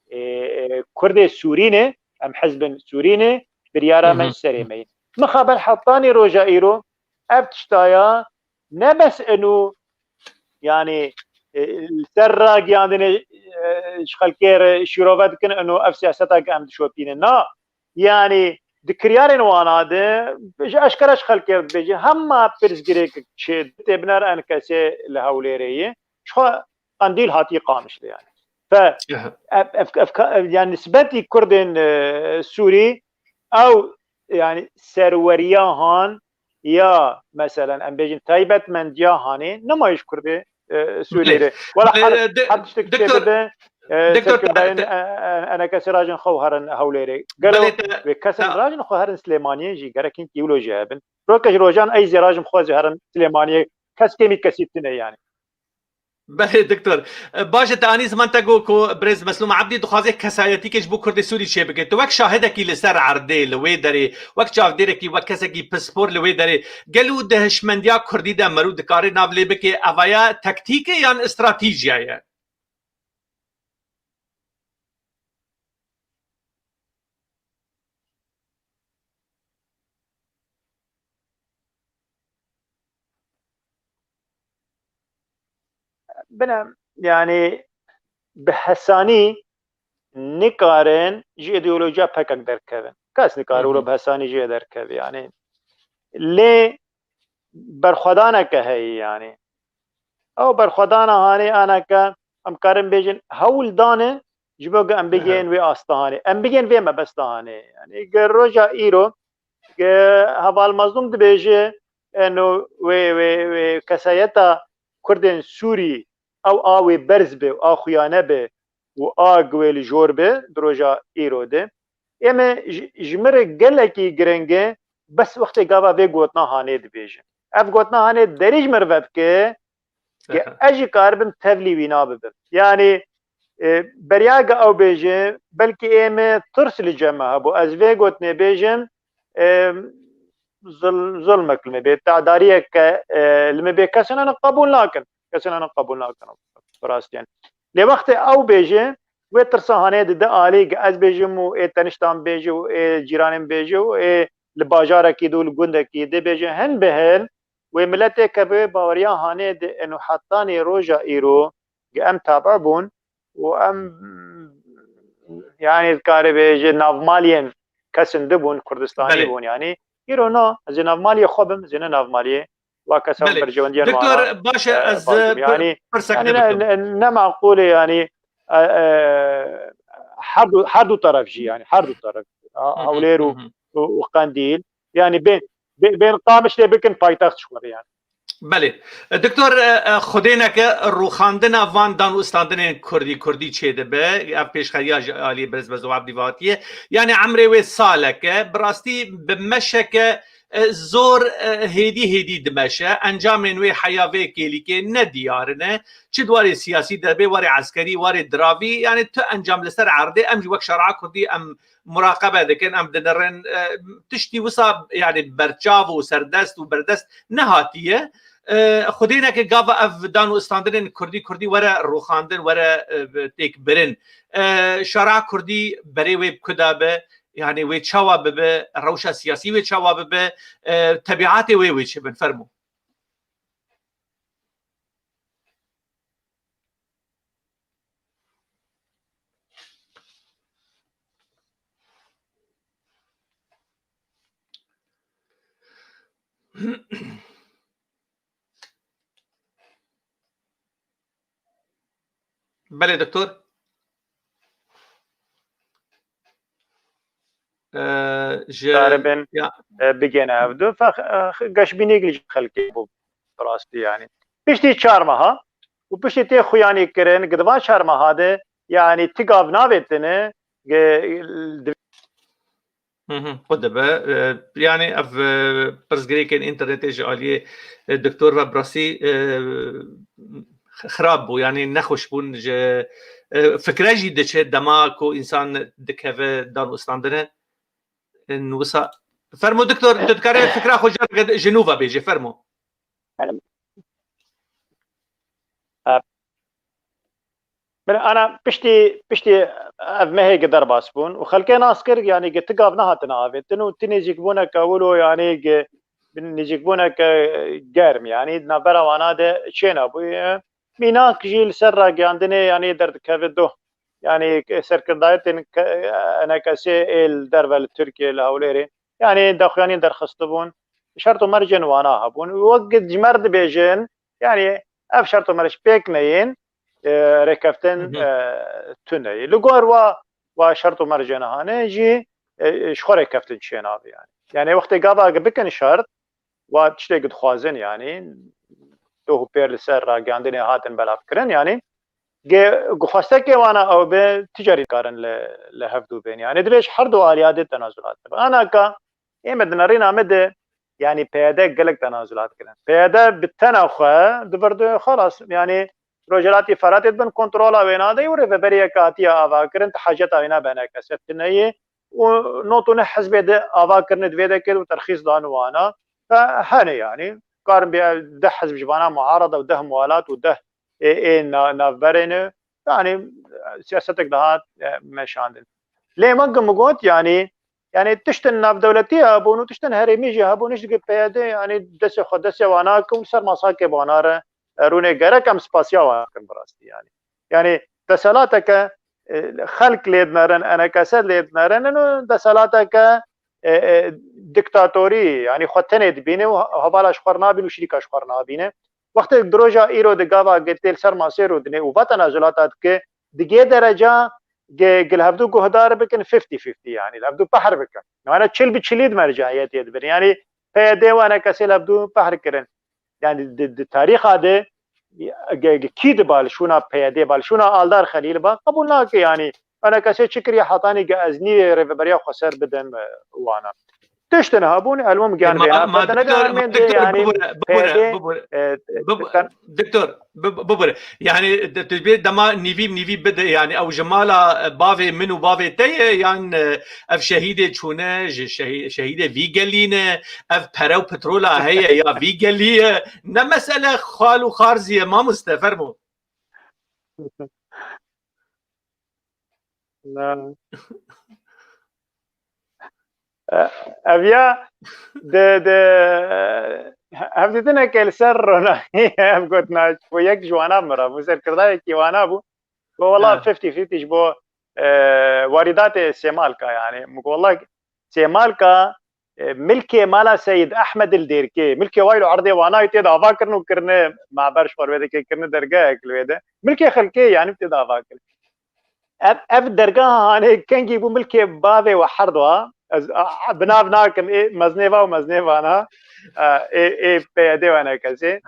e, e, Kurdê Sûrî ne, em hizbin Sûrî ne, biryara me ji serê me ye. Mixabel hetanî roja îro ev tiştaya ne bes eno, yanî, e, li ser ragiyandinê, e, ji xelkê re şîrove dikin, eno ev siyaseta ke em dişopînin. Na, yanî di kiryarên wana de ji eşkere ji xelkê re dibêje, hema pirsgirêk çê tê binere, enkesê li Hewlêrê ye. Ji xwe Qendîl hatî Qamişlê, yanî. Fe, ev, ev, ev, ev, yanî nisbetî Kurdên, e, Sûrî, ew, yanî serweriya han ya, meselen, em bêjin taybetmendiya hanê, nema ji Kurdê, e, Sûriyê re. Wela her, her tiştek çê bibe, e, serkirdayên, e, e, enekesê rajin xwe û herin Hewlêrê. Gelo wê kesên rajin xwe herin Silêmaniyê jî gerek hinkî wilo jî hebin. Roke ji rojan ey zê rajin xwe zê herin Silêmaniyê. Kes kêmî kesî tune, yanî. Belê doktor. Baş e, te anî ziman te got ku birêz Meslûm Ebdî dixwaze kesayetîkê ji bo Kurdê Sûrî çêbike. Tu wek şahidekî li ser erdê, li wê derê, wek çavdêrekî, wek kesekî pispor li wê derê, gelo di hişmendiya Kurdî de merû dikare nav lê bike, evaya tektîk e yan stratîjiya ye? Bine, yanî bi hesanî nikarin ji îdeolojiya P K K derkevin. Kes nikare wilo bi hesanî jê derkeve, yanî. Lê berxwedaneke heye, yanî. Ew berxwedana hanê aneke em karin bêjin hewl dane ji bo ku em bigihên wê asta hanê. Em bigihên vê mebesta hanê. Yanî, ge roja îro, ge heval Mazlûm dibêje, eno wê, wê, wê kesayeta Kurdên Sûrî ew a wê berz be û a xuyane be û a gi wê li jor be di roja îro de. Ême ji, ji min re gelekî giring e, bes wextê gava vê gotina hanê dibêjim. Ev gotina hanê derî ji min re vedike, ke ez jî karibim tevlî wîna bibim. Yanî, e, beriya ge ew bêje, belkî ême tirs li cem me hebû. Ez vê gotinê bêjim, e, zul-, zulmek li me bê, tedariyeke, e, li me bê, kesên hene qebûl nakin. Kesên hene qebûl nakin. Bi rastî, yanî. Lê wextê ew bêje, wê tirsa hanê dide alî, ge ez bêjim û ê teniştan bêje û ê cîranên bêje û ê li bajarekî de û li gundekî de bêje hin bi hin wê miletê ke bi wê baweriya hanê de ên û hetanî roja îro ge em tabe bûn û em, yanî dikare bêje navmaliyên kesin dibûn, Kurdistanî Belê. bûn yanî. Îro na, ez ê navmaliyê xwe bim, ez ê ne navmaliyê wa kesan Belê. berjewendiyan Doktor, wana, baş e, e, ez, e, bajim. pir-, Yani, pirsek yani ne, dibim. ne, ne maqul e yani, e, e, her du, her du taraf jî yani, her du taraf. Ha-, Hı hı, Hawlêr û, hı hı. û, û Qendîl. Yani bên, bên, bên Qamişlê bikin paytaxt ji xwe re yani. Belê. Doktor, e, e, xwedê neke rûxandina van dan û standinên kurdî, kurdî çêdibe. Ev pêşxeriya ji aliyê Birêz Bezo Ebdî ve hatiye. Yani emrê wê saleke, bi rastî bi meşeke e, zor, e, hêdî hêdî dimeşe. Encamên wê heya vê kêlîkê ne diyar in e. Çi di warê siyasî de be, warê eskerî, warê diravî, yani tu encam li ser erdê, em jî wek şer'a kurdî em muraqebe dikin, em dinirin. E, tiştî wisa yani berçav û serdest û berdest nehatiye. E, xwedê neke gava ev dan û standinên kurdî, kurdî were rûxandin, were, e, têkbirin. E, şer'a kurdî berê wê bi ku de be? Yani wê çawa bibe, rewşa siyasî wê çawa bibe, e, tebiatê wê wê çi bin? Fermo. Belê doktor. Ee, ji Daribin, ya e, bigêne ev du. Fe, e, geşbînîk li xelkê bû bi rastî yani. Piştî çar meha û piştî tê xuyanî kirin, gi di van çar meha de yani ti gav navêtine, ge, Hı hı, xwe dibe. E, yani ev, e, pirsgirêkên înternetê ji aliyê, e, doktor ve bi rastî, e, xirab bû. Yani nexweş bûn ji, e, fikre jî diçe dema ku însan dikeve dan û standine. E, wisa, fermo doktor, tu dikarî fikra xwe ji, ji nû ve bêje, fermo. Yani, e, Belê, ana piştî, piştî ev mehê gi derbas bûn û xelkê nas kir, yanî gi ti gav nehatine avêtin û ti nêzîkbûneke wilo, yanî gi nêzîkbûneke germ, yanî di navbera wana de çênebûye. Mînak jî li ser ragihandinê, yanî derdikeve doh. Yanî serkirdayetên ke-, enekesê ê li derve li Tirkiye, li Hewlêrê, yanî daxuyanî derxistibûn. Şert û mercên wana hebûn. Wek ji me re dibêjin, yanî ev şert û merc pêk neyên, e, rêkeftin, Hı hı. e, tune ye. Li gor wa, wa şert û mercên hane jî, e, ji xwe rêkeftin çênabe yani. Yani wextê gava bikin şert, wa tiştê ku dixwazin yani, doh û pêr li ser ragihandinê hatin belavkirin yani, ge, ku xwestekê wana ew be, ti carî dikarin li, li hevdû bên. Yani divê ji her du aliya de tenazulat bibe. Anaka, ê me di nerîna me de, yani P Y D gelek tenazulat kirin. P Y D bi tena xwe di vir de xelas, yani Rojhilatî Feratê dibin kontrola wê nadeyê û rêveberiyeke hatiye ava kirin, ti haceta wê nabe enekese tune ye û not û neh hizbê de ava kirine divê de kir û terxîs dan wana. Fe hene yani. Karin bê deh hizb ji vana muarada û deh mualat û deh ê, ê na-, navberê ne. Yani siyasetek daha, e, meşandin. Lê min ku min got yani, yani tiştin navdewletî hebûn û tiştin herêmî jî hebûn, hiç dike P Y D yani destê xwe destê wana ke û li ser masakê wana re, e, rûnê gerek em spasiya wan bikin bi rastî yani. Yani deselateke, e, xelk lê dinerin, enekese lê dinerin, û deselateke, e, e, diktatorî, yani xwe tenê dibîne û hevala ji xwe re nabîne û şirîka ji xwe re nabîne. Wextê di roja îro de gava tê li ser masê rûdinê û va tenazulata dike, digê dereca ge-, ge li hevdû guhdar bikin fifty fifty, yani li hevdû pehr bikin. Yani çil bi çilî di merciyetê dibirin. Yani P Y D û enekesê li hevdû pehr kirin. Yani di, di tarîxa de ge-, ge-, kî diba li şûna P Y D ba, li şûna Aldar Xelîl ba, qebûl nake yani. Enekesê çi kiriye hetanî ge ez nîvê rêveberiya xweser bidim, e, wana. Tiştin hebûn, elmûm giyan Ma, vê ma, nake, te ne doktor, ma, dermên de, doktor, yani, bibure, bibure, P Y D, bibure, e, bib-, te-, doktor, bib-, bibure. Yani, de-, tu bê dema nîvî, nîvî bide, yani, ew ji mala, e, bavê min û bavê te ye, yan, e, ev şehîdê çûne, ji şehî-, şehîdê vî gelî ne, ev pere û petrola heye ya vî gelî ye. Ne mesele xal û xarzî ye, mamoste, fermo. Ne. E, ev ya de, de, hevdîtineke li ser ronahî ev gotina ji bo yek ji wana min re bû, serkirdayekî wana bû. Got, "Wela Ha. fifty fifty ji bo, e, warîdatê Sêmalka, yani." Min got, "Wela Sêmalka, e, milkê mala Seyîd Ehmed li Dêrkê, milkê wayî li erdê Wanayê tê de ava kirin û kirine maber ji xwe li wê de, kirine dergehek li wê de. Milkê xelkê, yani, tê de ava kirin." Ev, ev dergeha hanê kengî bû milkê bavê we herdoa. Ez, a, a, bi nav nakim, ê meznê va û meznê vana, a, ê, ê P Y D û E N K S'ê.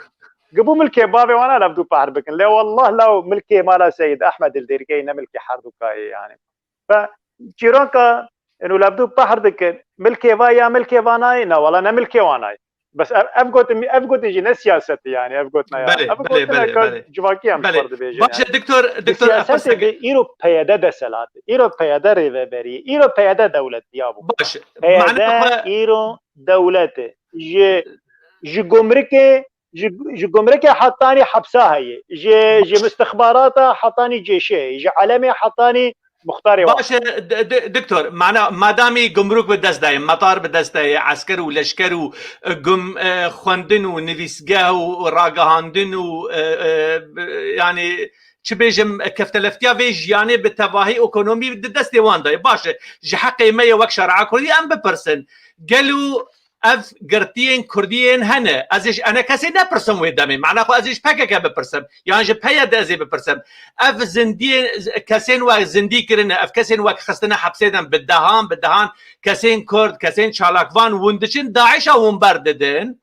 Gibû milkê bavê wana lev dû pehr bikin. Lê wallah law milkê mala Seyîd Ehmed li Dêrkeyê ne milkê herdûkayê yani. Ve çîroka inu lev dû pehr dikin. Milkê va ya milkê vanayê? Na wala ne milkê wanayê. Bes ev, ev gotin, ev gotin jî ne siyaset yani, ev gotina ya. Belê, Ev belê, gotina belê, ka belê. Civakî em Belê. xwar dibêjin Baş yani. e, doktor, Bi doktor, ev siyasetê pirseke. bi îro P Y D deselat, îro P Y D rêveberî, îro P Y D dewlet ya bû. Baş. P Y D Mane xwe îro dewlet e. Ji, ji gumrikê, ji, ji gumrikê hetanî hepsa heye. Ji, ji Baş. mistixbarata hetanî cêşê heye. Ji elemê hetanî muxtarê Baş e, d-, d-, doktor, mana, madamî gumruk bi dest de ye, metar bi dest de ye, esker û leşker û, e, gum, e, xwendin û nivîsgeh û ragihandin û, e, e, b-, yani, çi bêjim, kefteleftiya vê jiyanê bi tevahî ekonomî di destê wan de ye. Baş e, ji heqê me ye wek şeria Kurdî em bipirsin. Gelo ev girtiyên Kurdiyên hene. Ez ê ji E N K S'ê nepirsim wê demê. Mana xwe ez ê ji P K K bipirsim. Yan ji P Y D ez ê bipirsim. Ev zindiyên, kesên wek zindî kirine, ev kesên wek xistine hepsê de bi dehan, bi dehan kesên Kurd, kesên çalakvan, hûn diçin DAIŞ'a hûn berdidin.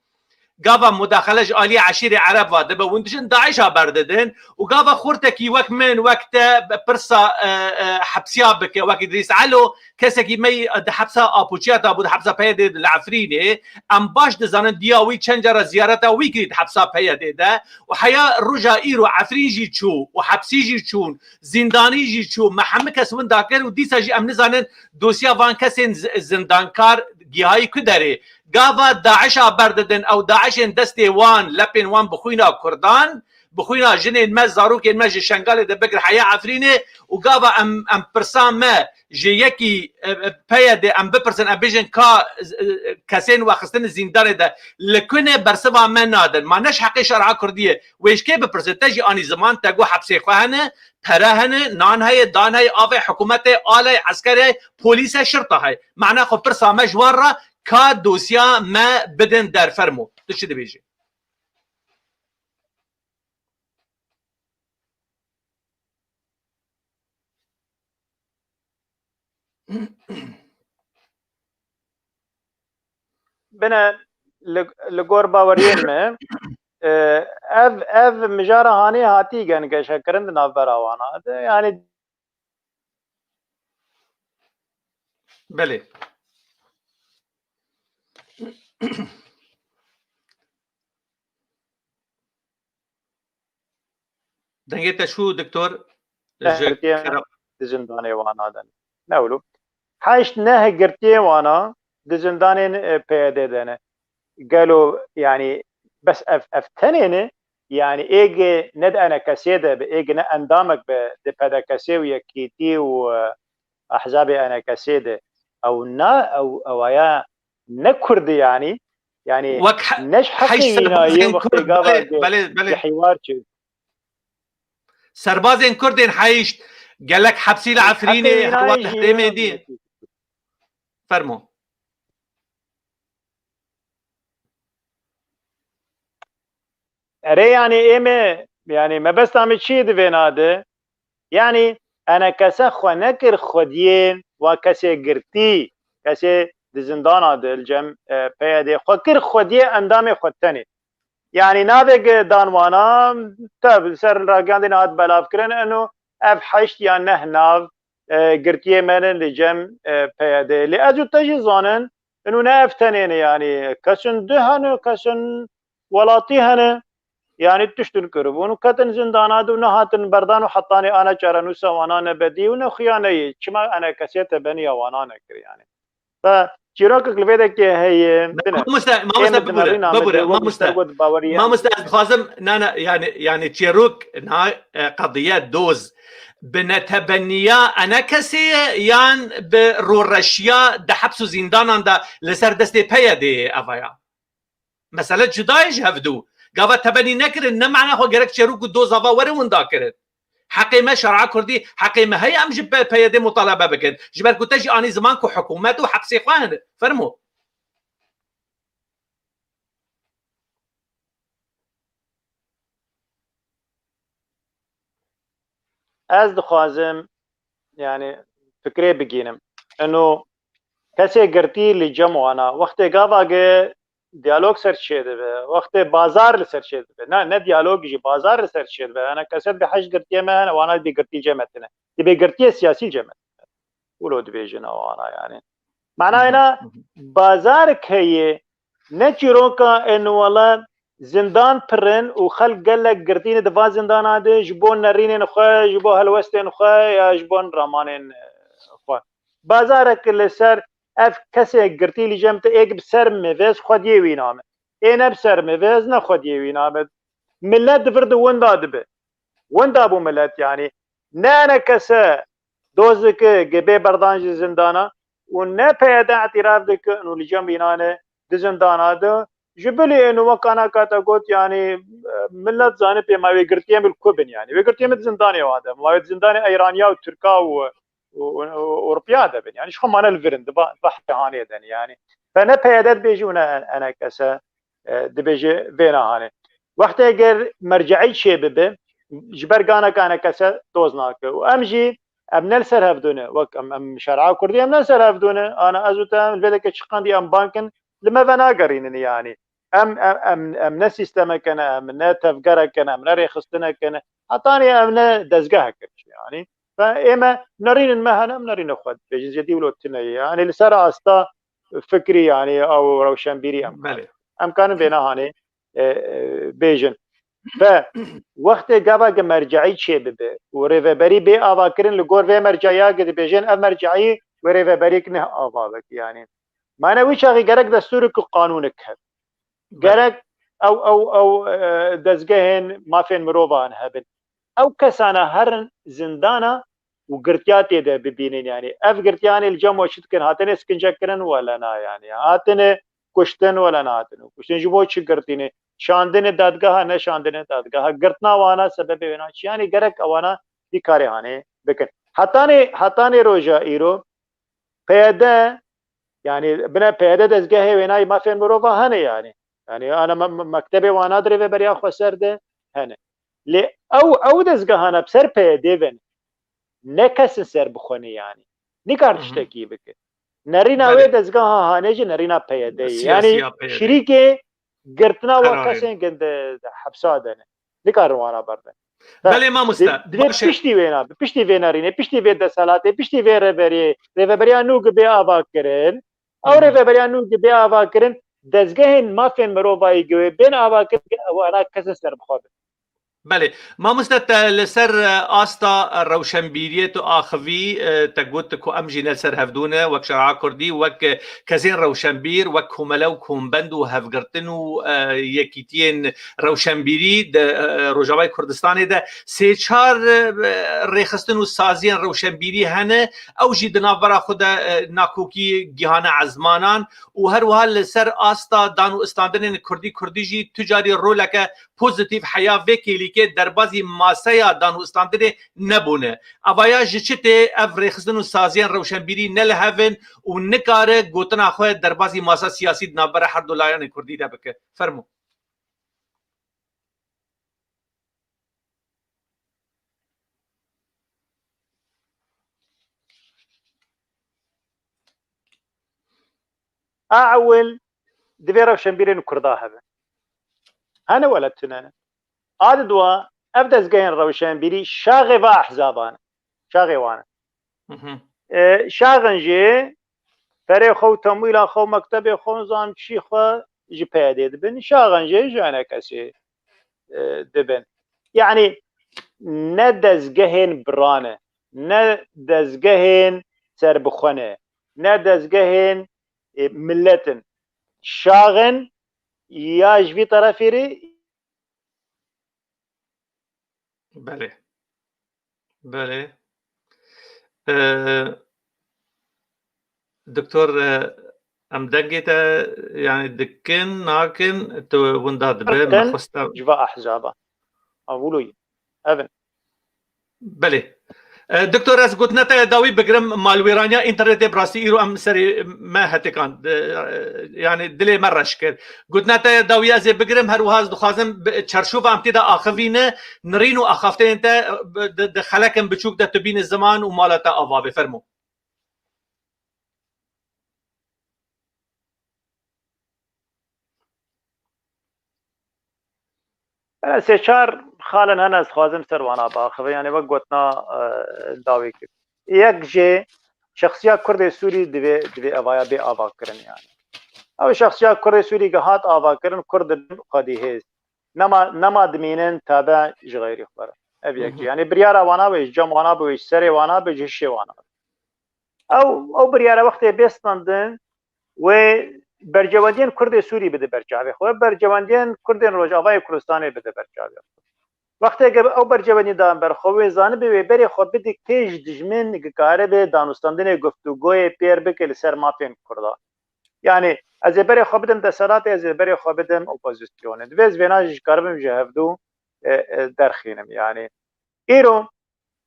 Gava mudaxele ji aliyê eşîrê Ereb ve dibe, hûn diçin DAIŞ'a berdidin û gava xurtekî wek min, wek te bi pirsa, e, e, hepsiya bike, wek Îdrîs Elo, kesekî me yî di hepsa Apoçiya de bû, di hepsa P Y D'ê li Efrînê. Em baş dizanin diya wî çend cara ziyareta wî kirî di hepsa P Y D'ê de. Û heya roja îro Efrîn jî çû û hepsî jî çûn, zîndanî jî çû, me hemû kes winda kir û dîsa jî em nizanin dosya van kesên z-, zindankar gihayî ku derê. Gava DAIŞ'a berdidin, ew DAIŞ'ên destê wan, lepên wan bi xwîna Kurdan, bi xwîna jinên me, zarokên me ji Şengalê de bigir heya Efrînê û gava em, em pirsa me ji yekî, e, e, P Y D em bipirsin, em bêjin ka, e, e, kesên we xistin zîndanê de li ku ne bersiva me nadin. Ma ne ji heqê şer'a Kurdî ye. Wê ji kê bipirsin? Te jî anî ziman, te got hepsê xwe hene, pere hene, nan heye, dan heye, avê hikûmetê, alê, eskerê, polîse, şirta heye. Mana xwe pirsa me ji wan re ka dosya me bidin der, fermo. Tu çi dibêjî? Bine, li, li gor baweriyên me, e, ev, ev mijara hanê hatî gengeşekirin di navbera wana de. Yani Belê. Dengê te çû, doktor, ji girtiyên kera- di zindanê wana de ne. Ne wilo. Heşt neh girtiyên wana di zindanên, e, P Y D de ne. Gelo, yani, bes ev, ev tenê ne? Yani, êgê ne di E N K S'ê de be, êgê ne endamek be di P D K'sê û Yekîtî û, e, Ehzabê E N K'sê de. Ew na, ew, ew aya ne Kurd e yani. Yani, Wek he-, ne ji heqê heşt wîna ye serbazên wextê Kurd, gava belê, ge-, belê, belê. ge hîwar çi. Serbazên Kurd ên heşt, gelek hepsî li Efrînê, hewa Herêmê dî. Fermo. Erê, yani, ê me, yani, mebesta me çi di vêna de? Yani, E N K'se xwe nekir xwediyê wa kesê girtî, kesê di zindana de, li cem, e, P Y D'ê xwe kir xwediyê endamê xwe tenê. Yani, navê ge-, dan wana, te bi ser ragiyandê nehat belav kirin, eno ev heşt ya neh nav, e, girtiyê me ne li cem, e, P Y D'ê. Lê ez û te jî zanin, ino ne ev tenê ne, yani, kesin du hene, kesin welatî hene, yani, tiştin kiribûn û ketin zindana de û nehatin berdan û hetanê ana çarenûsa wana nebedî û ne xuya neyê. Çima E N K'sê te beniya wana nekir, yani? Ve Çîrokek li vê dekê heye, bine. Mamoste, mamoste, bibûre, bibûre, mamoste. Mamoste, ez dixwazim, na, na, yani, yani çîrok, na, e, qediye, doz, bi netebeniya enekesê ye, yan bi rûreşiya di heps û zîndanan de li ser destê P Y D'ê ye eva ya? Mesele cuda ye ji hevdu. Gava tebenî nekirin, ne mana xwe gerek çêrok û doza va were winda kirin. Heqê me şer'a kurdî, heqê me heye em ji P-, P Y D mutalebe bikin. Ji ber ku te jî anî ziman ku hikûmet û hepsê xwe hene. Fermo. Ez dixwazim, yani, fikrê bigînim. Eno kesê girtî li cem wana. Wextê gava ge diyalog ser çê dibe, wextê bazar li ser çê dibe. Ne, ne diyalog jî, bazar li ser çê dibe. Ene kese dibê heşt girtiyê me hene, wana dibê girtî cem me tine. Dibê girtiyê siyasî cem me tine. Wilo dibêjin ewana yani. Manayê na bazarek heye, ne çîroka ên wele zindan pir in û xelk gelek girtîne di van zindana de ji bo nerînên xwe, ji bo helwestên xwe ya ji bo ramanên xwe. Bazarek li ser ev kesê girtî li cem te êk bi ser mivez xwediyê wîna me. Ê ne bi ser mivez ne xwediyê wîna me. Millet di vir di winda dibe. Winda bû millet yani. Ne ene kese doz dike ge bê berdan ji zindana û ne P Y D îtiraf dike û li cem înan e di zindana de. Ji bilî ên wek ana ka te got yani, e, millet zane pê ma wê girtiyê min li ku bin yani. Wê girtiyê min di zindanê wan de. Ma wê di zindanê Eyraniya û Tirka û, û, û, û Ewropiya de bin. Yani ji xwe mane li vir in, di ba-, di bahrê hanê de ne yani. Fe ne P Y D dibêjî û ne en-, ene kese, e, dibêje vê nahanê. Wextê eger merceî çê bibe, ji ber ganeka ene kese doz nake. Û em jî, em ne li ser hevdû ne. Wek em, em şer'a kurdî, em ne li ser hevdû ne. Ana ez û te em li vê deke çiqandî em bankin, li me venagerînin yani. Em, em, em, em ne sîstemek ne, em ne tevgerek ne, em ne rêxistinek ne. Hetanî em ne dezgehek ne yani. Fe ê me nerînin me hene, em nerîne xwe dibêjin. Zêdî wilo tune ye. Yani li ser asta fikrî yani ew rewşenbîrî em Belê. Em karin vê nahanê, e, e, bêjin. Fe wextê gava ge merceî çê bibe û rêveberî bê ava kirin li gor vê merceya ge dibêjin ev merceî wê rêveberîk ne ava bik yani. Mane wî çaxî gerek destûrik û qanûnik hebe. Gerek ew, ew, ew, e, dezgehên mafên mirovan hebin. Ew kesana herin zindana û girtiya tê de bibînin yani. Ev girtiyanê li cem we çi dikin? Hatine sikince kirin wele na yani. Hatine kuştin wele na hatine kuştin. Ji bo çi girtîne? Şandine dadgeha, ne şandine dadgeha. Girtina wana sebebê wêna çi? Yani gerek ewana vî karê hanê bikin. Hetanê, hetanê roja îro P Y D, yani bine P Y D dezgehê wênayî mafên mirova hene yani. Yani ana me-, me-, mektebê wana di rêveberiya xweser de hene. Lê ew, ew dezgehana bi ser P Y D ve ne. Ne kesin ser bixwe ne yani. Nikar Hı hı. tiştekî bike. Nerîna Belê. wê dezgeha hanê jî nerîna P Y D ye. Siyasiya Yani P Y D. şirîkê girtina we Kararê. kesên ginde hepsa de ne. Nikarin wana berdin. Belê mamoste, Di-, divê baş e. piştî wê nabe, piştî vê nerînê, piştî vê desthilatê, piştî vê rêberiyê, rêveberiya nû gi bê ava kirin. Ew Hı hı. rêveberiya nû gi bê ava kirin, dezgehên mafên mirovayî gi wê bên ava kirin, ew ana kesin ser bi xwe bin. Belê. Mamoste, te li ser, e, asta, e, rewşenbîriyê tu axivî, e, te got ku em jî ne li ser hevdû ne, wek şer'a kurdî, wek, e, kesên rewşenbîr, wek komele û kombend û hevgirtin û, e, yekîtiyên rewşenbîrî di, e, Rojavayê Kurdistanê de sê çar, e, rêxistin û saziyên rewşenbîrî hene. Ew jî di navbera xwe de, e, nakokî gihane ezmanan û her wiha li ser asta dan û istandinên kurdî kurdî jî tu carî roleke pozîtîf heya vê kêlîkê derbazî maseya dan û istandinê nebûne. Evaya ji çi tê ev rêxistin û saziyên rewşenbîrî ne li hev in û nikare gotina xwe derbazî masa siyasî di navbera her du layanên kurdî de bike? Fermo. A ewil divê rewşenbîrên Kurda hebe. Hene wele tune ne. A di dua ev dezgehên rewşenbîrî şaxê va ehzaban e. Şaxê wan e. Hı hı. E, şaxin jî ferê xwe û temwîla xwe û mektebê xwe û zan çî xwe ji P Y D'ê dibin. Şaxin jî ji enekesê, e, dibin. Yani ne dezgehên biran e, ne dezgehên serbixwe ne, ne dezgehên e, milet in. Şax in ya ji vî terefê rê. Belê. Belê. Ee, Doktor, e, em dengê te, yani, dikin, nakin, tu winda dibe, me Qirqin xwesta. ji va ehzaba. Avûloyî. Ev in. Belê. E, Doktor, ez gotina te ya dawî bigirim, malwêraniya înternetê bi rastî îro em serê me hetekan, e, yani dilê me reş kir. Gotina te ya dawî ez ê bigirim, her wiha ez dixwazim bi çerşova em tê de axivîne, nirîn û axafteyên te, e, di, di xelekin biçûk de tu bîne ziman û mala te ava be. Fermo. Bela sê çar xalên hene ez dixwazim ser wana biaxivim. Yani wek gotina, e, dawî kir. Yek jê şexsiya Kurdê Sûrî divê, divê evaya bê ava kirin yani. Ew şexsiya Kurdê Sûrî ge hat ava kirin, Kurd dibin xwedî hêz. Nema, nema dimînin tabe ji xeyrî xwe re. Ev yek jê. Yani biryara wana wê, ji cem wana be, ji serê wana be, ji hişê wana be. Ew, ew biryara wextê bê standin, wê bercewendiyên Kurdê Sûrî bide ber çavê xwe, bercewendiyên Kurdên Rojavayê Kurdistanê bide ber çavê xwe. Wextê ge ew bercewendî dan ber xwe, wê zanibê wê berê xwe bide kê ji dijmin dikaribe danûstandinê guftûgoyê pêr bike li ser mafên Kurda. Yani ez ê berê xwe bidim deselatê, ez ê berê xwe bidim opozisyonê. Divê ez vêna jî karibim ji hevdû, e, e, derxînim. Yani îro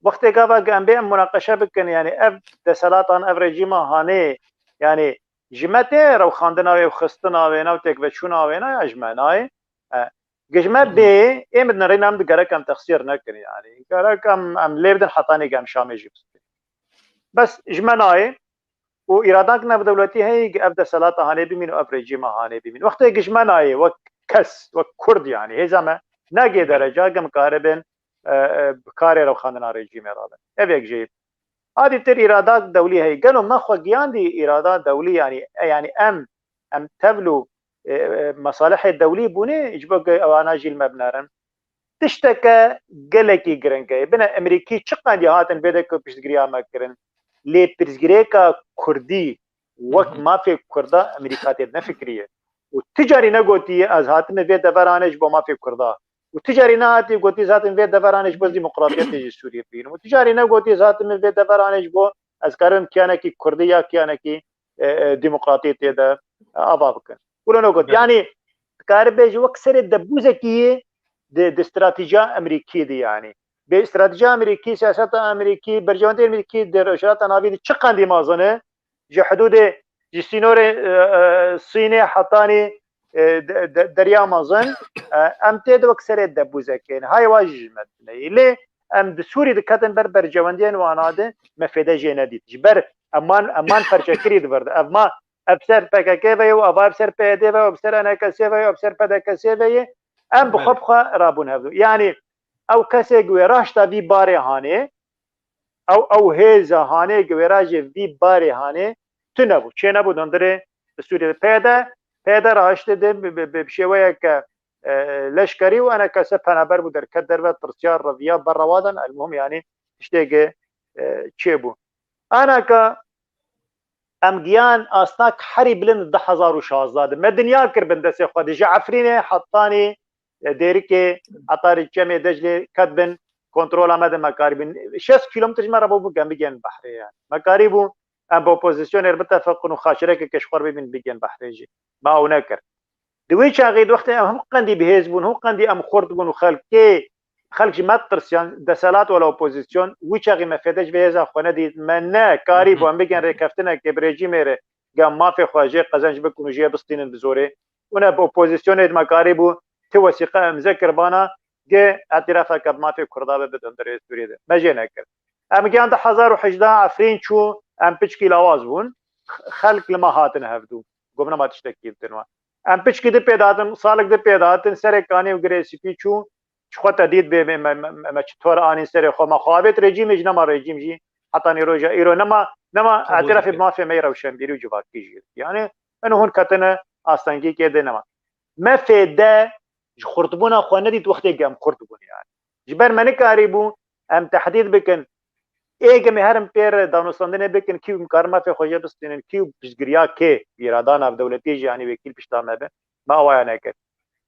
wextê gava ge em bê em munaqeşe bikin, yani ev deselatan, ev rejîma hanê, yani ji me tê rewxandina wê û xistina wê, nav têkveçûna wê ne ya ji me nayê. E, ge ji me bê, ê min rêna em digerek em texsîr nekin yani. Gerek em, em lê bidin hetanî ge em Şamê jî bistînin. Bes ji me nayê û îradak navdewletî heye ge ev deselata hanê bimîn û ev rejîma hanê bimîn. Wextê ge ji me nayê wek kes, wek Kurd yani, hêza me nagê dereca ge em karibin, e, e, bi karê rewxandina rejîmê re bin. Ev yek jê. A dîtir îradak dewlî heye. Gelo me xwe giyandî îrada dewlî, yanî, e, yanî em, em tevl û, e, e, mesalihê dewlî bûne, ji bo ku ewana jî li me binerin. Tişteke gelekî giring e. Bine Emerîkî çi qendî hatin vê de ku piştgiriya me kirin. Lê pirsgirêka Kurdî wek mafê Kurda Emerîka tê nefikiriye. Û ti carî negotiye ez hatime vê deveranê ji bo mafê Kurda. Û ti carî nehatiye gotiye ez hatim vê deveranê ji bo demokratiyetê ji Sûriyê bînim. Û ti carî negotiye ez hatime vê deveranê ji bo ez karim kiyanekî Kurdî ya kiyanekî, e, e, demokratiyê tê de, e, ava bikin. Wilo negot. Belê. Yanî dikare bêje wek serê debûzekî yê di, di stratejiya Emerîkî de yanî. Bê stratejiya Emerîkî, siyaseta Emerîkî, berjewendê Emerîkî di Rojhilata Navî de çi qendî mezin e, ji hidûdê, ji sînorê, e, e, Sînê hetanî, e, de, de, Derya Mezin, e, em tê de wek serê debûzekê ne. Hay wa jî ji me tune ye. Lê em di Sûrî diketin ber bercewendiyên wana de me fêde jê nedît. Ji ber em man, em man perçekirî di vir de. Ev ma, ev ser P K K ve ye û ava ev ser P Y D ve ye û ev ser E N K S ve ye û ev ser P D K S ve ye. Em bi xwe Belê. bi xwe rabûn hevdû. Yanî ew kesê ku wê raşta vî barê hanê, ew, ew hêza hanê ku wê rajê vî barê hanê, tu nebû, çê nebû dundirê li Sûriyê de. P Y D, P Y D raştê de bi, bi, bi, bi şêweyeke, e, leşkerî û E N K S penaber bû, derket derve, tirsiya, reviya, berrewadan, elmuhim, yanî tiştêke, e, çêbû. Anaka em giyan astak herî bilind di du hezar û şazda de. Me dinya kir bin destê xwe de. Ji Efrînê hetanî, e, Dêrikê, heta rê Çemê Declê ket bin kontrola me de me karîbûn. Şêst kîlometr ji me re bû bigem bigên behrê yani. Me karîbû em bi opozisyonê re bitefiqin û xaçirekeke ji xwe re bibîn bigên behrê jî. Me ew nekir. Di wê çaxê de wextê em him qendî bihêz bûn, him qendî em xurt bûn û xelkê, xelk ji me ditirsiyan, deselat wela opozisyon, wî çaxê me fêde ji vê hêza xwe nedît, me ne karî bû em bigên rêkeftinekê bi rejîmê re, gam mafê xwe jê qezenc bikin û jê bistînin bi zorê. Û ne bi opozisyonê de me karî bû ti wesîqe imze kir bana, ge îtirafeke bi mafê Kurda be bidin di rê Sûriyê de. Me jê nekir. Em giyan du hezar û hejdeh Efrîn çû, em piçkî lawaz bûn. Xelk li me hatin hevdû. Gom nema tiştekî bitin we. Em piçkî di pê datin, salek di pê datin, serê kanî û girê spî çû, ji xwe te dît bê, me, me, me, me çitor anîn serê xwe, me xwe avêt rejîmê jî nema rejîm jî, heta nî roja îro nema, nema îtirafê bi mafê me yê rewşenbîrî û civakî jî. Yani, eno hûn ketine astengîkê de nema. Me fêde ji xurtbûna xwe nedît wextê em xurt bûn yani. Ji ber me nikarîbû em tehdîd bikin, Ê gemê herin pêr danûstandinê bikin, kî em karin mafê xwe jê bistînin, kî piştgiriya kê, îrada navdewletî jî, yanî wekîl pişta me be, me awaya nekir.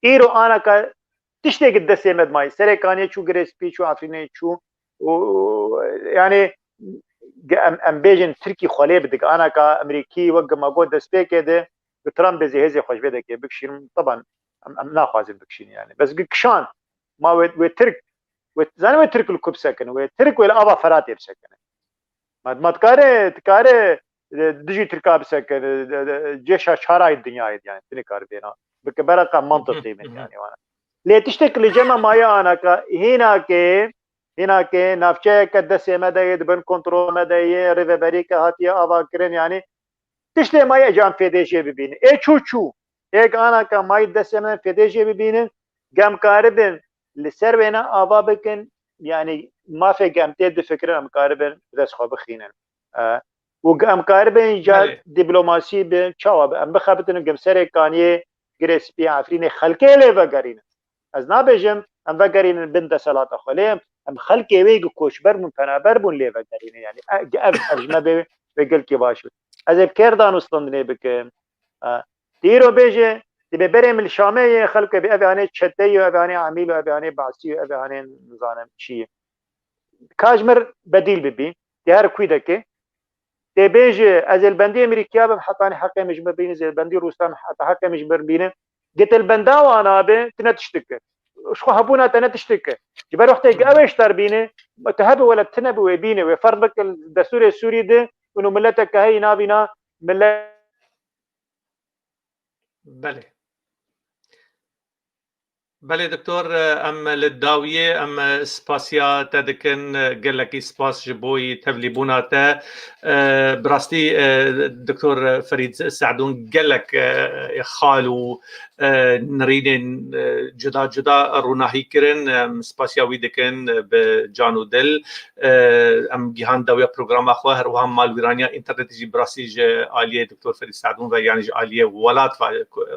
Îro anaka tiştê ki destê me dimayî. Serê Kaniyê çû, Girê Spî çû, Efrînê çû. Û, yanî, em, em bêjin Tirkî xwe lê bidik. Anaka Emerîkî wek gima got destpêkê de, bi Trump de zî hêzê xwe ji vê dekê bikişînin. Taban, em, em naxwazin bikişînin yani. Bes gi kişan, ma wê, wê Tirk, wê, zanî wê Tirk li ku bisekinin, wê Tirk wê li ava Feratê bisekinin. Ma, ma dikare, dikare, e, dijî Tirka bisekinin, e, e, cêşa çarayê dinyayê, yani, tu nikare vêna bike, beraqa mantiqî min, yani, wana. Lê tiştek li cem me maye anaka, hînakê, hînakê navçeyeke destê me de yê, di bin kontrol me de yê, rêveberîke hatiye avakirin, yani, tiştê me yê cem fêdê jê bibînin. Ê çû çû. Ê anaka mayî destê me fêdê jê bibînin. Gem karibin li ser wêne ava bikin. Yani mafê gem tê difikirin, em karibin bi dest xwe bixînin. E, û em karibin ca Belê. Diplomasî bi çawa bi? Em bixebitin gem serê Kaniyê, Girê Spî, Efrînê xelkê lê vegerînin. Ez nabêjim em vegerînin bin deselata xwe, lê em, em xelkê wê ku koçber bûn, penaber bûn lê vegerînin. Yani, e, ev, ev ji me bê, bê gelkî baş bû. Ez ê bi kêr danûstandinê bikim. E, tu îro bêje, dibê berê min li Şamê yê, xelkê bê, ev anê çete yo, ev anê emîl yo, ev anê basî yo, ev anê nizanim çi ye. Ka ji mir bedîl bibî, tê her kû dekê. Tê bêje, ez ê li bendî Emerîkiya bim, hetanî heqê min ji mir bîne, zê li bendî Rûsya bim, heta heqê min ji mir bîne. Gê te li benda wan abe, tu ne tiştik kir. Ji xwe hebûna te ne tiştik kir. Ji ber wextê ku ew ê ji te re bîne, tu hebe wele tu nebe wê bîne, wê ferz bike li destûrê Sûrî de, û mileteke heyî navîna millet. Belê. Belê, Doktor, em li dawiyê, em spasiya te dikin, gelekî spas ji bo yî tevlîbûna te. Bi rastî, Doktor Ferîd Se'dûn gelek xal û nirînên cuda cuda rûnahî kirin. Em spasiya wî dikin bi can û dil. Em gihan dawiya programa xwe, her wiha malwîraniya înternetê jî bi rastî ji aliyê Doktor Ferîd Se'dûn ve, yanî ji aliyê welat ve,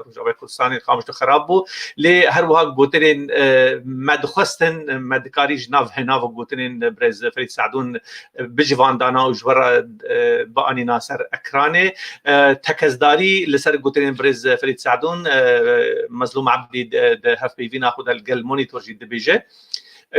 Rojavayê Kurdistanê xamij tu xerab bû. Lê her wiha gotinên, e, me dixwestin, me dikarî ji nav henav gotinên birêz Ferîd Se'dûn, e, bijivandana û ji we re, e, bianîna ser ekranê. E, tekesdarî li ser gotinên birêz Ferîd Se'dûn, e, Mezlûm Ebdî di, di hevpeyvîna xwe de li gel Monitor jî dibêje.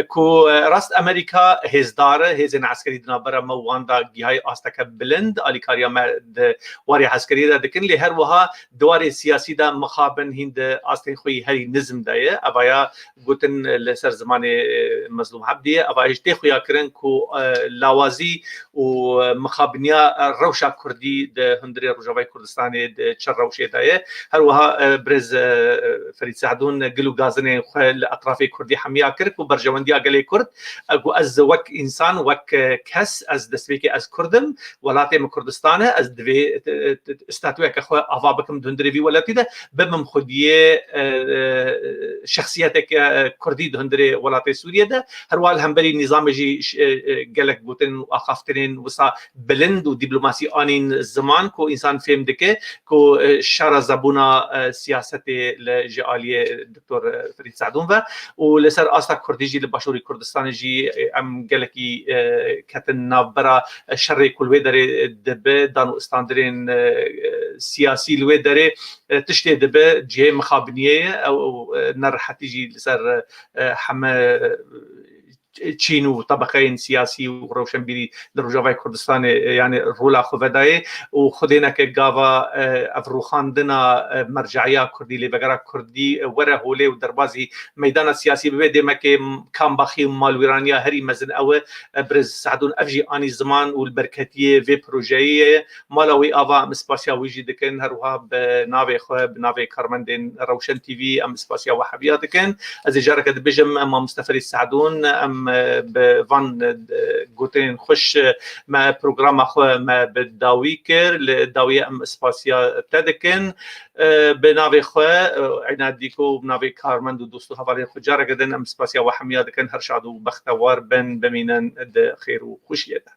Ku, e, rast Amerîka hêzdar e, hêzên eskerî di navbera me û wan de gihaye asteke bilind, alîkariya me di warê eskeriyê de dikin, lê her wiha di warê siyasî de mixabin hîn di astên xwe yî herî nizm de ye. Evaya gotin li ser zimanê, e, Mezlûm Ebdî ye. Evaya jî tê xuya kirin ku, e, lawazî û, e, mixabiniya, e, rewşa kurdî di hundirê Rojavayê Kurdistanê di çi rewşê de ye. Her wiha, e, birêz, e, Ferîd Se'dûn gil û gazinên xwe li etrafê kurdî hemiya kir ku berjewendiya gelê kurd, e, ku ez wek însan, wek, e, kes, ez destpêkê ez kurd im, welatê min Kurdistan e, ez divê, e, e, statuyeke xwe ava bikim di hundirê vî welatî de, bibim xwediyê, e, e, şexsiyeteke, e, kurdî di hundirê welatê Sûriyê de. Her wiha li hemberî nîzamê jî, e, e, gelek gotin û axaftinên wisa bilind û dîplomasî anîn ziman ku însan fêm dike ku, e, şarazebûna, e, siyasetê li ji aliyê Doktor, e, Ferîd Se'dûn ve û li ser asta kurdî jî li Başûrê Kurdistanê jî, e, em gelekî, e, ketin navbera, e, şerê ku li wê derê, e, dibe, dan û standirên, e, e, siyasî li wê derê, e, tiştê dibe, cihê mixabiniyê ye, ew, ew, e, nerehetî jî li ser, e, heme, e, çîn û tebeqeyên siyasî û rewşenbîrî li Rojavayê Kurdistanê, e, yanî rola xwe vedayê û xwedêneke gava, e, ev rûxandina, e, merceya kurdî, lêvegera kurdî, e, were holê û derbazî meydana siyasî bibe, dêmekê m-, kambaxî û malwîraniya herî mezin ew e. E, birêz Se'dûn ev jî anî ziman û li berketiyê vê projeyê ye. Mala wî ava em spasiya wî jî dikin. Her wiha bi navê xwe, bi navê karmendên Rewşen T V em spasiya we hemiya dikin. Ez ê careke dibêjim, em mamoste Ferîd Se'dûn, em, e, bi van, e, gotinên xweş, e, me programa xwe me bi dawî kir. Li dawiyê em spasiya te dikin. E, bi navê xwe, e, Îna Dîko û bi navê karmend û dost û hevalên xwe careke din em spasiya we hemiya dikin. Her şad û bextewar bin, bimînin di xêr û xweşiyê de.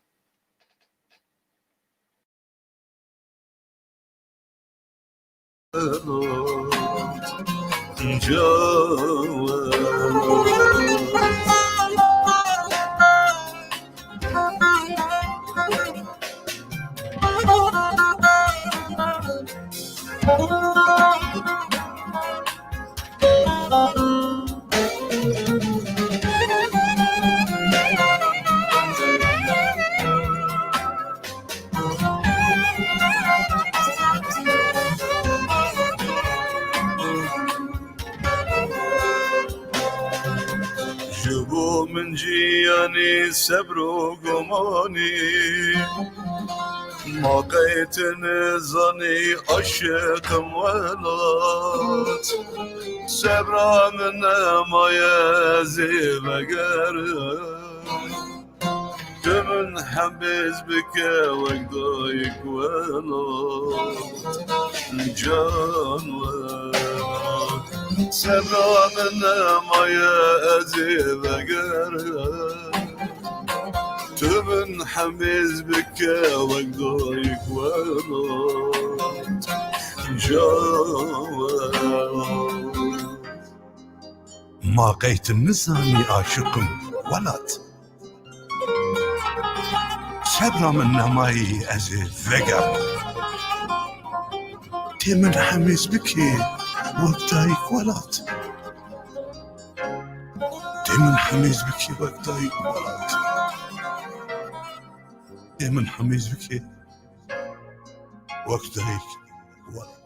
Jiyanî sebr û gumanî, ma qey tu nizanî aşiqim welat. Sebra min nemaye ez ê vegerim. Tu min hemêz bike wek dayik welat. Can welat. Sebra min nemaye ez ê vegerim. Tu min hemêz bike wek dayik welat. Can welat. Ma qey tu nizanî aşiqim welat. Sebra min nemayî ez ê vegerim. Tê min hemêz bikê wek dayik welat. Tê min hemêz bikê wek dayik welat. Tê min hemêz bikê wek dayik welat.